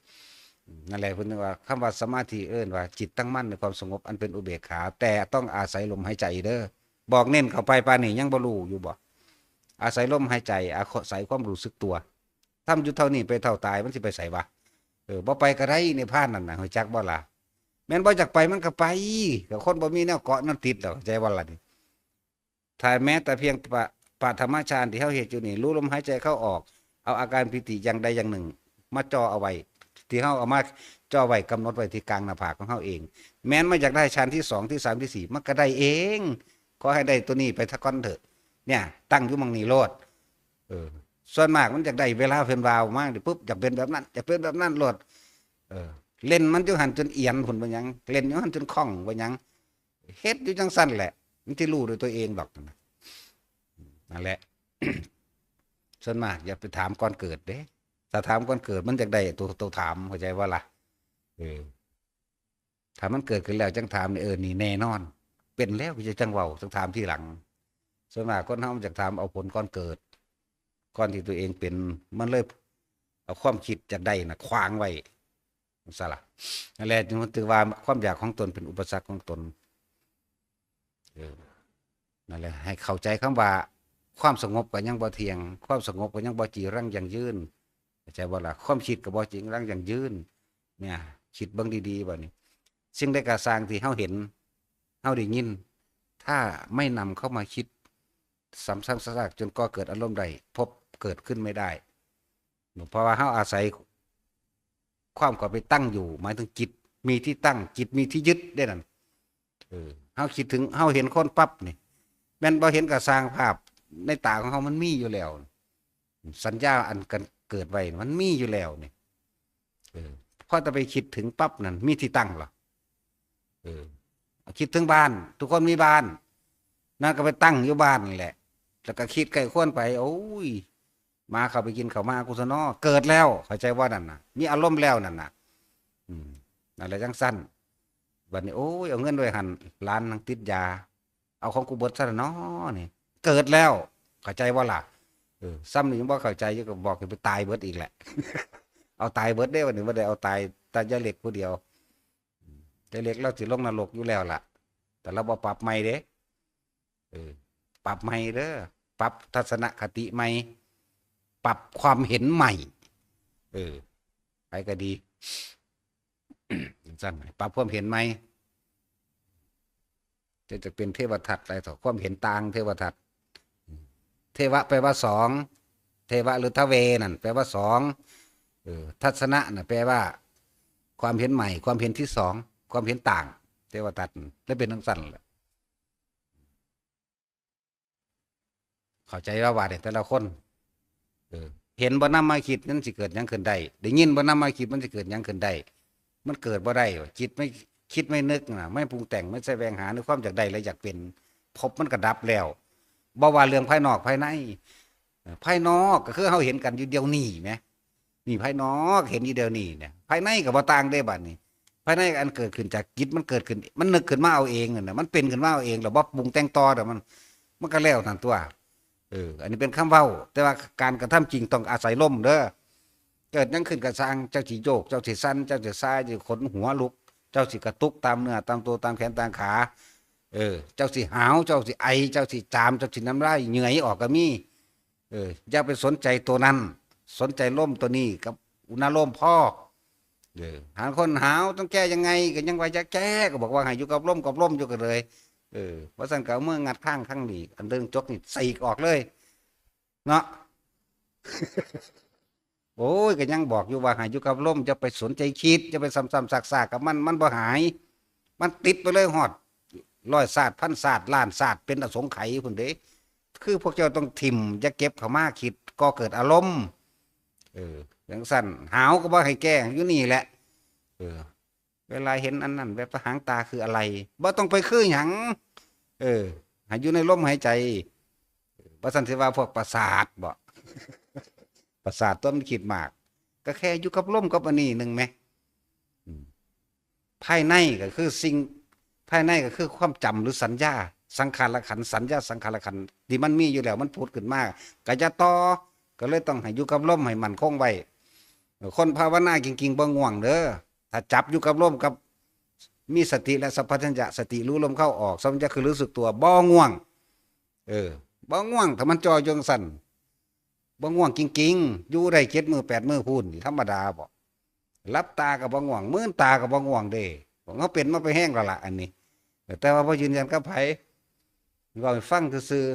อืม นั่นแหละเพิ่นว่า คำว่าสมาธิเอิ้นว่าจิตตั้งมั่นในความสงบอันเป็นอุเบกขา แต่ต้องอาศัยลมหายใจเด้อ บอกเน้นเข้าไปปานนี้ยังบ่รู้อยู่บ่ อาศัยลมหายใจ อาศัยความรู้สึกตัว ทำอยู่เท่านี้ไปเท่าตาย มันสิไปไสวะ เออ บ่ไปก็ได้ นิพพานนั่นน่ะ รู้จักบ่ล่ะ แม่นบ่อยากไปมันก็ไป ก็คนบ่มีแนวเกาะแนวติดดอก เข้าใจบ่ล่ะนี่ ถ้าแม้แต่เพียงปะ ปฐมฌานที่เฮาเฮ็ดอยู่นี่ รู้ลมหายใจเข้าออก เอาอาการปีติอย่างใดอย่างหนึ่ง มาจ่อเอาไว้ ที่เฮาเอามาจ่อไว้ กำหนดไว้ที่กลางหน้าผากของเฮาเอง แม้นมาอยากได้ฌานที่สอง ที่สาม ที่สี่ มันก็ได้เอง ขอให้ได้ตัวนี้ไปซะก่อนเถอะ เนี่ย ตั้งอยู่หม่องนี้โลด เออ ส่วนมากมันอยากได้เวลาเพิ่นว่าออกมานี่ปุ๊บ อยากเป็นแบบนั้น อยากเป็นแบบนั้นโลด เออ เล่นมันอยู่หั่นจนเอียนพุ้นบ่หยัง เล่นอยู่หั่นจนคล่องบ่หยัง เฮ็ดอยู่จั่งซั่นแหละ มันสิรู้ด้วยตัวเองดอกนะ นั่นแหละ ส่วนมากอย่าไปถามก่อนเกิดเด้ ถ้าถามก่อนเกิดมันอยากได้ตัว ตัวถาม เข้าใจบ่ล่ะ เออ ถ้ามันเกิดขึ้นแล้วจั่งถามนี่ เออ นี่แน่นอน เป็นแล้วก็จะจั่งเว้า จั่งถามทีหลัง ส่วนมากคนเฮามันอยากถามเอาผลก่อนเกิด ก่อนที่ตัวเองเป็น มันเลยเอาความคิดอยากได้น่ะขวางไว้ จั่งซั้นล่ะ นั่นแหละจึงถือว่าความอยากของตนเป็นอุปสรรคของตน เออ นั่นแหละ ให้เข้าใจคำว่า ความสงบก็ยังบ่เที่ยง ความสงบก็ยังบ่จีรังยั่งยืน เข้าใจบ่ล่ะ ความคิดก็บ่จีรังยั่งยืน เนี่ย คิดเบิ่งดีๆ บัดนี้ สิ่งใดก็ซ่างที่เฮาเห็น เฮาได้ยิน ถ้าไม่นำเข้ามาคิด ซ้ำๆ ซากๆ จนก่อเกิดอารมณ์ได้ ภพเกิดขึ้นไม่ได้ เพราะว่าเฮาอาศัย ความเข้าไปตั้งอยู่ หมายถึงจิตมีที่ตั้ง จิตมีที่ยึดได้นั่น เออ เฮาคิดถึง เฮาเห็นคนปั๊บนี่ แม่นบ่เห็นก็ซ่าง ภาพในตาของเฮามันมีอยู่แล้ว สัญญาอันกันเกิดไว้มันมีอยู่แล้วนี่ เออ พอจะไปคิดถึงปั๊บนั่น มีที่ตั้งเหรอ เออ คิดถึงบ้าน ทุกคนมีบ้าน นั่นก็ไปตั้งอยู่บ้านนี่แหละ แล้วก็คิดใคร่ครวญไป โอ้ย หมาเข้าไปกินข้าวหมากูซะน้อ เกิดแล้ว เข้าใจบ่นั่นน่ะ มีอารมณ์แล้วนั่นน่ะ อืม นั่นแหละจั่งซั้น บัดนี้ โอ้ย เอาเงินไว้หั่น หลานนั่งติดยา เอาของกูเบิดซะละน้อนี่ เกิดแล้ว เข้าใจบ่ล่ะ เออ ซ้ำนี่ยังบ่เข้าใจอยู่ ก็บอกให้ไปตายเบิดอีกแหละ เอาตายเบิดเด้ บัดนี้บ่ได้เอาตายแต่ยายเล็กผู้เดียว ยายเล็กลาวสิลงนรกอยู่แล้วล่ะ แต่ลาวบ่ปรับใหม่เด้ เออ ปรับใหม่เด้อ ปรับทัศนคติใหม่ ปรับความเห็นใหม่ เออ ไปก็ดี จั่งซั้น ปรับความเห็นใหม่ จะ จะเป็นเทวทัตอะไรเถาะ ความเห็นต่างเทวทัต เทวะแปลว่าสอง เทวะหรือทะเวนั่น แปลว่าสอง เออ ทัศนะน่ะ แปลว่า ความเห็นใหม่ ความเห็นที่สอง ความเห็นต่าง เทวทัต และเป็นจั่งซั้นแหละ เข้าใจว่า ว่าเนี่ย แต่ละคน เออ เห็นบ่นำมาคิด มันสิเกิดหยังขึ้นได้ ได้ยินบ่นำมาคิด มันสิเกิดหยังขึ้นได้ มันเกิดบ่ได้ จิตไม่คิดไม่นึกน่ะ ไม่ปรุงแต่ง ไม่แสวงหาในความอยากได้และอยากเป็น ภพมันก็ดับแล้ว บ่ว่าเรื่องภายนอกภายใน เออ ภายนอกก็คือเฮาเห็นกันอยู่เดี๋ยวนี้แหม นี่ภายนอกเห็นอยู่เดี๋ยวนี้เนี่ย ภายในก็บ่ต่างเด้บัดนี้ ภายในอันเกิดขึ้นจากจิตมันเกิดขึ้น มันนึกขึ้นมาเอาเองนั่นน่ะ มันเป็นขึ้นมาเอาเอง แล้วบ่ปรุงแต่งต่อ แล้วมัน มันก็แล้วนั่นตั๊ว เออ อันนี้เป็นคำเว้า แต่ว่าการกระทำจริงต้องอาศัยลมเด้อ เกิดหยังขึ้นก็ซ่าง เจ้าสิโยก เจ้าสิสั่น เจ้าสิส่าย เจ้าสิขนหัวลุก เจ้าสิกระตุกตามเนื้อตามตัวตามแขนตามขา เออ เจ้าสิหาว เจ้าสิไอ เจ้าสิจาม เจ้าสิน้ำลายเหงื่อออกก็มี เออ อย่าไปสนใจตัวนั้น สนใจลมตัวนี้กับอุณาโลมพอ เออ หาคนหาวต้องแก้ยังไง ก็ยังว่าอย่าแก้ ก็บอกว่าให้อยู่กับลมกับลมอยู่กันเลย เออ ว่าซั่นก็เอามืองัดข้างข้างนี้ อันเรื่องจกนี่ใส่ออกเลย เนาะ โอ้ย ก็ยังบอกอยู่ว่าให้อยู่กับลม อย่าไปสนใจคิด อย่าไปซ้ำๆซากๆกับมัน มันบ่หาย มันติดไปเลยฮอดร้อยชาติ พันชาติ ล้านชาติ เป็นอสงไขยพุ้นเด้ คือพวกเจ้าต้องถิ่ม อย่าเก็บเข้ามาคิด ก่อเกิดอารมณ์ เออ จั่งซั้น หาวก็บ่ให้แก้ อยู่นี่แหละ เออ เวลาเห็นอันนั้น แบบหางตาคืออะไร บ่ต้องไปคือหยัง เออ ให้อยู่ในลมหายใจ บ่ซั้นสิว่าพวกประสาทบ่ ประสาทตั๊วมันคิดมาก ก็แค่อยู่กับลมกับอันนี้หนึ่งแหม อืม ภายในก็คือสิ่ง ภายในก็คือความจำหรือสัญญา สังขารขันธ์ สัญญาสังขารขันธ์ที่มันมีอยู่แล้ว มันผุดขึ้นมา ก็อย่าต่อ ก็เลยต้องให้อยู่กับลมให้มั่นคงไว้ คนภาวนาจริงๆบ่ง่วงเด้อ ถ้าจับอยู่กับลมกับ มีสติและสัมปชัญญะ สติรู้ลมเข้าออก สัมปชัญญะคือรู้สึกตัว บ่ง่วง เออ บ่ง่วง ถ้ามันจ่ออยู่จั่งซั้น บ่ง่วงจริงๆ อยู่ได้เจ็ดมื้อแปดมื้อพู้น ธรรมดาบ่ หลับตาก็บ่ง่วง มืนตาก็บ่ง่วงเด้ ของเฮาเป็นมาไปแฮงแล้วล่ะ อันนี้ แต่ว่าบ่ยืนยันกับไผ เว้าให้ฟังซื่อ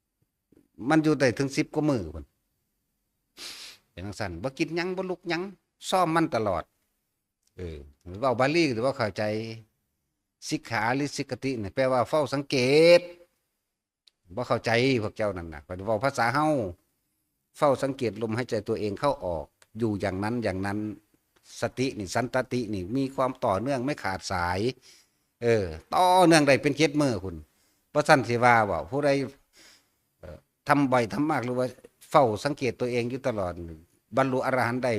ๆ มันอยู่ได้ถึงสิบกว่ามื้อพุ้น เป็นจั่งซั้น บ่กินหยัง บ่ลุกหยัง ซ้อมมันตลอด เออ เว้าบาลีก็บ่เข้าใจ สิกขาหรือสิกขตินี่ แปลว่าเฝ้าสังเกต บ่เข้าใจพวกเจ้านั่นน่ะ ข้อยเว้าภาษาเฮา เฝ้าสังเกตลมหายใจตัวเองเข้าออก อยู่อย่างนั้นอย่างนั้น สตินี่ สันตตินี่ มีความต่อเนื่องไม่ขาดสาย เออ ต่อเนื่องได้เป็นเจ็ดมื้อพุ้น บ่ซั้นสิว่าบ่ ผู้ใด เอ่อ ทำบ่อยทำมาก หรือว่าเฝ้าสังเกตตัวเองอยู่ตลอด บรรลุอรหันต์ได้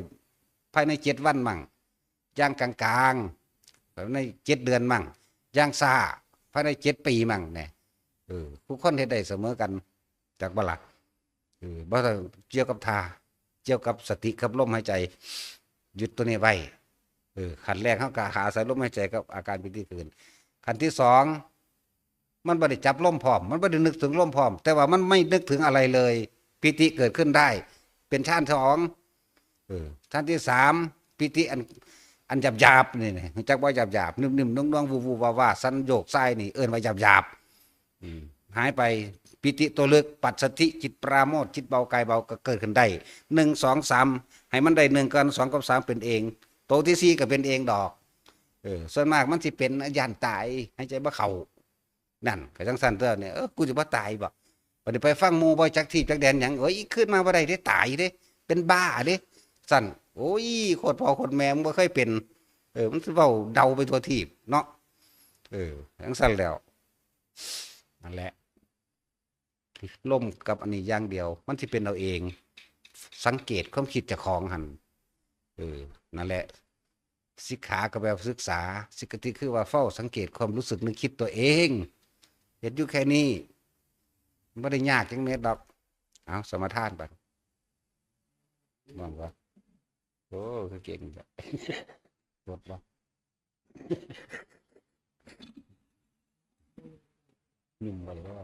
ภายในเจ็ดวันมั่ง อย่างกลางๆ ภายในเจ็ดเดือนมั่ง อย่างช้า ภายในเจ็ดปีมั่งเนี่ย เออ ทุกคนเฮ็ดได้เสมอกัน จักบ่ล่ะ เออ บ่ต้องเกี่ยวกับท่า เกี่ยวกับสติกับลมหายใจ หยุดตัวนี้ไว้ เออ ขั้นแรกเฮาก็หาอาศัยลมหายใจกับอาการปีติคืน ขั้นที่สอง มันบ่ได้จับลมพร้อม มันบ่ได้นึกถึงลมพร้อม แต่ว่ามันไม่นึกถึงอะไรเลย ปีติเกิดขึ้นได้ เป็นฌานสอง เออ ฌานที่สาม ปีติอัน อันหยาบๆ นี่นะ จักว่าหยาบๆ นิ่มๆ นุ่มๆ วูๆ วาๆ สันโยกไส้นี่ เอิ้นว่าหยาบๆ อืม หายไป ปีติตัวลึก ปัสสัทธิ จิตปราโมทย์ จิตเบากายเบาก็เกิดขึ้นได้ หนึ่ง สอง สาม ให้มันได้ หนึ่ง กับ สอง กับ สาม เป็นเอง ตัวที่สี่ก็เป็นเองดอก เออ ส่วนมากมันสิเป็นย้านตาย หายใจบ่เข้า นั่น ก็จั่งซั่นตัวเนี่ย เออ กูสิบ่ตายบ่ บัดนี้ไปฟังหมู่บ่จักที่จักแดนหยัง โอ้ย ขึ้นมาบ่ได้เด้ ตายเด้ เป็นบ้าเด้ ซั่น โอ้ย โคตรพ่อโคตรแม่มึงบ่เคยเป็น เออ มันสิเว้าเดาไปทั่วทีปเนาะ เออ จั่งซั่นแล้ว นั่นแหละ ลมกับอันนี้อย่างเดียว มันสิเป็นเอาเอง สังเกตความคิดเจ้าของหั่น เออ นั่นแหละ สิกขาก็แปลว่าศึกษา สิกขติคือว่าเฝ้าสังเกตความรู้สึกนึกคิดตัวเอง เฮ็ดอยู่แค่นี้ บ่ได้ยากจังเม็ดดอก เอาสมาทานไป มองว่า โอ้ คือเก่งจ้ะ รถวะ หนุ่มไปแล้ว